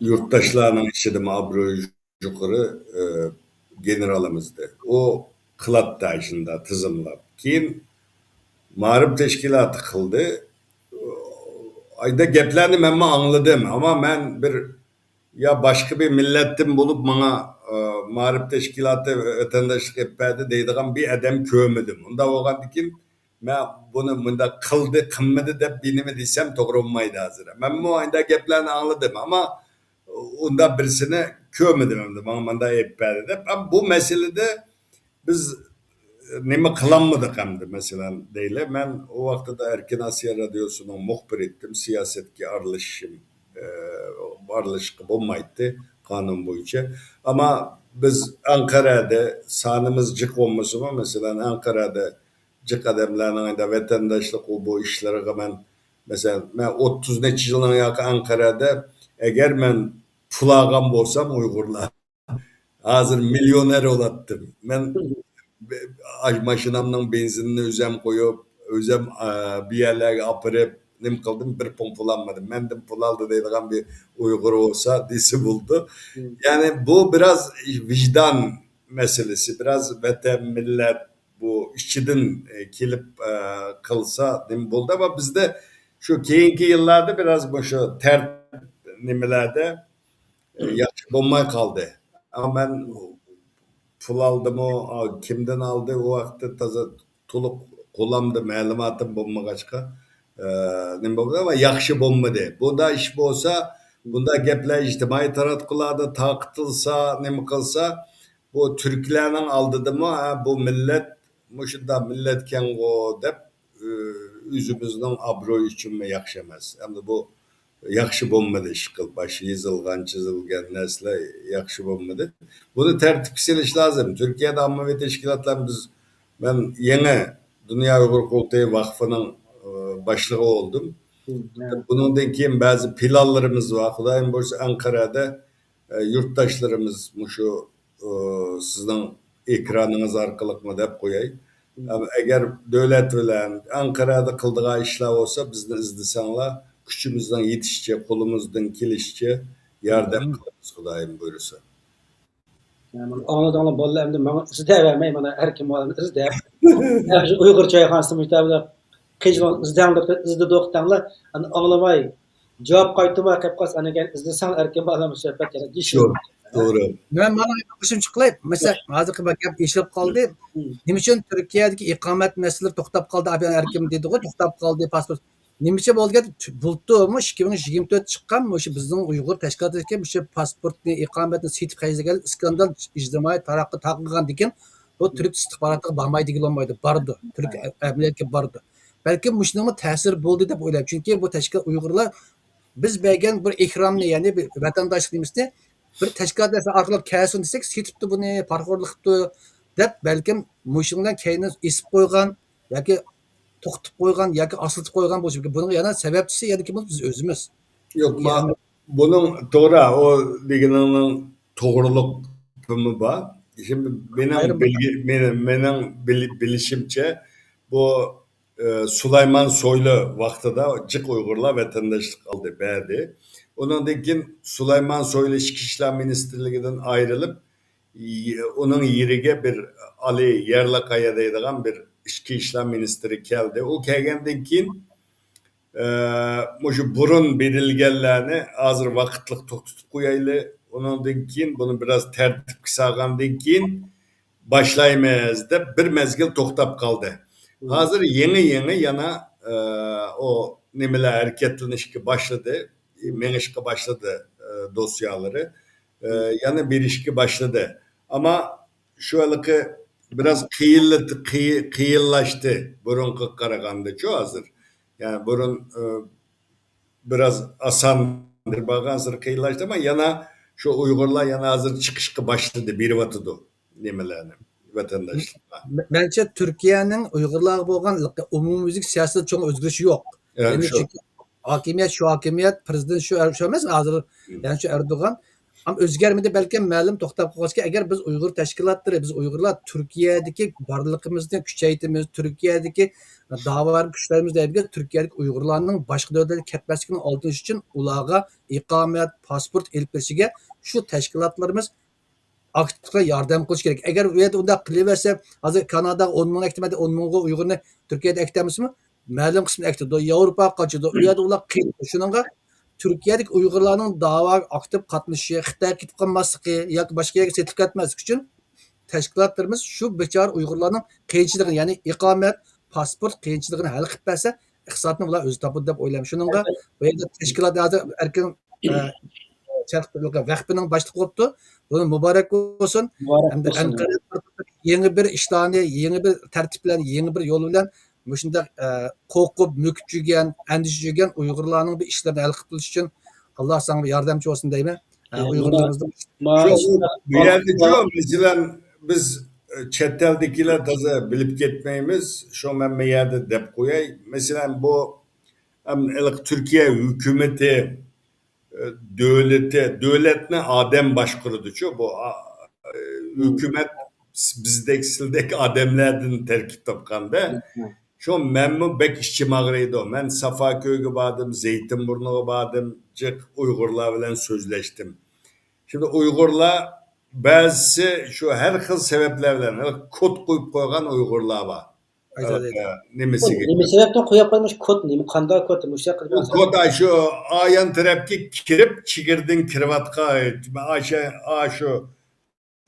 يۇرتداشلارنىڭ ئىچىدىمۇ ئابرۇيى يۇقىرى، ئە، گېنېرالىمىزدى. ئۇ قىلاتتى ئاشۇنداق تىزىملاپ. كېيىن مائارىپ تەشكىلاتى قىلدى. ئايدا گەپلەرنى مەنمۇ ئاڭلىدىم. ئەمما مەن بىر، يا باشقا بىر مىللەتتىن بولۇپ ماڭا، ئە، مائارىپ تەشكىلاتى ۋەتەنداشلىق ئېلىپ بەردى دەيدىغان بىر ئادەم كۆرمىدىم. ئۇنداق بولغاندىكىن، مەن بۇنى مۇنداق قىلدى، قىلمىدى دەپ بىر نېمە دېسەم توغرا بولمايدۇ ھازىر. مەنمۇ ئايدا گەپلەرنى ئاڭلىدىم، ئەمما ئۇنداق بىرسىنى كۆرمىدىم ئەمدى، ماڭا مۇنداق ئېلىپ بەردى دەپ. ئەمما بۇ مەسىلىدە بىز نېمە قىلالمىدۇق ئەمدى، مەسىلەن، دەيلى. مەن ئۇ ۋاقتىدا ئەركىن ئاسىيا رادىيوسىنىڭ مۇخبىرى ئىدىم، سىياسەتكە ئارىلىشىشىم، ئە، ئارىلىشىشقا بولمايتتى قانۇن بويىچە. ئەمما بىز ئەنقەرەدە سانىمىز جىق بولمىسىمۇ، مەسىلەن، ئەنقەرەدە جىق ئادەملەرنىڭ ئەمدى ۋەتەنداشلىق ئۇ بۇ ئىشلىرىغا مەن، مەسىلەن، مەن ئوتتۇز نەچچە يىلنىڭ ياقى ئەنقەرەدە، ئەگەر مەن پۇل ئالغان بولسام ئۇيغۇرلار، ھازىر مىليونېر بولاتتىم. مەن ماشىنامنىڭ بېنزىنىنى ئۆزۈم قويۇپ، ئۆزۈم، ئە، بۇ يەرلەرگە ئاپىرىپ، نېمە قىلدىم، بىر پۇڭ پۇل ئالمىدىم. مەندىن پۇل ئالدى دەيدىغان بىر ئۇيغۇر بولسا دېسە بولىدۇ. يەنى بۇ بىراز ۋىجدان مەسىلىسى، بىراز ۋەتەن، مىللەت، بۇ ئىچىدىن، ئە، كېلىپ، ئە، قىلسا نېمە بولدى؟ ئەمما بىزدە شۇ كېيىنكى يىللاردا بىراز مۇشۇ تەرتىپ نېمىلەردە، ئە، ياخشى بولماي قالدى. ئەمما مەن پۇل ئالدىمۇ، ئا، كىمدىن ئالدى، ئۇ ۋاقىتتا تازا تولۇق قولامدا مەلۇماتىم بولمىغاچقا، ئە، نېمە بولدى؟ ئەمما ياخشى بولمىدى. بۇنداق ئىش بولسا، بۇنداق گەپلەر ئىجتىمائىي تاراتقۇلاردا تارقىتىلسا، نېمە قىلسا، بۇ تۈركلەرنىڭ ئالدىدىمۇ، ھە، بۇ مىللەت مۇشۇنداق مىللەتكەنغۇ دەپ، ئۆ-، ئۆزىمىزنىڭ ئابرۇيى ئۈچۈنمۇ ياخشى ئەمەس. ئەمدى بۇ ياخشى بولمىدى، ئىشقىلىپ، باشقا يېزىلغان، چىزىلگەن نەرسىلەر ياخشى بولمىدى. بۇنى تەرتىپكە سېلىش لازىم. تۈركىيەدە ئاممىۋى تەشكىلاتلار، بىز، مەن يېڭى دۇنيا ئۇيغۇر قۇرۇلتىيى ۋاقفىنىڭ، ئە، باشلىقى بولدۇم. بۇنىڭدىن كېيىن بەزى پىلانلىرىمىز بار. خۇدايىم بۇيرۇسا، ئەنقەرەدە، ئە، يۇرتداشلىرىمىز مۇشۇ، ئە، سىزنىڭ ئېكرانىڭىز ئارقىلىقمۇ دەپ قوياي. ئەگەر دۆلەت بىلەن ئەنقەرەدە قىلىدىغان ئىشلار بولسا، بىزنى ئىزدىسەڭلار، كۈچىمىزنىڭ يېتىشىچە، قولىمىزدىن كېلىشىچە ياردەم قىلىمىز، خۇدايىم بۇيرۇسا. يا، مانا ئاڭلىدىڭلار، بالىلار ئەمدى ماڭا ئىزدەۋەرمەي، مانا ھەر كىم ئۇيغۇر چايخانىسى مۇشتابىدا قىيچىلىق ئىزدەڭلار، ئىزدىدۇق دەڭلار. ئەمدى ئاڭلىماي، جاۋاب قايتۇرماي قېلىپ قالسا، ئاندىن كېيىن ئىزدىسەڭلار ئەركىن بالىلار مۇشۇ سۆھبەت يەنە دېيىشىۋېرىدۇ. توغرا. مەن مانا قوشۇمچە قىلاي. مەسىلەن، ھازىرقى بىر گەپ ئېشىلىپ قالدى. نېمە ئۈچۈن تۈركىيەدىكى ئىقامەت مەسىلىلىرى توختاپ قالدى؟ ئەركىن دېدىغۇ، توختاپ قالدى، پاسپورت. نېمىشقا بولدى؟ بۇلتۇرمۇ ئىككى مىڭ يىگىرمە تۆت چىققان مۇشۇ بىزنىڭ ئۇيغۇر تەشكىلاتىدىكى مۇشۇ پاسپورتنى، ئىقامەتنى سېتىپ خەجلىگەن ئىسكاندال ئىجتىمائىي تاراتقۇ تارقىغاندىن كېيىن، بۇ تۈرك ئىستىخباراتىغا بارمايدىغىلى بولمايدۇ، بارىدۇ. تۈرك ئەمەلىيەتكە بارىدۇ. بەلكىم مۇشۇنىڭمۇ تەسىرى بولدى دەپ ئويلايمەن. چۈنكى بۇ تەشكىلات ئۇيغۇرلار بىز بەرگەن بىر ئېھرامنى، يەنى بىر ۋەتەنداشلىق نېمىسىنى بىر تەشكىلات ئارقىلىق كەلسۇن دېسەك، سېتىپتۇ بۇنى، پارىخورلۇق قىپتۇ دەپ، بەلكىم مۇشۇنىڭ بىلەن كەينىنى ئېسىپ قويغان ياكى توختىتىپ قويغان ياكى ئاستىلىتىپ قويغان بولۇشى مۇمكىن. بۇنىڭ يەنە سەۋەبچىسى يەنە كىم بولسا، بىز ئۆزىمىز. يوق، ما-، بۇنىڭ توغرا، ئۇ دېگىنىڭنىڭ توغرىلىقىمۇ بار. شىمدى مېنىڭ ئايرىم بىلگە-، مېنىڭ، مېنىڭ بىل-، بىلىشىمچە، بۇ، ئە، سۇلايمان سويلۇ ۋاقتىدا جىق ئۇيغۇرلار ۋەتەنداشلىق ئالدى، بەردى. ئۇنىڭدىن كېيىن سۇلايمان سويلۇ ئىچكى ئىشلار مىنىستىرلىكىدىن ئايرىلىپ، ئۇنىڭ يېرىگە بىر ئالى يەرلىقايا دەيدىغان بىر ئىچكى ئىشلار مىنىستىرى كەلدى. ئۇ كەلگەندىن كېيىن، ئە، مۇشۇ بۇرۇن بېرىلگەنلەرنى ھازىر ۋاقىتلىق توختىتىپ قويايلى. ئۇنىڭدىن كېيىن بۇنى بىراز تەرتىپكە سالغاندىن كېيىن باشلايمىز دەپ بىر مەزگىل توختاپ قالدى. ھازىر يېڭى-يېڭى يەنە، ئە، ئۇ نېمىلەر ھەرىكەتلىنىشكە باشلىدى، مېڭىشقا باشلىدى، ئە، دوسيالىرى. ئە، يەنە بېرىشكە باشلىدى. ئەمما شۇ ھېلىقى بىراز قىيىنلىتى-، قىي-، قىيىنلاشتى بۇرۇنقىغا قارىغاندىچۇ ھازىر. يەنى بۇرۇن، ئە، بىراز ئاسان بارغانسېرى قىيىنلاشتى، ئەمما يەنە شۇ ئۇيغۇرلار يەنە ھازىر چىقىشقا باشلىدى، بېرىۋاتىدۇ نېمىلەرنى، ۋەتەنداشلىققا. مەنچە تۈركىيەنىڭ ئۇيغۇرلارغا بولغان ئومۇميۈزلۈك سىياسىتىدە چوڭ ئۆزگىرىش يوق. يەنى چۈنكى ھاكىمىيەت شۇ ھاكىمىيەت، پىرېزىدېنت شۇ، شۇ ئەمەسمۇ ھازىر؟ يەنى شۇ ئەردوغان. ئەمما ئۆزگەرمىدى، بەلكىم مەلۇم توختاپ قالغاچقا، ئەگەر بىز ئۇيغۇر تەشكىلاتلىرى، بىز ئۇيغۇرلار تۈركىيەدىكى بارلىقىمىزنى كۈچەيتىمىز، تۈركىيەدىكى داۋا كۈچلەيمىز دەيدىكەن، تۈركىيەدىكى ئۇيغۇرلارنىڭ باشقا دۆلەتلەرگە كەتمەسلىكىنى ئالدىنى ئېلىش ئۈچۈن ئۇلارغا ئىقامەت، پاسپورت ئېلىپ بېرىشىگە شۇ تەشكىلاتلىرىمىز ئاكتىپ ياردەم قىلىش كېرەك. ئەگەر ئۇ يەردە ئۇنداق قىلىۋەرسە، ھازىر كاناداغا ئون مىڭ ئەكتىمەدى، ئون مىڭغا ئۇيغۇرنى تۈركىيەدە ئەكتەمسىمۇ؟ مەلۇم قىسمىنى ئەكتىدۇ، ياۋروپاغا قاچىدۇ. ئۇ يەردە ئۇلار قىيىن. شۇنىڭغا تۈركىيەدىكى ئۇيغۇرلارنىڭ داۋاغا ئاكتىپ قاتنىشىشى، خىتايغا كېتىپ قالماسلىقى ياكى باشقا يەرگە سېتىلىپ كەتمەسلىكى ئۈچۈن تەشكىلاتلىرىمىز شۇ بىچارە ئۇيغۇرلارنىڭ قىيىنچىلىقىنى، يەنى ئىقامەت، پاسپورت قىيىنچىلىقىنى ھەل قىلىپ بەرسە، ئىقتىسادنى ئۇلار ئۆزى تاپىدۇ دەپ ئويلايمەن. شۇنىڭغا بۇ يەردە تەشكىلات ھازىر ئەركىن، ئە، شەرق ۋەقپىنىڭ باشلىقى بوپتۇ. بۇنى مۇبارەك بولسۇن. ھەمدە ئەنقەرە يېڭى بىر ئىشلارنى، يېڭى بىر تەرتىپ بىلەن، يېڭى بىر يول بىلەن مۇشۇنداق، ئە، قورقۇپ، مۆكۈپ يۈرگەن، ئەندىشە يۈرگەن ئۇيغۇرلارنىڭ بىر ئىشلىرىنى ھەل قىلىپ بېرىش ئۈچۈن ئاللا ساڭا ياردەمچى بولسۇن دەيمەن. ئە، ئۇيغۇرلىرىمىزنىڭ شۇ، بۇ يەردىچۇ، مەسىلەن، بىز، ئە، چەت ئەلدىكىلەر تازا بىلىپ كەتمەيمىز. شۇ مەن بۇ يەردە دەپ قوياي. مەسىلەن، بۇ، ئەم، ھېلىقى تۈركىيە ھۆكۈمىتى، ئە، دۆلىتى، دۆلەتنى ئادەم باشقۇرىدۇچۇ. بۇ، ئا، ئە، ھۆكۈمەت بىزدەك، سىلدەك ئادەملەردىن تەركىب تاپقاندا. شۇ مەنمۇ بەك ئىچىم ئاغرىيدۇ. مەن سافاكۆلگە باردىم، زەيتىنبۇرنۇغا باردىم، جىق ئۇيغۇرلار بىلەن سۆزلەشتىم. شۇ ئۇيغۇرلار بەزىسى شۇ ھەر خىل سەۋەبلەر بىلەن، ھېلىقى كود قويۇپ قويغان ئۇيغۇرلار بار. ئە، نېمىسىگە؟ نېمە سەۋەبتىن قويۇپ قويمىش كود؟ نېمە، قانداق كود؟ مۇشۇ ياققا بۇ كود ئاشۇ ئايان تەرەپكە كىرىپ، چېگرىدىن كىرىۋاتقان، ئاشۇ، ئاشۇ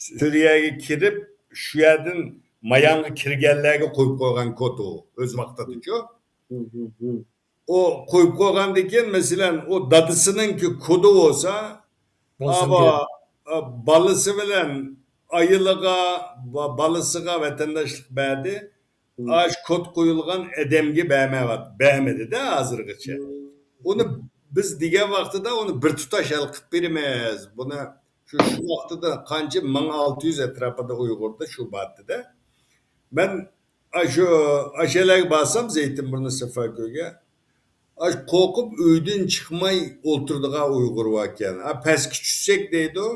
سۈرىيەگە كىرىپ، شۇ يەردىن مايانغا كىرگەنلەرگە قويۇپ قويغان كود ئۇ، ئۆز ۋاقتىدىچۇ. ئۇ قويۇپ قويغاندىن كېيىن، مەسىلەن، ئۇ دادىسىنىڭكى كودى بولسا، ئاۋۇ، ئا، بالىسى بىلەن ئايىلىغا، با-، بالىسىغا ۋەتەنداشلىق بەردى. ئاش كود قويۇلغان ئادەمگە بەرمەيۋات-، بەرمىدى-دە ھازىرغىچە. ئۇنى بىز دېگەن ۋاقتىدا ئۇنى بىر تۇتاش ھەل قىلىپ بېرىمىز. بۇنى شۇ، شۇ ۋاقتىدا قانچە، مىڭ ئالتە يۈز ئەتراپىدا ئۇيغۇردا شۇ بارتىدە. مەن ئاشۇ، ئاشەلەرگە بارسام، زەيتىنبۇرنى، سەفەركۆيگە، ئاش قورقۇپ ئۆيدىن چىقماي ئولتۇرىدىغان ئۇيغۇر باركەن. ئا، پەسكە چۈشسەك دەيدۇ.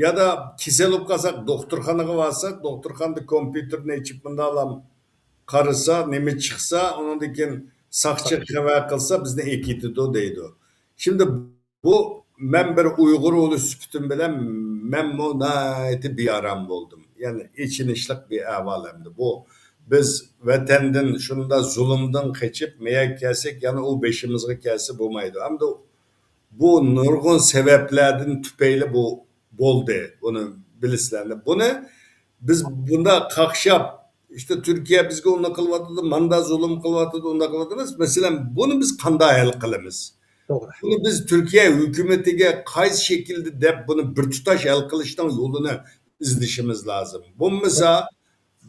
يا دا كېسەل بولۇپ قالساق، دوختۇرخانىغا بارساق، دوختۇرخانىدا كومپيۇتېرنى ئېچىپ مۇنداقلام قارىسا، نېمە چىقسا، ئۇنىڭدىن كېيىن ساقچىغا خەۋەر قىلسا، بىزنى ئەكېتىدۇ دەيدۇ. شىمدى بۇ، مەن بىر ئۇيغۇر ئۇلى سۈپىتىم بىلەن مەنمۇ ناھايىتى بىئارام بولدۇم. يەنى ئېچىنىشلىق بىر ئەھۋال ئەمدى بۇ. بىز ۋەتەندىن شۇنداق زۇلۇمدىن قېچىپ، مەيەگە كەلسەك، يەنە ئۇ بېشىمىزغا كەلسە بولمايدۇ. ئەمدى بۇ نۇرغۇن سەۋەبلەردىن تۈپەيلى بۇ بولدى. بۇنى بىلىسىلەر. بۇنى بىز بۇنداق قاقشاپ، ئىشتە تۈركىيە بىزگە ئۇنداق قىلىۋاتىدۇ، ماندا زۇلۇم قىلىۋاتىدۇ، ئۇنداق قىلىۋاتىدۇ ئەمەس. مەسىلەن، بۇنى بىز قانداق ھەل قىلىمىز؟ توغرا. بۇنى بىز تۈركىيە ھۆكۈمىتىگە قايسى شەكىلدە دەپ، بۇنى بىر تۇتاش ھەل قىلىشنىڭ يولىنى ئىزدىشىمىز لازىم. بولمىسا،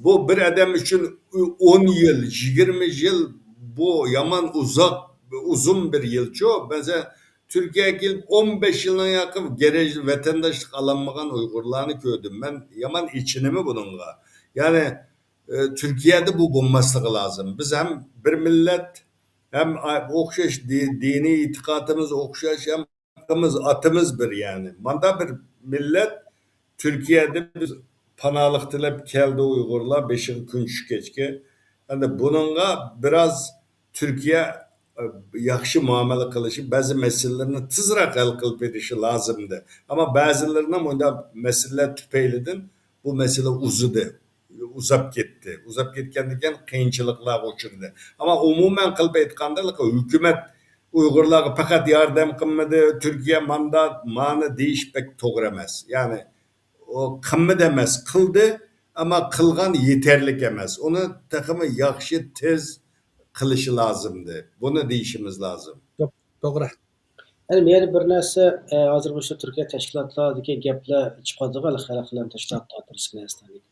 بۇ بىر ئادەم ئۈچۈن ئون يىل، يىگىرمە يىل، بۇ يامان ئۇزاق، ئۇزۇن بىر يىلچۇ. مەسىلەن، تۈركىيەگە كېلىپ ئون بەش يىلنىڭ ياقى گەرەج ۋەتەنداشلىق ئالالمىغان ئۇيغۇرلارنى كۆردۈم. مەن يامان ئېچىنىمەن بۇنىڭغا. يەنى، ئە، تۈركىيەدە بۇ بولماسلىقى لازىم. بىز ھەم بىر مىللەت، ھەم ئوخشاش دى-، دىنىي ئېتىقادىمىز ئوخشاش، ھەم ئاتىمىز، ئاتىمىز بىر يەنى. ماندا بىر مىللەت تۈركىيەدە بىز پاناھلىق تىلەپ كەلدى ئۇيغۇرلار، بېشىغا كۈن چۈشكەچكە. ئەمدى بۇنىڭغا بىراز تۈركىيە، ئە، ياخشى مۇئامىلە قىلىشى، بەزى مەسىلىلەرنى تېزراق ھەل قىلىپ بېرىشى لازىمدى. ئەمما بەزىلىرىنىڭ مۇنداق مەسىلىلەر تۈپەيلىدىن بۇ مەسىلە ئۇزىدى. ئۇزاپ كەتتى. ئۇزاپ كەتكەندىن كېيىن قىيىنچىلىقلارغا ئۇچرىدى. ئەمما ئومۇمەن قىلىپ ئېيتقاندا، ھۆكۈمەت ئۇيغۇرلارغا پەقەت ياردەم قىلمىدى، تۈركىيە ماندا، مانى دېيىش بەك توغرا ئەمەس. يەنى، ئۇ قىلمىدى ئەمەس، قىلدى، ئەمما قىلغان يېتەرلىك ئەمەس. ئۇنى تېخىمۇ ياخشى، تېز قىلىشى لازىمدى. بۇنى دېيىشىمىز لازىم. توغرا. يەنى مەن بىر نەرسە، ئە، ھازىر مۇشۇ تۈركىيە تەشكىلاتلاردىكى گەپلەر چىقىۋاتىدىغان خەلق بىلەن تەشكىلات خاتىرىسىنى ئەسلىدىم.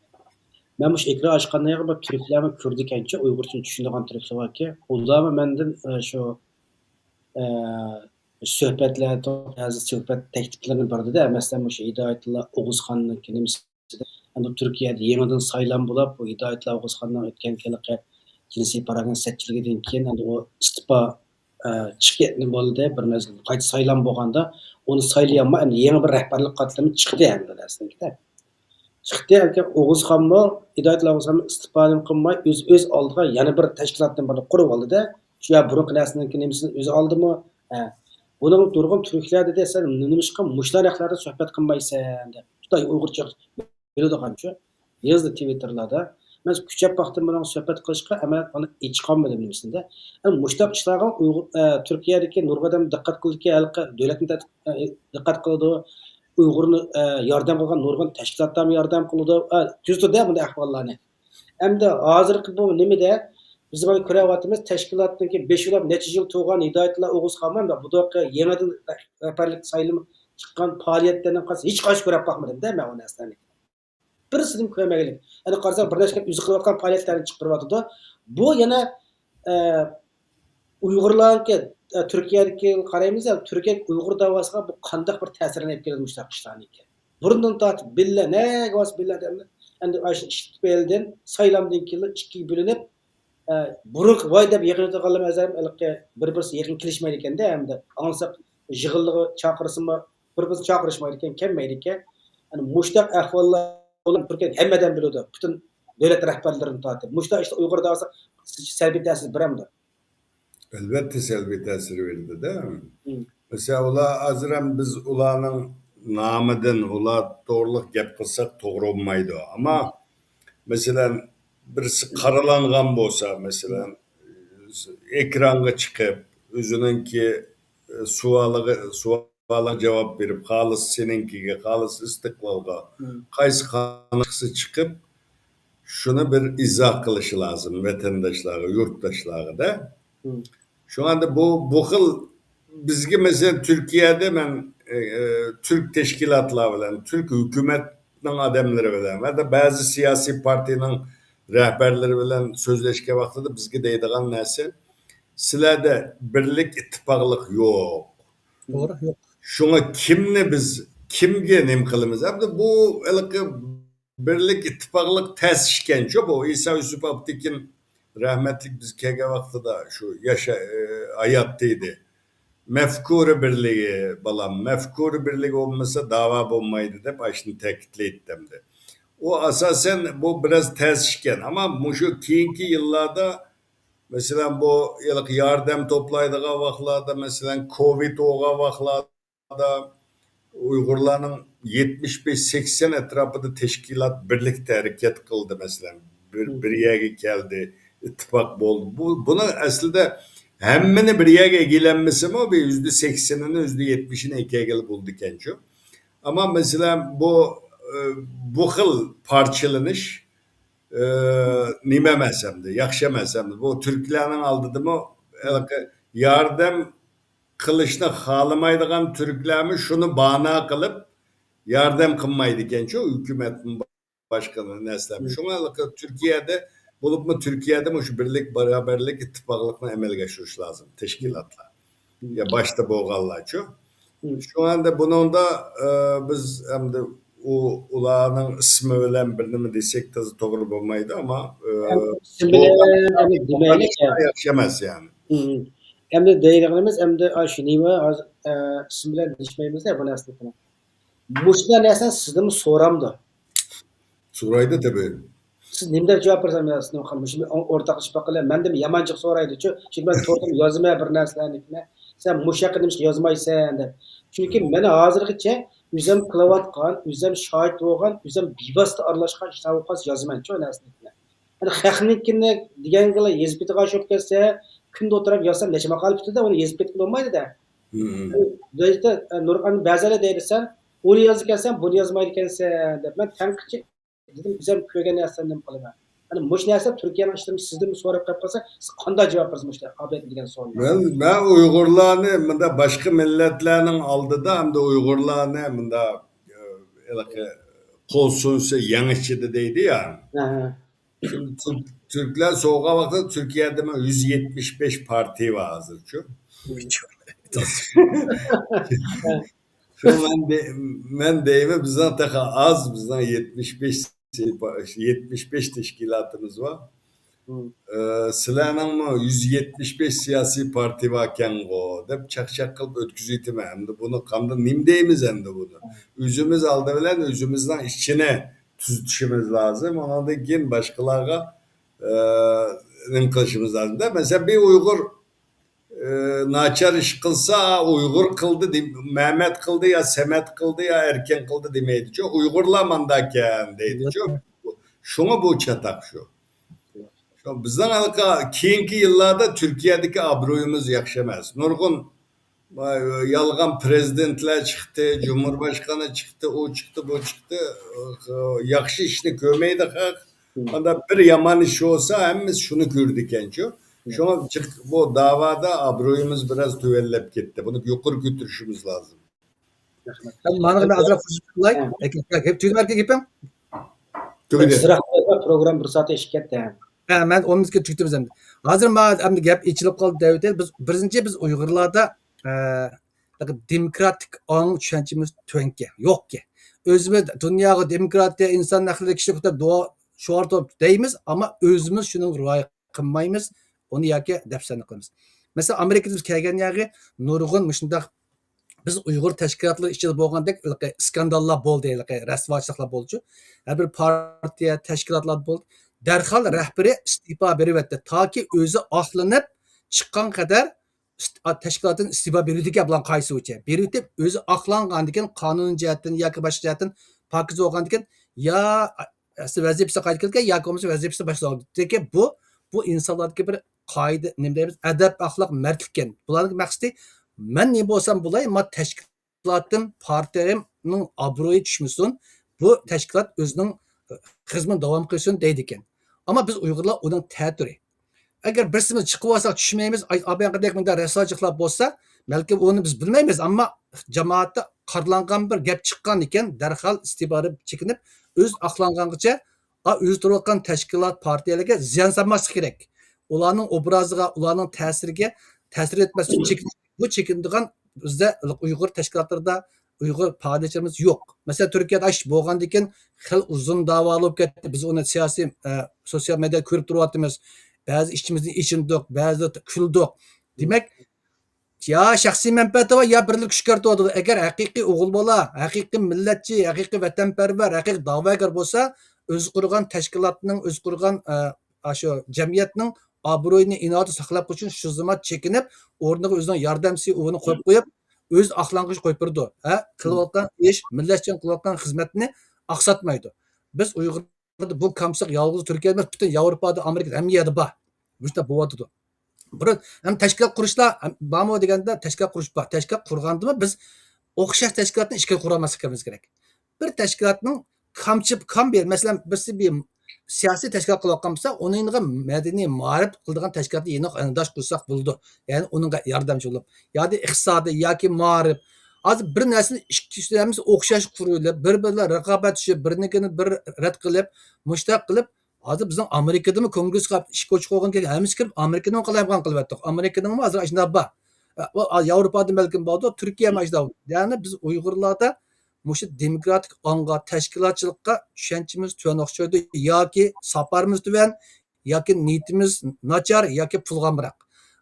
مەن مۇشۇ ئېكران ئاچقاندىن كېيىن بىر تۈركلەرمۇ كىرىدىكەنچۇ، ئۇيغۇرچىنى چۈشىنىدىغان تۈركلەر باركى، ئۇلارمۇ مەندىن، ئە، شۇ، ئە، سۆھبەتلەر، بەزى سۆھبەت تەكلىپلىرىنى بەردى-دە، مەسىلەن، مۇشۇ ھىدايەتۇللا ئوغۇزخاننىڭكى نېمىسى ئەمدى تۈركىيەدە يېڭىدىن سايلام بولاپ، بۇ ھىدايەتۇللا ئوغۇزخاننىڭ ئۆتكەن ھېلىقى جىنسىي پاراگەتنىڭ سەتچىلىكىدىن كېيىن، ئەمدى ئۇ ئىستېپا، ئە، چىقىپ كەتكىنى بولدى. بىر مەزگىل قايتا سايلام بولغاندا، ئۇنى سايلىيالماي، ئەمدى يەنە بىر رەھبەرلىك قاتلىمى چىقتى ئەمدى ئەسلىدە. چىقتى، ئەمدى ئوغۇزخانمۇ، ھىدايەتۇللا ئوغۇزخانمۇ ئىستېپانى قىلماي، ئۆز، ئۆز ئالدىغا يەنە بىر تەشكىلاتنى بىرنى قۇرۇپ ئالدى-دە. شۇ يا بۇرۇنقى نەرسىنىڭكى نېمىسىنى ئۆزى ئالدىمۇ؟ ھە. بۇنىڭ نۇرغۇن تۈركلەر دېدى، سەن نېمىشقا مۇشۇلار ھەقلەردە سۆھبەت قىلمايسەن دەپ. خىتاي ئۇيغۇرچە بىلىدىغانچۇ يازدى تىۋىتتېرلاردا. مەن كۈچەپ باقتىم بۇنىڭغا سۆھبەت قىلىشقا، ئەمما ئۇنى ئېچىقالمىدىم نېمىسىنى دە. ئەمما مۇشۇنداق ئىشلارغا ئۇيغۇر، ئە، تۈركىيەدىكى نۇرغۇن ئادەم دىققەت قىلىدىكەن، ھېلىقى دۆلەتنى تەت-، ئە، دىققەت قىلىدۇ. ئۇيغۇرنى، ئە، ياردەم قىلغان نۇرغۇن تەشكىلاتلارمۇ ياردەم قىلىدۇ. ئە، تۈزىدۇ-دە بۇنداق ئەھۋاللارنى. ئەمدى ھازىرقى بۇ نېمىدە بىز مانا كۆرۈۋاتىمىز، تەشكىلاتنىڭكى بېشى بولاپ نەچچە يىل تۇرغان ھىدايەتۇللا ئوغۇزخانمۇ بۇ يېڭىدىن رەھبەرلىك سايلىمى چىققان پائالىيەتلەرنىڭ قارىسا ھېچقايسى كۆرۈپ باقمىدىم-دە مەن ئۇ نەرسىلەرنى. بىرسىدىن كۆرمىگىلىك. يەنە قارىساق، بىرلەشكەن ئۆزى قىلىۋاتقان پائالىيەتلەرنى چىقىرىۋاتىدۇ. بۇ يەنە، ئە، ئۇيغۇرلارنىڭكى، ئە، تۈركىيەدىكى قارايمىز، يا، تۈركىيە ئۇيغۇر داۋاسىغا بۇ قانداق بىر تەسىرىنى ئېلىپ كېلىدۇ مۇشۇنداق ئىشلارنىڭكى؟ بۇرۇندىن تارتىپ بىللە، نەگە بارسا بىللە ئادەملەر. ئەمدى ئاشۇ ئىش تۈپەيلىدىن سايلامدىن كېيىن ئىككىگە بۆلۈنۈپ، ئە، بۇرۇنقى ۋاي دەپ يىغىنىدىغانلار ئەزەم ھېلىقى بىر-بىرسى يېقىن كېلىشمەيدىكەن-دە، ئەمدى ئاڭلىساق يىغىنلىرىغا چاقىرسىمۇ، بىر-بىرسىنى چاقىرىشمايدىكەن، كەلمەيدىكەن. يەنى مۇشۇنداق ئەھۋاللار بولۇپ تۈركىيە ھەممە ئادەم بىلىدۇ، پۈتۈن دۆلەت رەھبەرلىرىدىن تارتىپ. مۇشۇنداق ئىشتا ئۇيغۇر داۋاسىغا سەلبىي تەسىر بېرەمدۇ؟ ئەلۋەتتە سەلبىي تەسىر بېرىدۇ-دە. مم. مەسىلەن، ئۇلار ھازىر ھەم بىز ئۇلارنىڭ نامىدىن، ئۇلار توغرىلىق گەپ قىلساق توغرا بولمايدۇ. ئەمما، مەسىلەن، بىرسى قارىلانغان بولسا، مەسىلەن، ئېكرانغا چىقىپ، ئۆزىنىڭكى، ئە، سوئالىغا، سوئالىغا جاۋاب بېرىپ، خالىس سېنىڭكىگە، خالىس ئىستىقلالغا، مم. قايسى قاناتقىسى چىقىپ، شۇنى بىر ئىزاھ قىلىشى لازىم ۋەتەنداشلارغا، يۇرتداشلارغا-دە. مم. شۇڭا ئەمدى بۇ، بۇ خىل بىزگە، مەسىلەن، تۈركىيەدە مەن، ئە، ئە، تۈرك تەشكىلاتلار بىلەن، تۈرك ھۆكۈمەتنىڭ ئادەملىرى بىلەن ۋە بەزى سىياسىي پارتىيىنىڭ رەھبەرلىرى بىلەن سۆزلەشكەن ۋاقتىدا بىزگە دەيدىغان نەرسە، سىلەردە بىرلىك، ئىتتىپاقلىق يوق. توغرا، يوق. شۇڭا كىمنى بىز، كىمگە نېمە قىلىمىز؟ ئەمدى بۇ ھېلىقى بىرلىك، ئىتتىپاقلىق تەس ئىكەنچۇ بۇ. ئىسا يۈسۈپ ئاپتېكىن رەھمەتلىك بىز كەلگەن ۋاقتىدا شۇ ياشا-، ئە، ھاياتتا ئىدى. مەفكۇرە بىرلىكى، بالام، مەفكۇرە بىرلىكى بولمىسا داۋا بولمايدۇ دەپ ئاشۇنى تەكىتلەيتتى ئەمدى. ئۇ ئاساسەن بۇ بىراز تەس ئىكەن. ئەمما مۇشۇ كېيىنكى يىللاردا، مەسىلەن، بۇ ھېلىقى ياردەم توپلايدىغان ۋاقىتلاردا، مەسىلەن، كوۋىد بولغان ۋاقىتلاردا ئۇيغۇرلارنىڭ يەتمىش بەش، سەكسەن ئەتراپىدا تەشكىلات بىرلىكتە ھەرىكەت قىلدى، مەسىلەن. بىر، بىر يەرگە كەلدى، ئىتتىپاق بولدى. بۇ، بۇنىڭ ئەسلىدە ھەممىنى بىر يەرگە ئەكېلەلمىسىمۇ، بىر يۈزدە سەكسىنىنى، يۈزدە يەتمىشىنى ئەكەلگىلى بولىدىكەنچۇ. ئەمما، مەسىلەن، بۇ، ئە، بۇ خىل پارچىلىنىش، ئە، نېمە ئەمەس ئەمدى، ياخشى ئەمەس ئەمدى. بۇ تۈركلەرنىڭ ئالدىدىمۇ ھېلىقى ياردەم قىلىشنى خالىمايدىغان تۈركلەرمۇ شۇنى بانا قىلىپ، ياردەم قىلمايدىكەنچۇ، ھۆكۈمەتمۇ، باشقا نەرسىلەرمۇ. شۇڭا ھېلىقى تۈركىيەدە، بولۇپمۇ تۈركىيەدە مۇشۇ بىرلىك، باراۋەرلىك، ئىتتىپاقلىقنى ئەمەلگە ئاشۇرۇش لازىم، تەشكىلاتلار. يا باشتا بولغانلارچۇ. شۇڭا ئەمدى بۇنىڭدا، ئە، بىز ئەمدى ئۇ، ئۇلارنىڭ ئىسمى بىلەن بىر نېمە دېسەك تازا توغرا بولمايدۇ، ئەمما، ئە، ئىسىم بىلەن بولغان، ئەمدى دېمەيلى. ياخشى ئەمەس يەنى. ئەمدى دەيدىغىنىمىز، ئەمدى ئاشۇ نېمە ھازىر، ئە، ئىسىم بىلەن دېيىشمەيمىز-دە بۇ نەرسىنى. مۇشۇنداق نەرسىنى سىزدىنمۇ سورامدۇ؟ سورايدۇ تەبىئىي. سىز نېمە دەپ جاۋاب بېرىسىز؟ مەن سىزنى مۇشۇ ئورتاقلىشىپ باققىلى، مەندىن يامانچىق سورايدۇچۇ. چۈنكى مەن توردىن يازىمەن بىر نەرسىلەرنى، سەن مۇشۇ ھەققىدە نېمىشقا يازمايسەن دەپ. چۈنكى مەن ھازىرغىچە ئۆزۈم قىلىۋاتقان، ئۆزۈم شاھىت بولغان، ئۆزۈم بىۋاسىتە ئارىلاشقان ئىشلارغا خاس يازىمەنچۇ نەرسىلەرنى. يەنى خەقنىڭكىنى دېگەنگىلا يېزىپ كېتىدىغان ئىش بولۇپ كەتسە، كۈندە ئولتۇرۇپ يازسام نەچچە ماقالە پۈتىدۇ، ئۇنى يېزىپ كەتكىلى بولمايدۇ-دە. بۇ يەردە، ئە، نۇرغۇن بەزىلەر دەيدۇ، سەن ئۇنى يازىدىكەنسەن، بۇنى يازمايدىكەنسەن دەپ. مەن تەنقىدچى دېدىم، ئۆزۈم كۆرگەن نەرسىلەرنى نېمە قىلىمەن. ئەنە مۇشۇ نەرسە تۈركىيەنىڭ ئىشلىرىنى سىزدىن سوراپ قېلىپ قالسا، سىز قانداق جاۋاب بېرىسىز مۇشۇ ئابلەت دېگەن سوئالغا؟ مەن، مەن ئۇيغۇرلارنى مۇنداق باشقا مىللەتلەرنىڭ ئالدىدا، ئەمدى ئۇيغۇرلارنى مۇنداق، ئە، ھېلىقى قول سۇنسا يەڭ ئىچىدە دەيدۇ يا. شۇ تۈرك-، تۈركلەر سوغان ۋاقتىدا تۈركىيەدىمۇ يۈز يەتمىش بەش پارتىيە بار ھازىرچۇ. شۇ مەن دە-، مەن دەيمەن، بىزنىڭ تېخى ئاز، بىزنىڭ يەتمىش بەش، يەتمىش بەش تەشكىلاتىمىز بار. ئە، سىلەرنىڭمۇ يۈز يەتمىش بەش سىياسىي پارتىيە باركەنغۇ دەپ چاقچاق قىلىپ ئۆتكۈزۈۋېتىمەن. ئەمدى بۇنى قانداق نېمە دەيمىز ئەمدى بۇنى؟ ئۆزىمىز ئالدى بىلەن ئۆزىمىزنىڭ ئىچىنى تۈزىتىشىمىز لازىم. ئۇنىڭدىن كېيىن باشقىلارغا، ئە، نېمە قىلىشىمىز لازىم-دە. مەسىلەن، بىر ئۇيغۇر، ئە، ناچار ئىش قىلسا، ئۇيغۇر قىلدى دېم-، مەمەت قىلدى يا سەمەت قىلدى يا ئەركىن قىلدى دېمەيدىچۇ. ئۇيغۇرلار مانداكەن دەيدىچۇ. شۇڭا بۇ چاتاق شۇ. شۇ بىزنىڭ ھېلىقى كېيىنكى يىللاردا تۈركىيەدىكى ئابرۇيىمىز ياخشى ئەمەس. نۇرغۇن يالغان پىرېزىدېنتلار چىقتى، جۇمھۇرباشقانى چىقتى، ئۇ چىقتى، بۇ چىقتى. ياخشى ئىشنى كۆرمەيدۇ خەق. ئاندا بىر يامان ئىش بولسا، ھەممىسى شۇنى كۆرىدىكەنچۇ. شۇڭا جىق-، بۇ داۋادا ئابرۇيىمىز بىراز تۆۋەنلەپ كەتتى. بۇنى يۇقىرى كۆتۈرۈشىمىز لازىم. رەھمەت. مانا مەن ئازراق قوشۇپ قىلاي. ھە. ئەكە، گەپ تۈگىدى، ئەركە گېپىڭ؟ تۈگىدى. يىراق پروگرام بىر سائەت ئېشىپ كەتتى. ھە، مەن ئون مىنۇتكا تۈگىتىمىز ئەمدى. ھازىر ما-، ئەمدى گەپ ئېچىلىپ قالدى دەۋېتەي. بىز، بىرىنچى، بىز ئۇيغۇرلاردا، ئە، دېموكراتىك ئاڭ چۈشەنچىمىز تۆۋەنكەن، يوقكەن. ئۆزىمىز دۇنياغا دېموكراتىيە، ئىنسان ھەقلىرى، كىشىلىك ھوقۇقلار دۇئا، شوئار تۇرۇپ دەيمىز، ئەمما ئۆزىمىز شۇنىڭغا رىئايە قىلمايمىز، ئۇنى ياكى دەپسەندە قىلىمىز. مەسىلەن، ئامېرىكىدا بىز كەلگەن يەرگە نۇرغۇن مۇشۇنداق بىز ئۇيغۇر تەشكىلاتلىرى ئىچىدە بولغاندەك ھېلىقى ئىسكانداللار بولدى، ھېلىقى رەسۋاچىلىقلار بولدىچۇ. ھەر بىر پارتىيە، تەشكىلاتلار بولدى. دەرھال رەھبىرى ئىستېپا بېرىۋەتتى. تاكى ئۆزى ئاقلىنىپ چىققان قەدەر ئىست-، تەشكىلاتتىن ئىستېپا بېرىدىكەن بۇلار قايسى ئۇچى. بېرىۋېتىپ ئۆزى ئاقلانغاندىكىن، قانۇن جەھەتتىن ياكى باشقا جەھەتتىن پاكىز بولغاندىكىن يا ئەسلى ۋەزىپىسىگە قايتىپ كېلىدىكەن ياكى بولمىسا ۋەزىپىسى باشلىنىدىكەن. بۇ، بۇ ئىنسانلاردىكى بىر قائىدە، نېمە دەيمىز، ئەدەپ، ئەخلاق، مەردلىككەن. بۇلارنىڭ مەقسىتى، مەن نېمە بولسام بولاي، ما تەشكىلاتىم، پارتىيەمنىڭ ئابرۇيى چۈشمىسۇن، بۇ تەشكىلات ئۆزىنىڭ خىزمىتىنى داۋام قىلسۇن دەيدىكەن. ئەمما بىز ئۇيغۇرلار ئۇنىڭ تەتۈرى. ئەگەر بىرسىمىز چىقىۋالساق چۈشمەيمىز، ئاي-، ئاباياقىدەك مۇنداق رەسۋاچىلىقلار بولسا، بەلكىم ئۇنى بىز بىلمەيمىز، ئەمما جامائەتتە قارىلانغان بىر گەپ چىققان ئىكەن، دەرھال ئىستېپا بېرىپ چېكىنىپ، ئۆز ئاقلانغانغىچە ئۆزى تۇرۇۋاتقان تەشكىلات، پارتىيەلەرگە زىيان سالماسلىق كېرەك. ئۇلارنىڭ ئوبرازىغا، ئۇلارنىڭ تەسىرىگە تەسىر يەتمەسلىك، چېكىن-، بۇ چېكىنىدىغان بىزدە ئۇيغۇر تەشكىلاتلىرىدا ئۇيغۇر پائالىيەتچىلىرىمىز يوق. مەسىلەن، تۈركىيەدە ئىش بولغاندىن كېيىن خېلى ئۇزۇن داۋا بولۇپ كەتتى. بىز ئۇنى سىياسىي، ئە، سوتسىيال مېدىيادا كۆرۈپ تۇرۇۋاتىمىز. بەزى ئىچىمىزدىن ئېچىندۇق، بەزىدە كۈلدۇق. دېمەك، يا شەخسىي مەنپەئەتى بار، يا بىرلىك كۈچ كارتىۋاتىدۇ. ئەگەر ھەقىقىي ئوغۇل بالا، ھەقىقىي مىللەتچى، ھەقىقىي ۋەتەنپەرۋەر، ھەقىقىي داۋاگەر بولسا، ئۆزى قۇرغان تەشكىلاتنىڭ، ئۆزى قۇرغان، ئە، ئاشۇ جەمئىيەتنىڭ ئابرۇيىنى، ئىناۋىتىنى ساقلاپ قېلىش ئۈچۈن شۇ زاماندا چېكىنىپ، ئورنىغا ئۆزىنىڭ ياردەمچىسى ئۇنى قويۇپ قويۇپ، ئۆز ئاقلانغۇچى قويۇپ بېرىدۇ. ھە، قىلىۋاتقان ئىش، مىللەت ئۈچۈن قىلىۋاتقان خىزمەتنى ئاقساتمايدۇ. بىز ئۇيغۇرلاردا بۇ كامچىلىق يالغۇز تۈركىيەدە ئەمەس، پۈتۈن ياۋروپادا، ئامېرىكىدا، ھەممە يەردە بار. مۇشۇنداق بولۇۋاتىدۇ. بىر ھەم تەشكىلات قۇرۇشلار ھەم بارمۇ دېگەندە، تەشكىلات قۇرۇش بار. تەشكىلات قۇرغاندىمۇ بىز ئوخشاش تەشكىلاتنى ئىككىگە قۇرالماسلىقىمىز كېرەك. بىر تەشكىلاتنىڭ كامچىپ كام بىر، مەسىلەن، بىرسى بىر سىياسىي تەشكىلات قىلىۋاتقان بولسا، ئۇنىڭغا مەدەنىي مائارىپ قىلىدىغان تەشكىلاتنى يېنىغا ئايلاندۇرۇش قىلساق بولىدۇ. يەنى ئۇنىڭغا ياردەمچى بولۇپ، ياكى ئىقتىسادىي ياكى مائارىپ. ھازىر بىر نەرسىنى ئىككى ئۈچ ھەممىسى ئوخشاش قۇرۇلۇپ، بىر بىرلەر رىقابەتلىشىپ، بىرىنىڭكىنى بىر رەت قىلىپ، مۇشۇنداق قىلىپ، ھازىر بىزنىڭ ئامېرىكىدىمۇ كونگرېسقا ئىشقا ئوچۇق بولغان كېلىپ، ھەممىسى كىرىپ، ئامېرىكىنىمۇ قالايمىقان قىلىۋەتتۇق. ئامېرىكىنىڭمۇ ھازىر ئاشۇنداق بار. ئە، ئۇ، ئا، ياۋروپادا بەلكىم باردۇ، تۈركىيەمۇ ئاشۇنداق. يەنى بىز ئۇيغۇرلاردا مۇشۇ دېموكراتىك ئاڭغا، تەشكىلاتچىلىققا چۈشەنچىمىز تۆۋەن ئوخشايدۇ. ياكى ساپارىمىز تۆۋەن، ياكى نىيىتىمىز ناچار، ياكى پۇلغا ئامراق.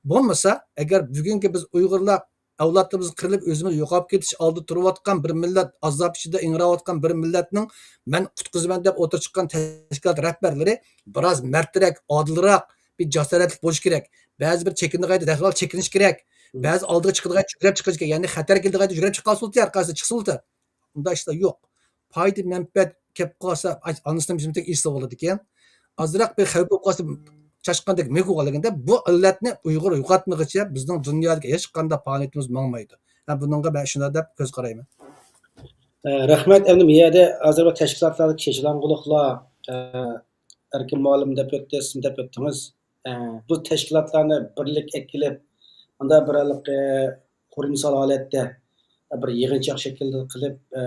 بولمىسا، ئەگەر بۈگۈنكى بىز ئۇيغۇرلار ئەۋلادلىرىمىز قىرىلىپ، ئۆزىمىز يوقاپ كېتىش ئالدىدا تۇرۇۋاتقان بىر مىللەت، ئازاب ئىچىدە ئىڭراۋاتقان بىر مىللەتنىڭ مەن قۇتقۇزىمەن دەپ ئوتتۇرىغا چىققان تەشكىلات رەھبەرلىرى بىراز مەردرەك، ئادىلراق، بىر جاسارەتلىك بولۇشى كېرەك. بەزى بىر چېكىنىدىغان دەرھال چېكىنىش كېرەك. بەزى ئالدىغا چىقىدىغان يۈگرەپ چىقىش كېرەك. يەنى خەتەر كېلىدىغان يۈگرەپ چىققان سۇلتى ھەر قايسى چىقسا بولدى. ئۇنداق ئىشلار يوق. پايدا مەنپەئەت كەپ قالسا، ئاي، ئانىسىنىڭ بىزنىڭ ئىشلىق بولىدىكەن. ئازراق بىر خەۋپ بولۇپ قالسا، چاشقاندەك مېڭىپ قالىدىكەن-دە، بۇ ئىللەتنى ئۇيغۇر يوقاتمىغىچە بىزنىڭ دۇنيادىكى ھېچقانداق پائالىيىتىمىز ماڭمايدۇ. ھە، بۇنىڭغا مەن شۇنداق دەپ كۆز قارايمەن. ئە، رەھمەت. ئەمدى بۇ يەردە ھازىر بۇ تەشكىلاتلاردا چېچىلاڭغۇلۇقلار، ئە، ئەركىن مۇئەللىم دەپ ئۆتتى، سىز دەپ ئۆتتىڭىز. ئە، بۇ تەشكىلاتلارنى بىرلىككە ئەكېلىپ، ئاندا بىر ھېلىقى قۇرۇمسال ھالەتتە بىر يىغىنچاق شەكىلدە قىلىپ، ئە،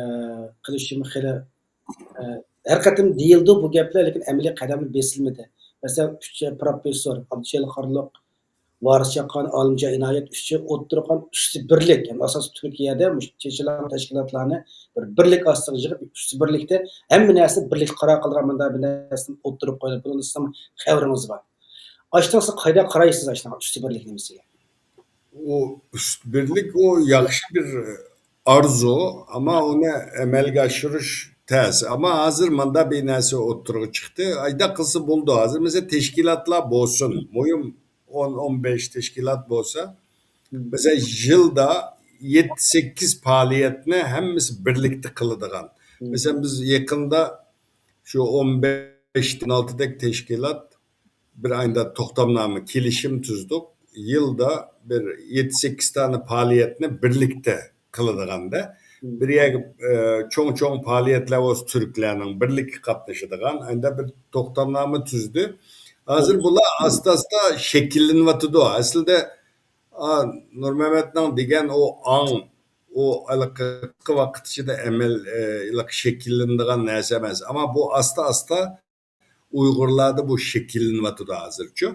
قىلىشىمۇ خېلى، ئە، ھەر قېتىم دېيىلىدۇ بۇ گەپلەر، لېكىن ئەمەلىي قەدەمدە بېسىلمىدى. مەسىلەن، ئۈچ پروفېسسور، ئابدۇجېلىل قارلۇق، ۋارىس چاققان، ئالىمجان ئىنايەت ئۈچى ئوتتۇرىغا قويغان ئۈستى بىرلىك، يەنى ئاساسىي تۈركىيەدە مۇشۇ چېچىلاڭ تەشكىلاتلارنى بىر بىرلىك ئاستىغا يىغىپ، ئۈستى بىرلىكتە ھەممە نەرسىنى بىرلىكتە قارار قىلىدىغان مۇنداق بىر نەرسىنى ئوتتۇرىغا قويدى. بۇنىڭدا سىزنىڭ خەۋىرىڭىز بار. ئاشۇنىڭغا سىز قانداق قارايسىز، ئاشۇنىڭغا ئۈستى بىرلىك نېمىسىگە؟ ئۇ ئۈست بىرلىك، ئۇ ياخشى بىر ئارزۇ، ئەمما ئۇنى ئەمەلگە ئاشۇرۇش تەس. ئەمما ھازىر ماندا بىر نەرسە ئوتتۇرىغا چىقتى. ئايدا قىلسا بولىدۇ. ھازىر مەسىلەن تەشكىلاتلار بولسۇن، مۇھىم ئون، ئون بەش تەشكىلات بولسا، مەسىلەن يىلدا يەتتە، سەككىز پائالىيەتنى ھەممىسى بىرلىكتە قىلىدىغان. مەسىلەن بىز يېقىندا شۇ ئون بەش، ئون ئالتىدەك تەشكىلات بىر ئايدا توختامنامە، كېلىشىم تۈزدۇق. يىلدا بىر يەتتە، سەككىز دانە پائالىيەتنى بىرلىكتە قىلىدىغاندا، بىر يەرگە، ئە، چوڭ-چوڭ پائالىيەتلەر بولسا تۈركلەرنىڭ بىرلىككە قاتنىشىدىغان، ئەندە بىر توختامنامە تۈزدى. ھازىر بۇلار ئاستا-ئاستا شەكىللىنىۋاتىدۇ. ئەسلىدە، ئا، نۇرمەمەتنىڭ دېگەن ئۇ ئاڭ، ئۇ ھېلىقى قىسقا ۋاقىت ئىچىدە ئەمەل، ئە، ھېلىقى شەكىللىنىدىغان نەرسە ئەمەس. ئەمما بۇ ئاستا-ئاستا ئۇيغۇرلاردا بۇ شەكىللىنىۋاتىدۇ ھازىرچۇ.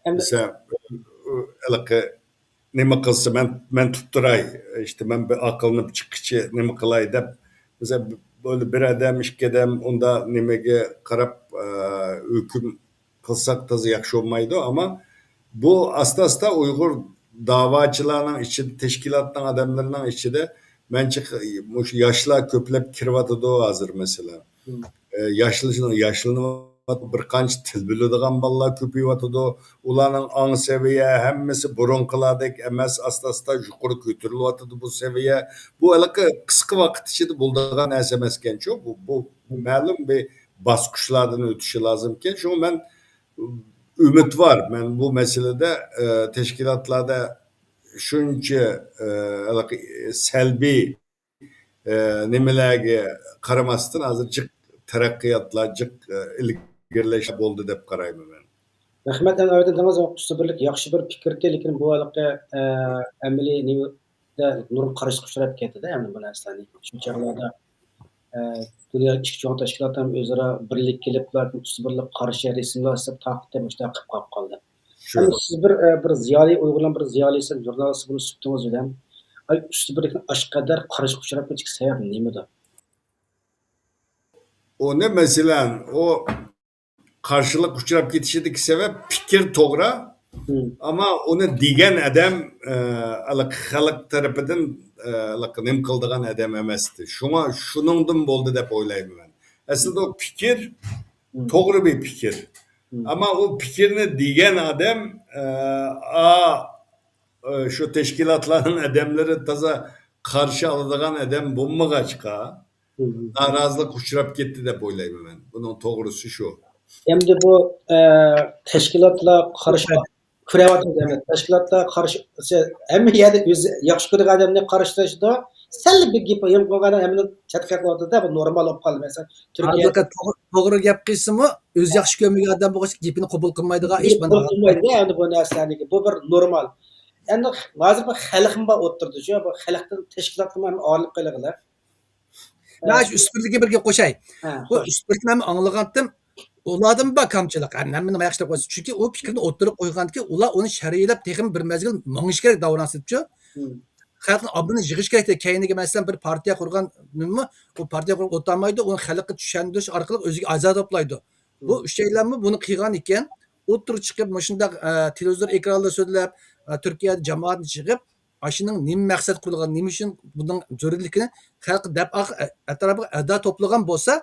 ئەمدى مەسىلەن، ھېلىقى نېمە قىلسا مەن، مەن تۇتتۇراي، ئىشتە مەن بىر ئاقلىنىپ چىققىچە نېمە قىلاي دەپ، مەسىلەن، بىر ئادەم، ئىككى ئادەم ئۇندا نېمىگە قاراپ، ئە، ھۆكۈم قىلساق تازا ياخشى بولمايدۇ. ئەمما بۇ ئاستا-ئاستا ئۇيغۇر داۋاچىلارنىڭ ئىچىدە، تەشكىلاتنىڭ ئادەملىرىنىڭ ئىچىدە، مەنچە، مۇشۇ ياشلار كۆپلەپ كىرىۋاتىدۇ ھازىر، مەسىلەن. ئە، ياشلىشىنىڭ، ياشلىنىۋاتىدۇ، بىر قانچە تىل بىلىدىغان بالىلار كۆپىيىۋاتىدۇ. ئۇلارنىڭ ئاڭ سەۋىيە، ھەممىسى بۇرۇنقىلاردەك ئەمەس، ئاستا-ئاستا يۇقىرى كۆتۈرۈلۈۋاتىدۇ بۇ سەۋىيە. بۇ ھېلىقى قىسقا ۋاقىت ئىچىدە بولىدىغان نەرسە ئەمەسكەنچۇ. بۇ، بۇ مەلۇم بىر باسقۇچلاردىن ئۆتۈشى لازىمكەن. شۇڭا مەن ئۈمىدۋار. مەن بۇ مەسىلىدە، ئە، تەشكىلاتلاردا شۇنچە، ئە، ھېلىقى سەلبىي، ئە، نېمىلەرگە قارىماستىن، ھازىر جىق تەرەققىياتلار، جىق، ئە، ئىلگىرىلەش بولدى دەپ قارايمەن مەن. رەھمەت، ئەمدى ئايدىڭىز، ئۈستى بىرلىك ياخشى بىر پىكىركەن، لېكىن بۇ ھېلىقى، ئە، ئەمەلىي نېمىدە نۇرغۇن قارشىلىققا ئۇچراپ كەتتى-دە، ئەمدى بۇ نەرسىلەرنى شۇ چاغلاردا ئە، دۇنيا ئىچكى چوڭ تەشكىلاتلار ئۆزئارا بىرلىك كېلىپ، ئۇلاردىن ئۈستى بىرلىك قارشى رەسىملەر سىزىپ تارقىتىپ مۇشۇنداق قىلىپ قالىپ قالدى. شۇ. ئەمما سىز بىر، ئە، بىر زىيالىي، ئۇيغۇرنىڭ بىر زىيالىيسى، ژۇرنالىست بولۇش سۈپىتىڭىز بىلەن، ئاي، ئۈستى بىرلىكنىڭ ئاشۇ قەدەر قارشى ئۇچراپ كېتىشكە سەۋەب نېمىدۇ؟ ئۇنى، مەسىلەن، ئۇ قارشىلىققا ئۇچراپ كېتىشىدىكى سەۋەب پىكىر توغرا. مم. ئەمما ئۇنى دېگەن ئادەم، ئە، ھېلىقى خەلق تەرىپىدىن، ئە، ھېلىقى نېمە قىلىدىغان ئادەم ئەمەستى. شۇڭا شۇنىڭدىن بولدى دەپ ئويلايمەن مەن. ئەسلىدە ئۇ پىكىر مم. توغرا بىر پىكىر. مم. ئەمما ئۇ پىكىرنى دېگەن ئادەم، ئە، ئا، ئە، شۇ تەشكىلاتلارنىڭ ئادەملىرى تازا قارشى ئالىدىغان ئادەم بولمىغاچقا، مم. نارازىلىققا ئۇچراپ كەتتى دەپ ئويلايمەن مەن. بۇنىڭ توغرىسى شۇ. ئەمدى بۇ، ئە، تەشكىلاتلار قارشى كۈرەۋاتىدۇ، ئەمدى تەشكىلاتلار قارشى، ھەممە يەردە ئۆزى ياخشى كۆرگەن ئادەمنى قارشى تۇرۇشىدۇ. سەل بىر گېپى يېڭى قىلغان ھەممىنى چەتكە قىلىۋاتىدۇ-دە، بۇ نورمال بولۇپ قالدى. مەسىلەن، تۈركىيە توغرا، توغرا گەپ قىلسىمۇ، ئۆزى ياخشى كۆرمىگەن ئادەم بولغاچ، گېپىنى قوبۇل قىلمايدىغان ھېچ بىر قىلمايدۇ-دە، ئەمدى بۇ نەرسىلەرنى. بۇ بىر نورمال. ئەمدى ھازىر بۇ خەلقمۇ بار ئوتتۇرىدا شۇ، بۇ خەلقتىن تەشكىلاتنىمۇ ھەم ئايرىلىپ قېلىغىلى. مەن شۇ ئۈستۈنلۈككە بىر گەپ قوشاي. ھە، بۇ ئۈستۈنلۈكنى مەن ئاڭلىغانتىم، ئۇلاردىن بار كامچىلىق. ھەممىنى ياخشى دەپ قويسا. چۈنكى ئۇ پىكىرنى ئوتتۇرىغا قويغاندىكىن، ئۇلار ئۇنى شەرھلەپ، تېخىمۇ بىر مەزگىل مېڭىش كېرەك داۋراڭ سېلىپچۇ. خەلقنى ئابۇنى يىغىش كېرەك. كەينىگە، مەسىلەن، بىر پارتىيە قۇرغان نېمىمۇ، ئۇ پارتىيە قۇرۇپ ئولتۇرمايدۇ، ئۇنى خەلققە چۈشەندۈرۈش ئارقىلىق ئۆزىگە ئەزا توپلايدۇ. بۇ ئۈچەيلەنمۇ بۇنى قىلغان ئىكەن، ئوتتۇرىغا چىقىپ، مۇشۇنداق، ئە، تېلېۋىزور ئېكراندا سۆزلەپ، ئە، تۈركىيەدە جامائەتنى يىغىپ، ئاشۇنىڭ نېمە مەقسەت قويۇلغان، نېمە ئۈچۈن بۇنىڭ زۆرۈرلۈكىنى خەلق دەپ ئەتراپىغا ئەدا توپلىغان بولسا،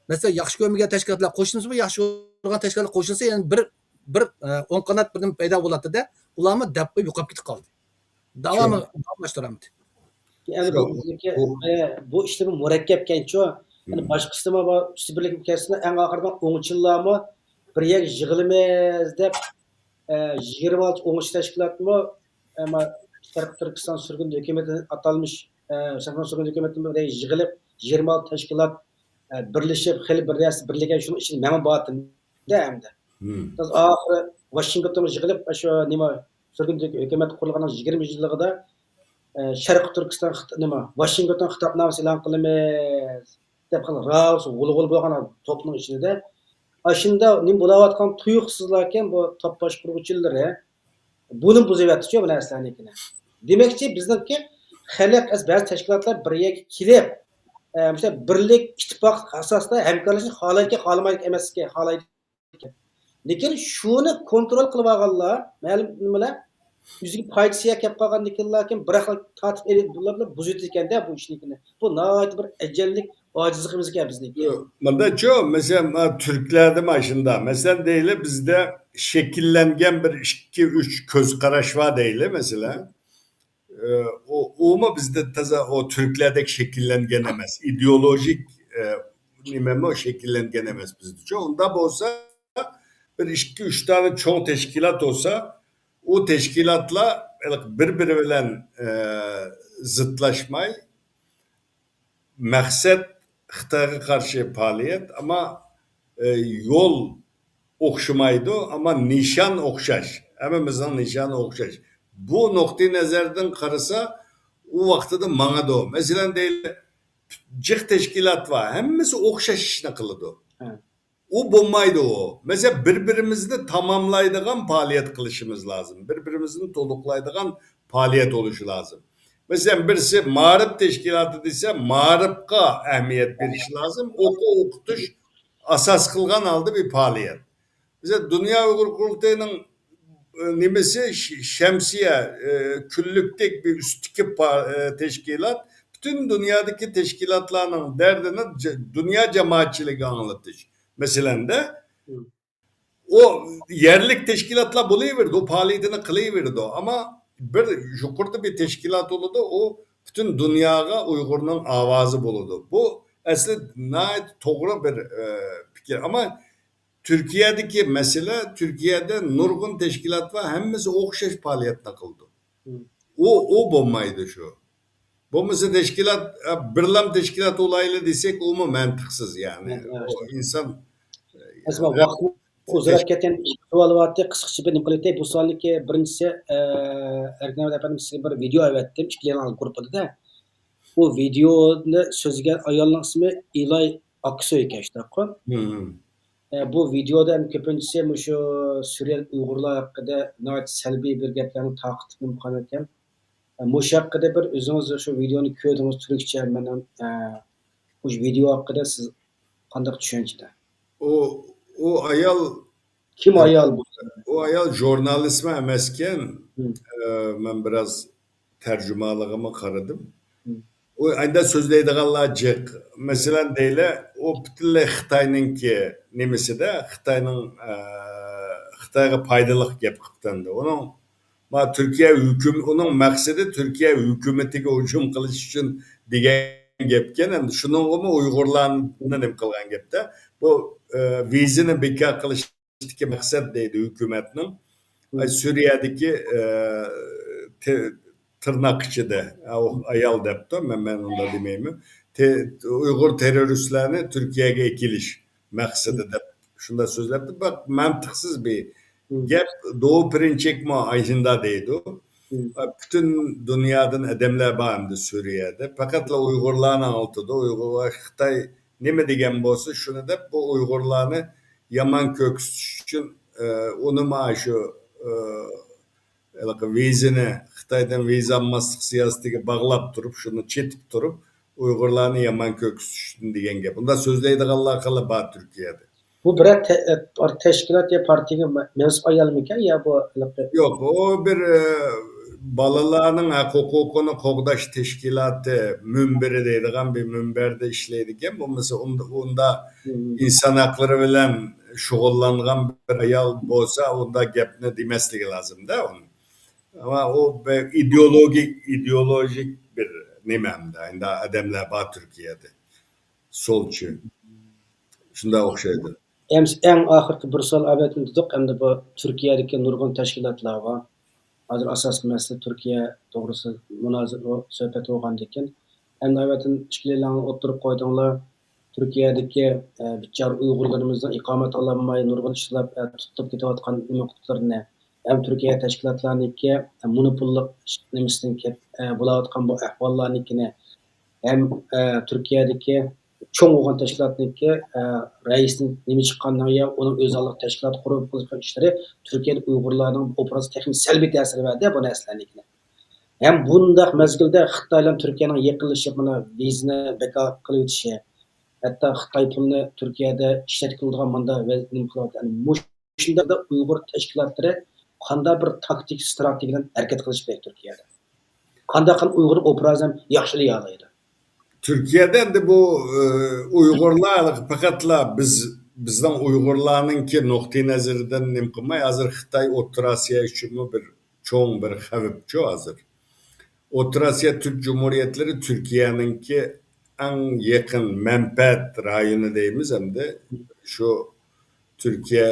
مەسىلەن، ياخشى كۆرمىگەن تەشكىلاتلار قوشۇلمىسا، ياخشى كۆرگەن تەشكىلاتلار قوشۇلسا، يەنە بىر، بىر، ئە، ئوڭ قانات بىردىن پەيدا بولاتتى-دە، ئۇلارمۇ دەپ قويۇپ يوقاپ كېتىپ قالدى. داۋامى داۋاملاشتۇرامدى. يەنى بۇ، بۇ، بۇ، ئە، بۇ ئىشلىرى مۇرەككەپكەنچۇ. يەنى باشقىسىمۇ بار، ئۈستى بىرلىككە كەلسىلا، ئەڭ ئاخىرىدا ئوڭچىللارمۇ بىر يەرگە يىغىلىمىز دەپ، ئە، يىگىرمە ئالتە ئوڭچى تەشكىلاتمۇ، ئەمما شەرقىي تۈركىستان سۈرگۈن ھۆكۈمىتى ئاتالمىش، ئە، شەرقىي سۈرگۈن ھۆكۈمىتى بىر يىغىلىپ، يىگىرمە ئالتە تەشكىلات، ئە، بىرلىشىپ، خېلى بىر نەرسە بىرلىگەن، شۇنىڭ ئىچىدە مەنمۇ بارتىم-دە ئەمدى. مم. بىز ئاخىرى ۋاشىنگتونغا يىغىلىپ، شۇ نېمە، سۈرگۈن ھۆكۈمەت قۇرۇلغاننىڭ يىگىرمە يىللىقىدا، ئە، شەرقىي تۈركىستان خىت-، نېمە، ۋاشىنگتون خىتابنامىسى ئېلان قىلىمىز دەپ، خېلى راۋۇس غۇلغۇلا بولغان توپنىڭ ئىچىدە. ئاشۇنداق نېمە بولاۋاتقان تۇيۇقسىزلاكەن بۇ توپ باشقۇرغۇچىلىرى بۇنى بۇزۇۋەتتىچۇ بۇ نەرسىلەرنىڭكىنى. دېمەكچى، بىزنىڭكى خەلق، بەزى تەشكىلاتلار بىر يەرگە كېلىپ، ئە، مۇشۇ بىرلىك، ئىتتىپاق ئاساسىدا ھەمكارلىشىشنى خالايدىكەن، خالىمايدىكەن ئەمەسكەن، خالايدىكەن. لېكىن شۇنى كونترول قىلىۋالغانلار، مەلۇم نېمىلەر، ئۆزىگە پايدىسى كەپ قالغاندىكىنلا، كېيىن بىراقلا تارتىپ ئېلىپ، بۇلار بۇزۇۋېتىدىكەن-دە بۇ ئىشنىڭكىنى. بۇ ناھايىتى بىر ئەجەللىك ئاجىزلىقىمىزكەن بىزنىڭكى. ياق، مۇنداقچۇ، مەسىلەن، مانا تۈركلەردە مانا شۇنداق. مەسىلەن، دەيلى، بىزدە شەكىللەنگەن بىر ئىككى، ئۈچ كۆز قاراش بار دەيلى، مەسىلەن. ئە، ئۇ، ئۇمۇ بىزدە تازا ئۇ تۈركلەردەك شەكىللەنگەن ئەمەس. ئىدېئولوگىك، ئە، نېمىمۇ شەكىللەنگەن ئەمەس بىزدىچۇ. ئۇنداق بولسا، بىر ئىككى، ئۈچ دانە چوڭ تەشكىلات بولسا، ئۇ تەشكىلاتلار بىر-بىرى بىلەن، ئە، زىتلاشماي، مەقسەت خىتايغا قارشى پائالىيەت، ئەمما، ئە، يول ئوخشىمايدۇ، ئەمما نىشان ئوخشاش. ھەممىمىزنىڭ نىشانى ئوخشاش. بۇ نۇقتىئى نەزەردىن قارىسا، ئۇ ۋاقتىدا ماڭىدۇ. مەسىلەن، دەيلى، جىق تەشكىلات بار، ھەممىسى ئوخشاش ئىشنى قىلىدۇ. ھە. ئۇ بولمايدۇ ئۇ. مەسىلەن، بىر-بىرىمىزنى تاماملايدىغان پائالىيەت قىلىشىمىز لازىم. بىر-بىرىمىزنى تولۇقلايدىغان پائالىيەت بولۇشى لازىم. مەسىلەن، بىرسى مائارىپ تەشكىلاتى دېسە، مائارىپقا ئەھمىيەت بېرىش لازىم. ئوقۇ ئوقۇتۇش ئاساس قىلغان ھالدا بىر پائالىيەت. مەسىلەن، دۇنيا ئۇيغۇر قۇرۇلتىيىنىڭ، ئە، نېمىسى، ش-، شەمسىيە، ئە، كۈنلۈكتەك بىر ئۈستتىكى پا-، ئە، تەشكىلات، پۈتۈن دۇنيادىكى تەشكىلاتلارنىڭ دەردىنى ج-، دۇنيا جامائەتچىلىكىگە ئاڭلىتىش. مەسىلەندە، مم. ئۇ يەرلىك تەشكىلاتلار بولۇۋېرىدۇ، ئۇ پائالىيىتىنى قىلىۋېرىدۇ. ئەمما بىر يۇقىرىدا بىر تەشكىلات بولىدۇ، ئۇ پۈتۈن دۇنياغا ئۇيغۇرنىڭ ئاۋازى بولىدۇ. بۇ ئەسلى ناھايىتى توغرا بىر، ئە، پىكىر. ئەمما تۈركىيەدىكى مەسىلە، تۈركىيەدە نۇرغۇن تەشكىلات بار، ھەممىسى ئوخشاش پائالىيەتنى قىلىدۇ. مم. ئۇ، ئۇ بولمايدۇ شۇ. بولمىسا تەشكىلات، ئە، بىرلام تەشكىلات بولايلى دېسەك، ئۇمۇ مەنتىقسىز يەنى. مەن-، ئۇ ئىنسان، ئەسلى ۋاقىت ئۇزىراپ كەتكەن سوئال بارتى، قىسقىچە بىر نېمە قىلىۋېتەي. بۇ سوئالنىڭكى بىرىنچىسى، ئە، ئەركىن ئەپەندىم، سىزگە بىر ۋىدېئو ئەۋەتتىم، ئىككى يانلىق گۇرۇپپىدا-دە. بۇ ۋىدېئونى سۆزلىگەن ئايالنىڭ ئىسمى ئىلاي ئاكسۆ ئىكەن، شۇنداققۇ؟ مم. ئە، بۇ ۋىدېئودا ھەم كۆپىنچىسى مۇشۇ سۈرىيەلىك ئۇيغۇرلار ھەققىدە ناھايىتى سەلبىي بىر گەپلەرنى تارقىتىپ نېمە قىلغان ئىكەن. ئە، مۇشۇ ھەققىدە بىر ئۆزىڭىز شۇ ۋىدېئونى كۆردىڭىز، تۈركچە مەن، ئە، مۇشۇ ۋىدېئو ھەققىدە سىز قانداق چۈشەنچىدە؟ ئۇ، ئۇ ئايال كىم ئايال بۇ؟ ئۇ ئايال ژۇرنالىستمۇ ئەمەسكەن. مم. ئە، مەن بىراز تەرجىمانلىقىمۇ قارىدىم. مم. ئۇ ئەندە سۆزلەيدىغانلار جىق. مەسىلەن، دەيلى، ئۇ پۈتۈنلەي خىتاينىڭكى نېمىسىدە، خىتاينىڭ، ئە، خىتايغا پايدىلىق گەپ قىپتۇ ئەمدى. ئۇنىڭ، ما، تۈركىيە ھۆكۈم-، ئۇنىڭ مەقسىتى تۈركىيە ھۆكۈمىتىگە ھۇجۇم قىلىش ئۈچۈن دېگەن گەپكەن. ئەمدى شۇنىڭغىمۇ ئۇيغۇرلارنى نېمە قىلغان گەپتە. بۇ، ئە، ۋىزىنى بىكار قىلىش مەقسەت دەيدۇ ھۆكۈمەتنىڭ. مم. ئاي، سۈرىيەدىكى، ئە، تى-، تىرناق ئىچىدە، ئايال دەپتۇ، مەن، مەن ئۇنداق دېمەيمەن. تى-، ئۇيغۇر تېررورىستلارنى تۈركىيەگە ئەكېلىش مەقسىتى مم. دەپ شۇنداق سۆزلەپتۇ. بەك مەنتىقسىز بىر مم. گەپ. دوۋا پىرىنچېكمۇ ئاشۇنداق دەيدۇ. مم. پۈتۈن دۇنيادىن ئادەملەر بار ئەمدى سۈرىيەدە. پەقەتلا ئۇيغۇرلارنى ئاڭلىتىدۇ. ئۇيغۇرلار خىتاي نېمە دېگەن بولسا، شۇنى دەپ، بۇ ئۇيغۇرلارنى يامان كۆرسىتىش ئۈچۈن، ئە، ئۇنىمۇ شۇ، ئە، ھېلىقى ۋىزىنى، خىتايدىن ۋىزا ئالماسلىق سىياسىتىگە باغلاپ تۇرۇپ، شۇنى چېتىپ تۇرۇپ، ئۇيغۇرلارنى يامان كۆرسىتىش ئۈچۈن دېگەن گەپ. ئۇنداق سۆزلەيدىغانلار خېلى بار تۈركىيەدە. بۇ بىرەر تە-، ئە، تەشكىلات يا پارتىيەگە مە-، مەنسۇپ ئايالمىكەن يا بۇ ھېلىقى؟ يوق، ئۇ بىر، ئە، بالىلارنىڭ ھەق ھوقۇقىنى قوغداش تەشكىلاتى مۇنبىرى دەيدىغان بىر مۇنبەردە ئىشلەيدىكەن. بولمىسا ئۇندا، ئۇندا مم. ئىنسان ھەقلىرى بىلەن شۇغۇللانغان بىر ئايال بولسا، ئۇنداق گەپنى دېمەسلىكى لازىمدا ئۇنى. ئەمما ئۇ بىر ئىدېئولوگىك، ئىدېئولوگىك بىر نېمە ئەمدى، ئەمدى ئادەملەر بار تۈركىيەدە. سولچى. شۇنداق ئوخشايدۇ. ئەمس-، ئەڭ ئاخىرقى بىر سوئال ئەۋەتىمىز دېدۇق. ئەمدى بۇ تۈركىيەدىكى نۇرغۇن تەشكىلاتلار بار. ھازىر ئاساسلىق مەسىلە تۈركىيە توغرىسىدا مۇنازىرە، سۆھبەت بولغاندىكىن، ئەمدى ئەۋەتىم ئىككىلىلەرنىڭ ئوتتۇرىغا قويدۇڭلار. تۈركىيەدىكى، ئە، بىچارە ئۇيغۇرلىرىمىزنىڭ ئىقامەت ئالالماي، نۇرغۇن ئىشلار، ئە، تۇتۇلۇپ كېتىۋاتقان نېمە ھوقۇقلىرىنى، ھەم تۈركىيە تەشكىلاتلارنىڭكى، ئە، مونوپوللۇق نېمىسىدىن كەپ، ئە، بولاۋاتقان بۇ ئەھۋاللارنىڭكىنى، ھەم، ئە، تۈركىيەدىكى چوڭ بولغان تەشكىلاتنىڭكى، ئە، رەئىسىنىڭ نېمە چىققانلىقى يا ئۇنىڭ ئۆزى ئالدىغا تەشكىلات قۇرۇپ قىلغان ئىشلىرى تۈركىيەدە ئۇيغۇرلارنىڭ ئوبرازىغا تېخىمۇ سەلبىي تەسىر بەردى بۇ نەرسىلەرنىڭكىنى. ھەم بۇنداق مەزگىلدە خىتاي بىلەن تۈركىيەنىڭ يېقىنلىشىپ، مانا، ۋىزىنى بىكار قىلىۋېتىشى، ھەتتا خىتاي پۇلىنى تۈركىيەدە ئىشلەتكىلى بولىدىغان مۇنداق ۋەز-، نېمە قىلىۋاتىدۇ. يەنى مۇشۇنداق ئۇيغۇر تەشكىلاتلىرى قانداق بىر تاكتىك، ستراتېگىيە بىلەن ھەرىكەت قىلىشى كېرەك تۈركىيەدە؟ قانداق قىلىپ ئۇيغۇرنىڭ ئوبرازىنى ياخشىلىيالايدۇ؟ تۈركىيەدە ئەمدى بۇ، ئى، ئۇيغۇرلار پەقەتلا بىز، بىزنىڭ ئۇيغۇرلارنىڭكى نۇقتىئى نەزىرىدىن نېمە قىلماي، ھازىر خىتاي ئوتتۇرا ئاسىيا ئۈچۈنمۇ بىر چوڭ بىر خەۋپچۇ ھازىر. ئوتتۇرا ئاسىيا تۈرك جۇمھۇرىيەتلىرى تۈركىيەنىڭكى ئەڭ يېقىن مەنپەئەت رايونى دەيمىز ئەمدى. شۇ تۈركىيە،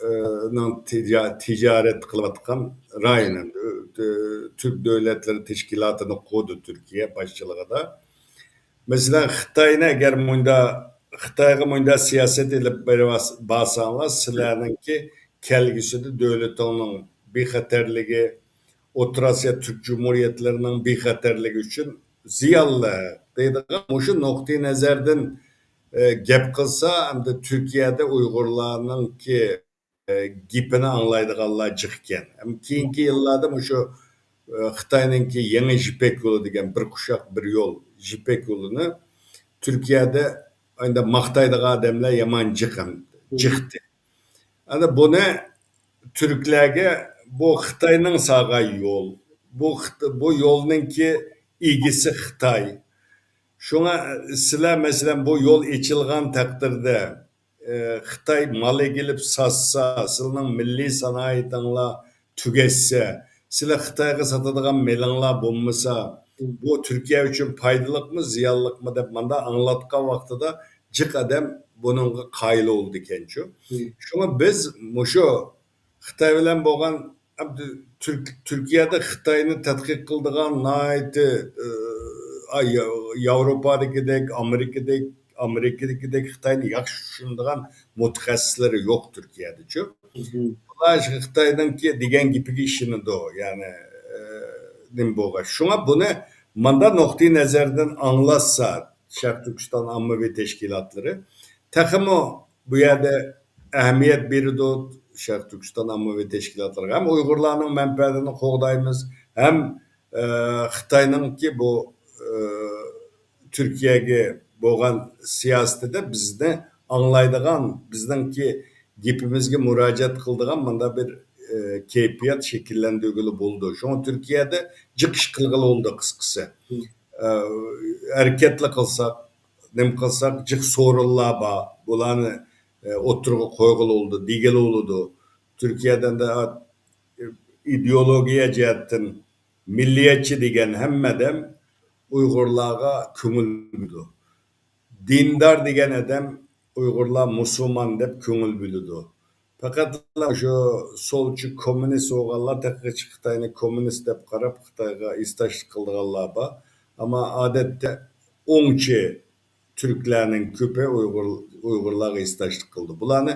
ئى، نىڭ تىجا-، تىجارەت قىلىۋاتقان رايون ئەمدى. ئى، تۈرك دۆلەتلىرى تەشكىلاتىنى قۇردى تۈركىيە باشچىلىقىدا. مەسىلەن، خىتاينى ئەگەر مۇندا، خىتايغا مۇندا سىياسەت ئېلىپ بېرىۋاس-، بارساڭلار، سىلەرنىڭكى كەلگۈسىدە دۆلىتىڭنىڭ بىخەتەرلىكى، ئوتتۇرا ئاسىيا تۈرك جۇمھۇرىيەتلىرىنىڭ بىخەتەرلىكى ئۈچۈن زىيانلىق دەيدىغان مۇشۇ نۇقتىئى نەزەردىن، ئە، گەپ قىلسا، ئەمدى تۈركىيەدە ئۇيغۇرلارنىڭكى ئە، گېپىنى ئاڭلايدىغانلار جىق ئىكەن. ھەم كېيىنكى يىللاردا مۇشۇ، ئە، خىتاينىڭكى يېڭى يىپەك يولى دېگەن بىر قوشاق، بىر يول، يىپەك يولىنى تۈركىيەدە ئەمدى ماختايدىغان ئادەملەر يامان جىق ھەم جىقتى. ئەنە بۇنى تۈركلەرگە بۇ خىتاينىڭ سالغان يول، بۇ خىت-، بۇ يولنىڭكى ئىگىسى خىتاي. شۇڭا سىلەر، مەسىلەن، بۇ يول ئېچىلغان تەقدىردە، ئى، خىتاي مال ئەكېلىپ ساتسا، سىلىنىڭ مىللىي سانائىتىڭلار تۈگەشسە، سىلەر خىتايغا ساتىدىغان مېلىڭلار بولمىسا، بۇ تۈركىيە ئۈچۈن پايدىلىقمۇ، زىيانلىقمۇ دەپ مانداق ئاڭلاتقان ۋاقتىدا جىق ئادەم بۇنىڭغا قايىل بولىدىكەنچۇ. شۇڭا بىز مۇشۇ خىتاي بىلەن بولغان، ئەمدى تۈرك-، تۈركىيەدە خىتاينى تەتقىق قىلىدىغان ناھايىتى، ئى، ئا، يا-، ياۋروپادىكىدەك، ئامېرىكىدەك، ئامېرىكىدىكىدەك خىتاينى ياخشى چۈشىنىدىغان مۇتەخەسسىسلىرى يوق تۈركىيەدىچۇ. بۇلار خىتاينىڭكى دېگەن گېپىگە ئىشىنىدۇ، يەنى، ئى، نېمە بولغاچ. شۇڭا بۇنى ماندا نۇقتىئى نەزەردىن ئاڭلاشسا، شەرقىي تۈركىستان ئاممىۋى تەشكىلاتلىرى تېخىمۇ بۇ يەردە ئەھمىيەت بېرىدۇ، شەرقىي تۈركىستان ئاممىۋى تەشكىلاتلىرىغا ھەم ئۇيغۇرلارنىڭ مەنپەئەتىنى قوغدايمىز، ھەم، ئە، خىتاينىڭكى بۇ، ئە، تۈركىيەگە بولغان سىياسىتىدە بىزنى ئاڭلايدىغان، بىزنىڭكى گېپىمىزگە مۇراجىئەت قىلىدىغان مۇنداق بىر، ئە، كەيپىيات شەكىللەندۈرگىلى بولىدۇ. شۇڭا تۈركىيەدە جىق ئىش قىلغىلى بولىدۇ، قىسقىسى. ئە، ھەرىكەتلا قىلساق، نېمە قىلساق، جىق سورۇنلار بار. بۇلارنى، ئە، ئوتتۇرىغا قويغىلى بولىدۇ، دېگىلى بولىدۇ. تۈركىيەدە ئەمدى، ئە، ئىدېئولوگىيە جەھەتتىن مىللىيەتچى دېگەن ھەممە ئادەم ئۇيغۇرلارغا كۆڭۈل بۆلىدۇ. دىندار دېگەن ئادەم ئۇيغۇرلار مۇسۇلمان دەپ كۆڭۈل بۆلىدۇ. پەقەتلا شۇ سولچى كوممۇنىست بولغانلار تېخىچە خىتاينى كوممۇنىست دەپ قاراپ، خىتايغا ھېسداشلىق قىلىدىغانلار بار. ئەمما ئادەتتە ئوڭچى تۈركلەرنىڭ كۆپى ئۇيغۇر، ئۇيغۇرلارغا ھېسداشلىق قىلىدۇ. بۇلارنى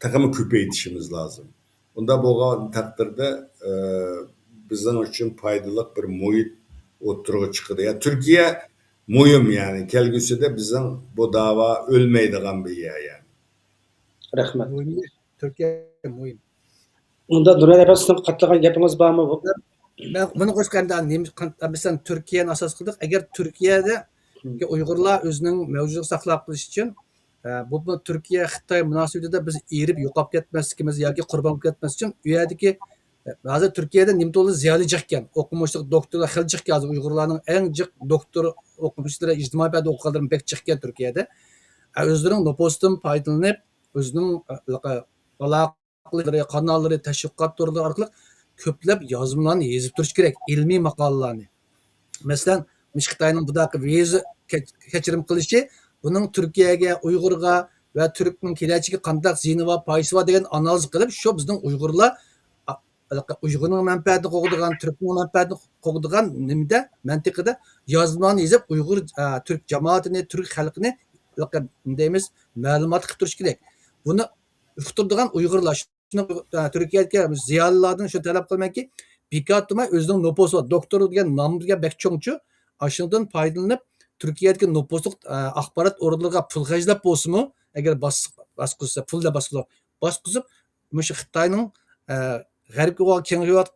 تېخىمۇ كۆپەيتىشىمىز لازىم. ئۇنداق بولغان تەقدىردە، ئە، بىزنىڭ ئۈچۈن پايدىلىق بىر مۇھىت ئوتتۇرىغا چىقىدۇ. يا، تۈركىيە مۇھىم، يەنى كەلگۈسىدە بىزنىڭ بۇ داۋا ئۆلمەيدىغان بىر يەر، يەنى. رەھمەت. مۇھىم، تۈركىيە مۇھىم. ئۇندا نۇرەدىن ئەپەندى، سىزنىڭ قاتلىغان گېپىڭىز بارمۇ بۇ؟ مەن بۇنى قوشقاندا نېمە، مەسىلەن، تۈركىيەنى ئاساس قىلدۇق. ئەگەر تۈركىيەدە ئۇيغۇرلار ئۆزىنىڭ مەۋجۇتلۇقىنى ساقلاپ قېلىش ئۈچۈن، ئە، بۇ، بۇ تۈركىيە خىتاي مۇناسىۋىتىدە بىز ئېرىپ يوقاپ كەتمەسلىكىمىز ياكى قۇربان بولۇپ كەتمەسلىكى ئۈچۈن، ئۇ يەردىكى، ئە، ھازىر تۈركىيەدە نېمە تولا زىيالىي جىقكەن، ئوقۇمۇشلۇق دوكتورلار خېلى جىقكەن. ھازىر ئۇيغۇرلارنىڭ ئەڭ جىق دوكتور ئوقۇغۇچىلىرى ئىجتىمائىي پەندە ئوقۇغانلىرى بەك جىقكەن تۈركىيەدە. ئە، ئۆزلىرىنىڭ نوپۇزىدىن پايدىلىنىپ، ئۆزىنىڭ، ئە، ئالاقە قاناللىرى، تەشۋىقات تورلىرى ئارقىلىق كۆپلەپ يازمىلارنى يېزىپ تۇرۇش كېرەك، ئىلمىي ماقالىلەرنى. مەسىلەن، مۇشۇ خىتاينىڭ بۇنداق ۋىزا كەچ-، كەچۈرۈم قىلىشى، بۇنىڭ تۈركىيەگە، ئۇيغۇرغا ۋە تۈركنىڭ كېلەچىكىگە قانداق زىيىنى بار، پايدىسى بار دېگەن ئانالىز قىلىپ، شۇ بىزنىڭ ئۇيغۇرلار، ئۇيغۇرنىڭ مەنپەئەتىنى قوغدىغان، تۈركنىڭ مەنپەئەتىنى قوغدىغان نېمىدە، مەنتىقىدە يازمىلارنى يېزىپ، ئۇيغۇر، تۈرك جامائىتىنى، تۈرك خەلقىنى، نېمە دەيمىز، مەلۇمات قىلىپ تۇرۇش كېرەك. بۇنى ئۇقتۇرىدىغان ئۇيغۇرلار، شۇنىڭ، ئە، تۈركىيەدىكى زىيالىيلاردىن شۇنى تەلەپ قىلىمەنكى، بىكار تۇرماي ئۆزىنىڭ نوپۇسى بار، دوكتور دېگەن نامى دېگەن بەك چوڭچۇ، ئاشۇنىڭدىن پايدىلىنىپ، تۈركىيەدىكى نوپۇسلۇق، ئە، ئاخبارات ئورگانلىرىغا پۇل خەجلەپ بولسىمۇ، ئەگەر باس-، باسقۇزسا، پۇل بىلەن باسقۇزسا، باسقۇزۇپ، مۇشۇ خىتاينىڭ، ئە، غەربكە بولغان كېڭىيىۋات-،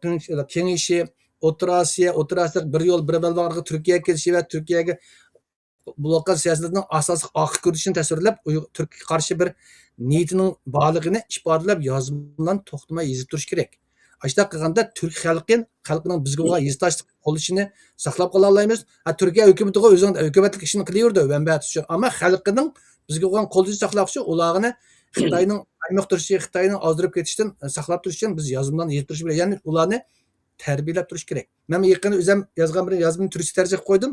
كېڭىيىشى، ئوتتۇرا ئاسىيا، ئوتتۇرا ئاسىيا بىر يول، بىر بەلباغ ئارقىلىق تۈركىيەگە كېلىشى ۋە تۈركىيەگە بولۇۋاتقان سىياسىتىنىڭ ئاساسلىق ئارقا كۆرۈنۈشىنى تەسۋىرلەپ، ئۇيغۇر، تۈرككە قارشى بىر نىيىتىنىڭ بارلىقىنى ئىپادىلەپ، يازمىلارنى توختىماي يېزىپ تۇرۇش كېرەك. ئاشۇنداق قىلغاندا تۈرك خەلقى، خەلقىنىڭ بىزگە بولغان ھېسداشلىق قوللىشىنى ساقلاپ قالالايمىز. ھە، تۈركىيە ھۆكۈمىتىغۇ ئۆزىنىڭ ھۆكۈمەتلىك ئىشىنى قىلىۋېرىدۇ، مەنپەئەت ئۈچۈن. ئەمما خەلقىنىڭ بىزگە بولغان قوللىشىنى ساقلاش ئۈچۈن ئۇلارنى خىتاينىڭ ئايمىق تۇرۇشى، خىتاينىڭ ئازدۇرۇپ كېتىشىدىن ساقلاپ تۇرۇش ئۈچۈن بىز يازمىلارنى يېزىپ تۇرۇش بىلەن، يەنى ئۇلارنى تەربىيەلەپ تۇرۇش كېرەك. مەن يېقىندا ئۆزۈم يازغان بىر يازمىنى تۈركچە تەرجىمە قىلىپ قويدۇم.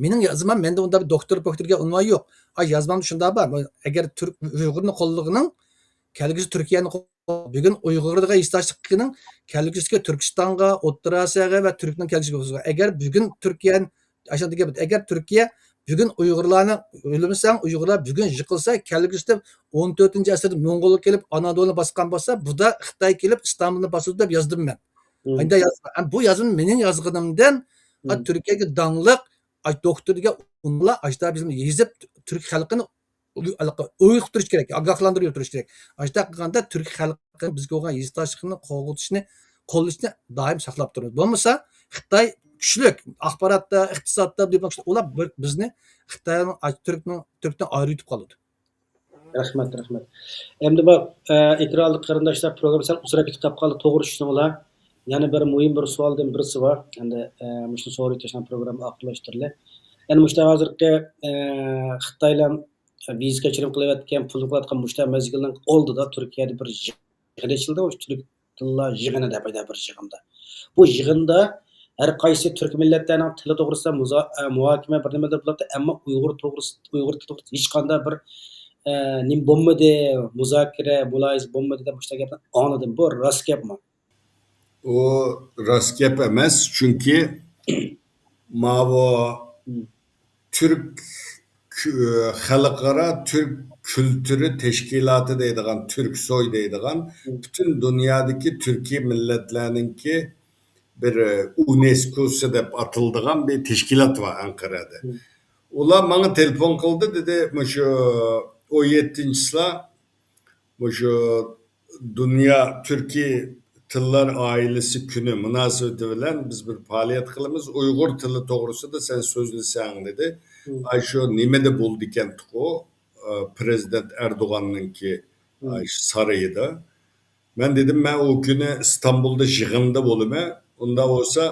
مېنىڭ يازمام، مەندە ئۇنداق بىر دوكتور پوكتورغا ئۇنۋان يوق. ئا، يازمامدا شۇنداق بار. ئەگەر تۈرك، ئۇيغۇرنى قوللىغىنىڭ كەلگۈسى تۈركىيەنى قول-، بۈگۈن ئۇيغۇرغا ھېسداشلىق قىلغىنىڭ كەلگۈسىگە تۈركىستانغا، ئوتتۇرا ئاسىياغا ۋە تۈركنىڭ كەلگۈسىگە. ئەگەر بۈگۈن تۈركىيە، ئاشۇنداق گەپ، ئەگەر تۈركىيە بۈگۈن ئۇيغۇرلارنى ئۆلمىسەڭ، ئۇيغۇرلار بۈگۈن يىقىلسا، كەلگۈسىدە ئون تۆتىنچى ئەسىردە موڭغۇللار كېلىپ ئانادولۇنى باسقان بولسا، بۇدا خىتاي كېلىپ ئىستانبۇلنى باسىدۇ دەپ يازدىم مەن. ئەمدى ياز-، ئەم، بۇ يازمىنى مېنىڭ يازغىنىمدىن، ئا، تۈركىيەگە داڭلىق، ئا، دوكتور دېگەن ئۇنلا ئاشتا بىزنى يېزىپ، تۈرك خەلقىنى ئوي-، ئويغىتىپ تۇرۇش كېرەك، ئاگاھلاندۇرۇپ تۇرۇش كېرەك. ئاشتا قىلغاندا تۈرك خەلقى بىزگە بولغان ھېسداشلىقىنى قوغدىشىنى، قوللىشىنى دائىم ساقلاپ تۇرىمىز. بولمىسا خىتاي كۈچلۈك، ئاخباراتتا، ئىقتىسادتا، دىپلوماتىيىدا ئۇلار بىر، بىزنى خىتاينىڭ، تۈركنىڭ، تۈركتىن ئايرىۋېتىپ قالىدۇ. رەھمەت، رەھمەت. ئەمدى بۇ، ئە، ئېكرانلىق قېرىنداشلار، پروگرامما سەل ئۇزىراق كېتىپ قالدى، توغرا چۈشىنىڭلار. يەنە بىر مۇھىم بىر سوئالدىن بىرسى بار. ئەمدى، ئە، مۇشۇنى سوراپ ئۆتۈشنىڭ پروگرامما ئاخىرلاشتۇرىلى. يەنى مۇشۇ ھازىرقى، ئە، خىتايلار ۋىزا كەچۈرۈم قىلىۋەتكەن، پۇلنى قىلىۋاتقان مۇشۇ مەزگىلنىڭ ئالدىدا تۈركىيەدە بىر يىغىن ئېچىلدى، ئۇ تۈرك تىللار يىغىنى دەپ ئاتايدۇ بىر يىغىندا. بۇ يىغىندا ھەر قايسى تۈرك مىللەتلەرنىڭ تىلى توغرىسىدا مۇزا-، ئە، مۇھاكىمە بىر نېمىلەر بولاتتى، ئەمما ئۇيغۇر توغرىسى، ئۇيغۇر تىلى توغرىسىدا ھېچقانداق بىر، ئە، نېمە بولمىدى، مۇزاكىرە، مۇلاھىزە بولمىدى دەپ مۇشۇنداق گەپنى ئاڭلىدىم. بۇ راست گەپمۇ؟ ئۇ راست گەپ ئەمەس، چۈنكى ماۋۇ تۈرك كۈ-، خەلقئارا تۈرك كۈلتۈرى تەشكىلاتى دەيدىغان، تۈركسوي دەيدىغان، پۈتۈن دۇنيادىكى تۈركىي مىللەتلەرنىڭكى بىر ئۇنېسكوسى دەپ ئاتىلىدىغان بىر تەشكىلات بار ئەنقەرەدە. ئۇلار ماڭا تېلېفون قىلدى، دېدى، مۇشۇ ئون يەتتىنچى چىسلا مۇشۇ دۇنيا تۈركىي تىللار ئائىلىسى كۈنى مۇناسىۋىتى بىلەن بىز بىر پائالىيەت قىلىمىز. ئۇيغۇر تىلى توغرىسىدا سەن سۆزلىسەڭ، دېدى. ئاي شۇ نېمىدە بولىدىكەن تۇقۇ، ئە، پىرېزىدېنت ئەردوغاننىڭكى، ئاي شۇ سارىيىدا. مەن دېدىم، مەن ئۇ كۈنى ئىستانبۇلدا يىغىندا بولىمەن. ئۇنداق بولسا،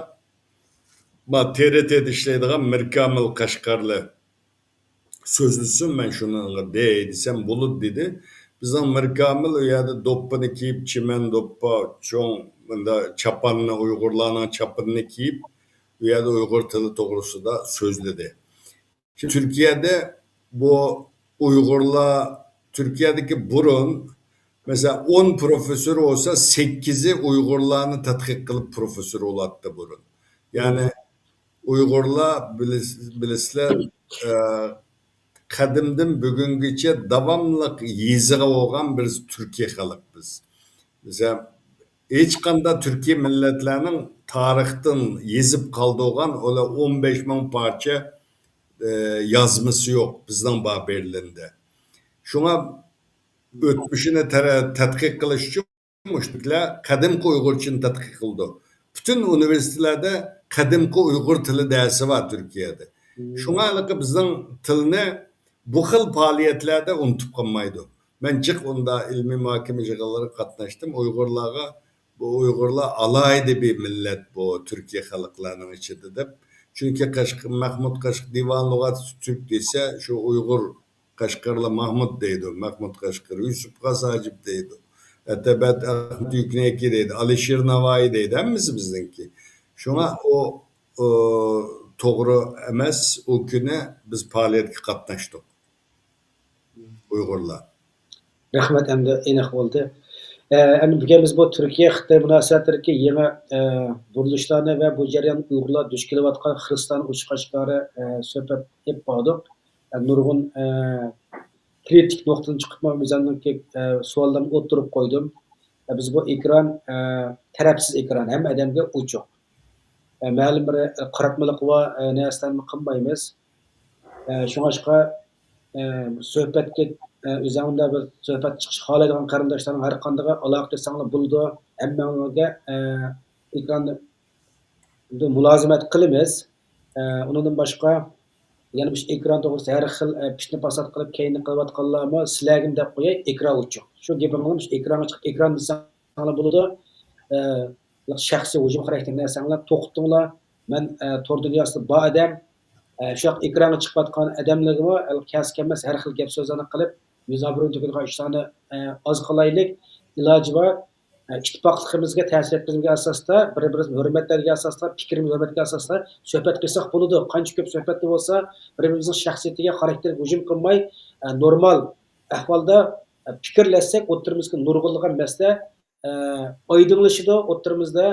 ما تېرېتېدا ئىشلەيدىغان مىركامىل قەشقەرلى سۆزلىسۇن، مەن شۇنىڭغا دەي دېسەم بولىدۇ، دېدى. بىزنىڭ مىركامىل ئۇ يەردە دوپپىنى كىيىپ، چىمەن دوپپا، چوڭ مۇندا چاپاننى، ئۇيغۇرلارنىڭ چاپىنىنى كىيىپ، ئۇ يەردە ئۇيغۇر تىلى توغرىسىدا سۆزلىدى. تۈركىيەدە بۇ ئۇيغۇرلار، تۈركىيەدىكى بۇرۇن، مەسىلەن، ئون پروفېسسور بولسا، سەككىزى ئۇيغۇرلارنى تەتقىق قىلىپ پروفېسسور بولاتتى بۇرۇن. يەنى ئۇيغۇرلار بىلىس-، بىلىسىلەر، ئە، قەدىمدىن بۈگۈنگىچە داۋاملىق يېزىغا بولغان بىر تۈركىي خەلق بىز. مەسىلەن، ھېچقانداق تۈركىي مىللەتلەرنىڭ تارىختىن يېزىپ قالدۇرغان ئۇلار ئون بەش مىڭ پارچە، ئە، يازمىسى يوق بىزنىڭ بار بېرلىندە. شۇڭا ئۆتمۈشىنى تەرە-، تەتقىق قىلىش ئۈچۈن مۇشۇلار قەدىمكى ئۇيغۇرچىنى تەتقىق قىلىدۇ. پۈتۈن ئۇنىۋېرسىتېتلاردا قەدىمكى ئۇيغۇر تىلى دەرسى بار تۈركىيەدە. شۇڭا ھېلىقى بىزنىڭ تىلنى بۇ خىل پائالىيەتلەردە ئۇنتۇپ قالمايدۇ. مەن جىق ئۇندا ئىلمىي مۇھاكىمە يىغىنلىرىغا قاتناشتىم. ئۇيغۇرلارغا، بۇ ئۇيغۇرلار ئالاھىدە بىر مىللەت بۇ تۈركىي خەلقلەرنىڭ ئىچىدە دەپ. چۈنكى قەشق-، مەھمۇد قەشق-، دىۋان لۇغەت تۈرك دېسە، شۇ ئۇيغۇر قەشقەرلەر مەھمۇد دەيدۇ، مەھمۇد قەشقەر، يۈسۈپ خاس ھاجىپ دەيدۇ، ئەتەبەت ئەخمەت يۈكنەكى دەيدۇ، ئالىشىر ناۋايى دەيدۇ، ھەممىسى بىزنىڭكى. شۇڭا ئۇ، ئۇ توغرا ئەمەس، ئۇ كۈنى بىز پائالىيەتكە قاتناشتۇق، ئۇيغۇرلار. رەھمەت، ئەمدى ئېنىق بولدى. ئە، ئەمدى بۈگۈن بىز بۇ تۈركىيە خىتاي مۇناسىۋەتلىرىدىكى يېڭى، ئە، بۇرۇلۇشلارنى ۋە بۇ جەرياندا ئۇيغۇرلار دۇچ كېلىۋاتقان خىرىسلارنى ئوچۇق ئاشكارا، ئە، سۆھبەت ئېلىپ باردۇق. ئە، نۇرغۇن، ئە، كرىتىك نۇقتىدىن چىقىپمۇ ئۆزۈمنىڭكى، ئە، سوئاللىرىمنى ئوتتۇرىغا قويدۇم. ئە، بىز بۇ ئېكران، ئە، تەرەپسىز ئېكران، ھەممە ئادەمگە ئوچۇق. ئە، مەلۇم بىر، ئە، قاراتمىلىقى بار، ئە، نەرسىلەرنى قىلمايمىز. ئە، شۇڭلاشقا، ئە، سۆھبەتكە، ئە، ئۆزۈڭدە بىر سۆھبەت چىقىش خالايدىغان قېرىنداشلارنىڭ ھەر قاندىقىغا ئالاقە قىلساڭلار بولىدۇ. ھەممىڭلارگە، ئە، ئېكراندا مۇلازىمەت قىلىمىز. ئە، ئۇنىڭدىن باشقا، يەنە مۇشۇ ئېكران توغرىسىدا ھەر خىل، ئە، پىتنە پاسات قىلىپ، كەينى قىلىۋاتقانلارمۇ سىلەرگىمۇ دەپ قوياي، ئېكران ئوچۇق. شۇ گېپىڭلار مۇشۇ ئېكرانغا چىقىپ، ئېكران دېسەڭلار بولىدۇ. ئە، شەخسىي ھۇجۇم خاراكتېرلىك نەرسەڭلار توختىتىڭلار. مەن، ئە، تور دۇنياسىدا بار ئادەم، ئە، شۇ ئېكرانغا چىقىۋاتقان ئادەملەرگىمۇ كەلسە كەلمەس ھەر خىل گەپ سۆزلەرنى قىلىپ، يۈز ئابرۇينى تۆكىدىغان ئىشلارنى، ئە، ئاز قىلايلىك. ئىلاجى بار، ئە، ئىتتىپاقلىقىمىزغا تەسىر يەتكۈزمىگەن ئاساستا، بىر-بىرىمىزنى ھۆرمەتلەرگە ئاساستا، پىكرىمىزنى ھۆرمەتكە ئاساستا سۆھبەت قىلساق بولىدۇ. قانچە كۆپ سۆھبەتتە بولسا، بىر-بىرىمىزنىڭ شەخسىيىتىگە، خاراكتېرىگە ھۇجۇم قىلماي، ئە، نورمال ئەھۋالدا، ئە، پىكىرلەشسەك، ئوتتۇرىمىزدىكى نۇرغۇنلىغان مەسىلە، ئە، ئايدىڭلىشىدۇ، ئوتتۇرىمىزدا،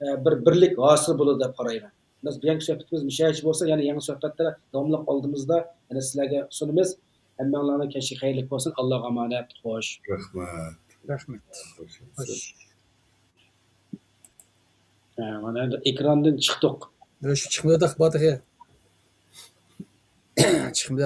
ئە، بىر بىرلىك ھاسىل بولىدۇ دەپ قارايمەن. بىز بۇيانقى سۆھبىتىمىز مۇشۇ يەرگىچە بولسۇن، يەنە يېڭى سۆھبەتلەر داۋاملىق ئالدىمىزدا، يەنە سىلەرگە سۇنىمىز. ھەممەڭلارنىڭ كەچلىكى خەيرلىك بولسۇن. ئاللاغا ئامانەت. خوش. رەھمەت. رەھمەت. خوش. خوش. ھە، مانا ئەمدى ئېكراندىن چىقتۇق. يا، شۇ چىقمىدۇق باتىخى. چىقمىدى.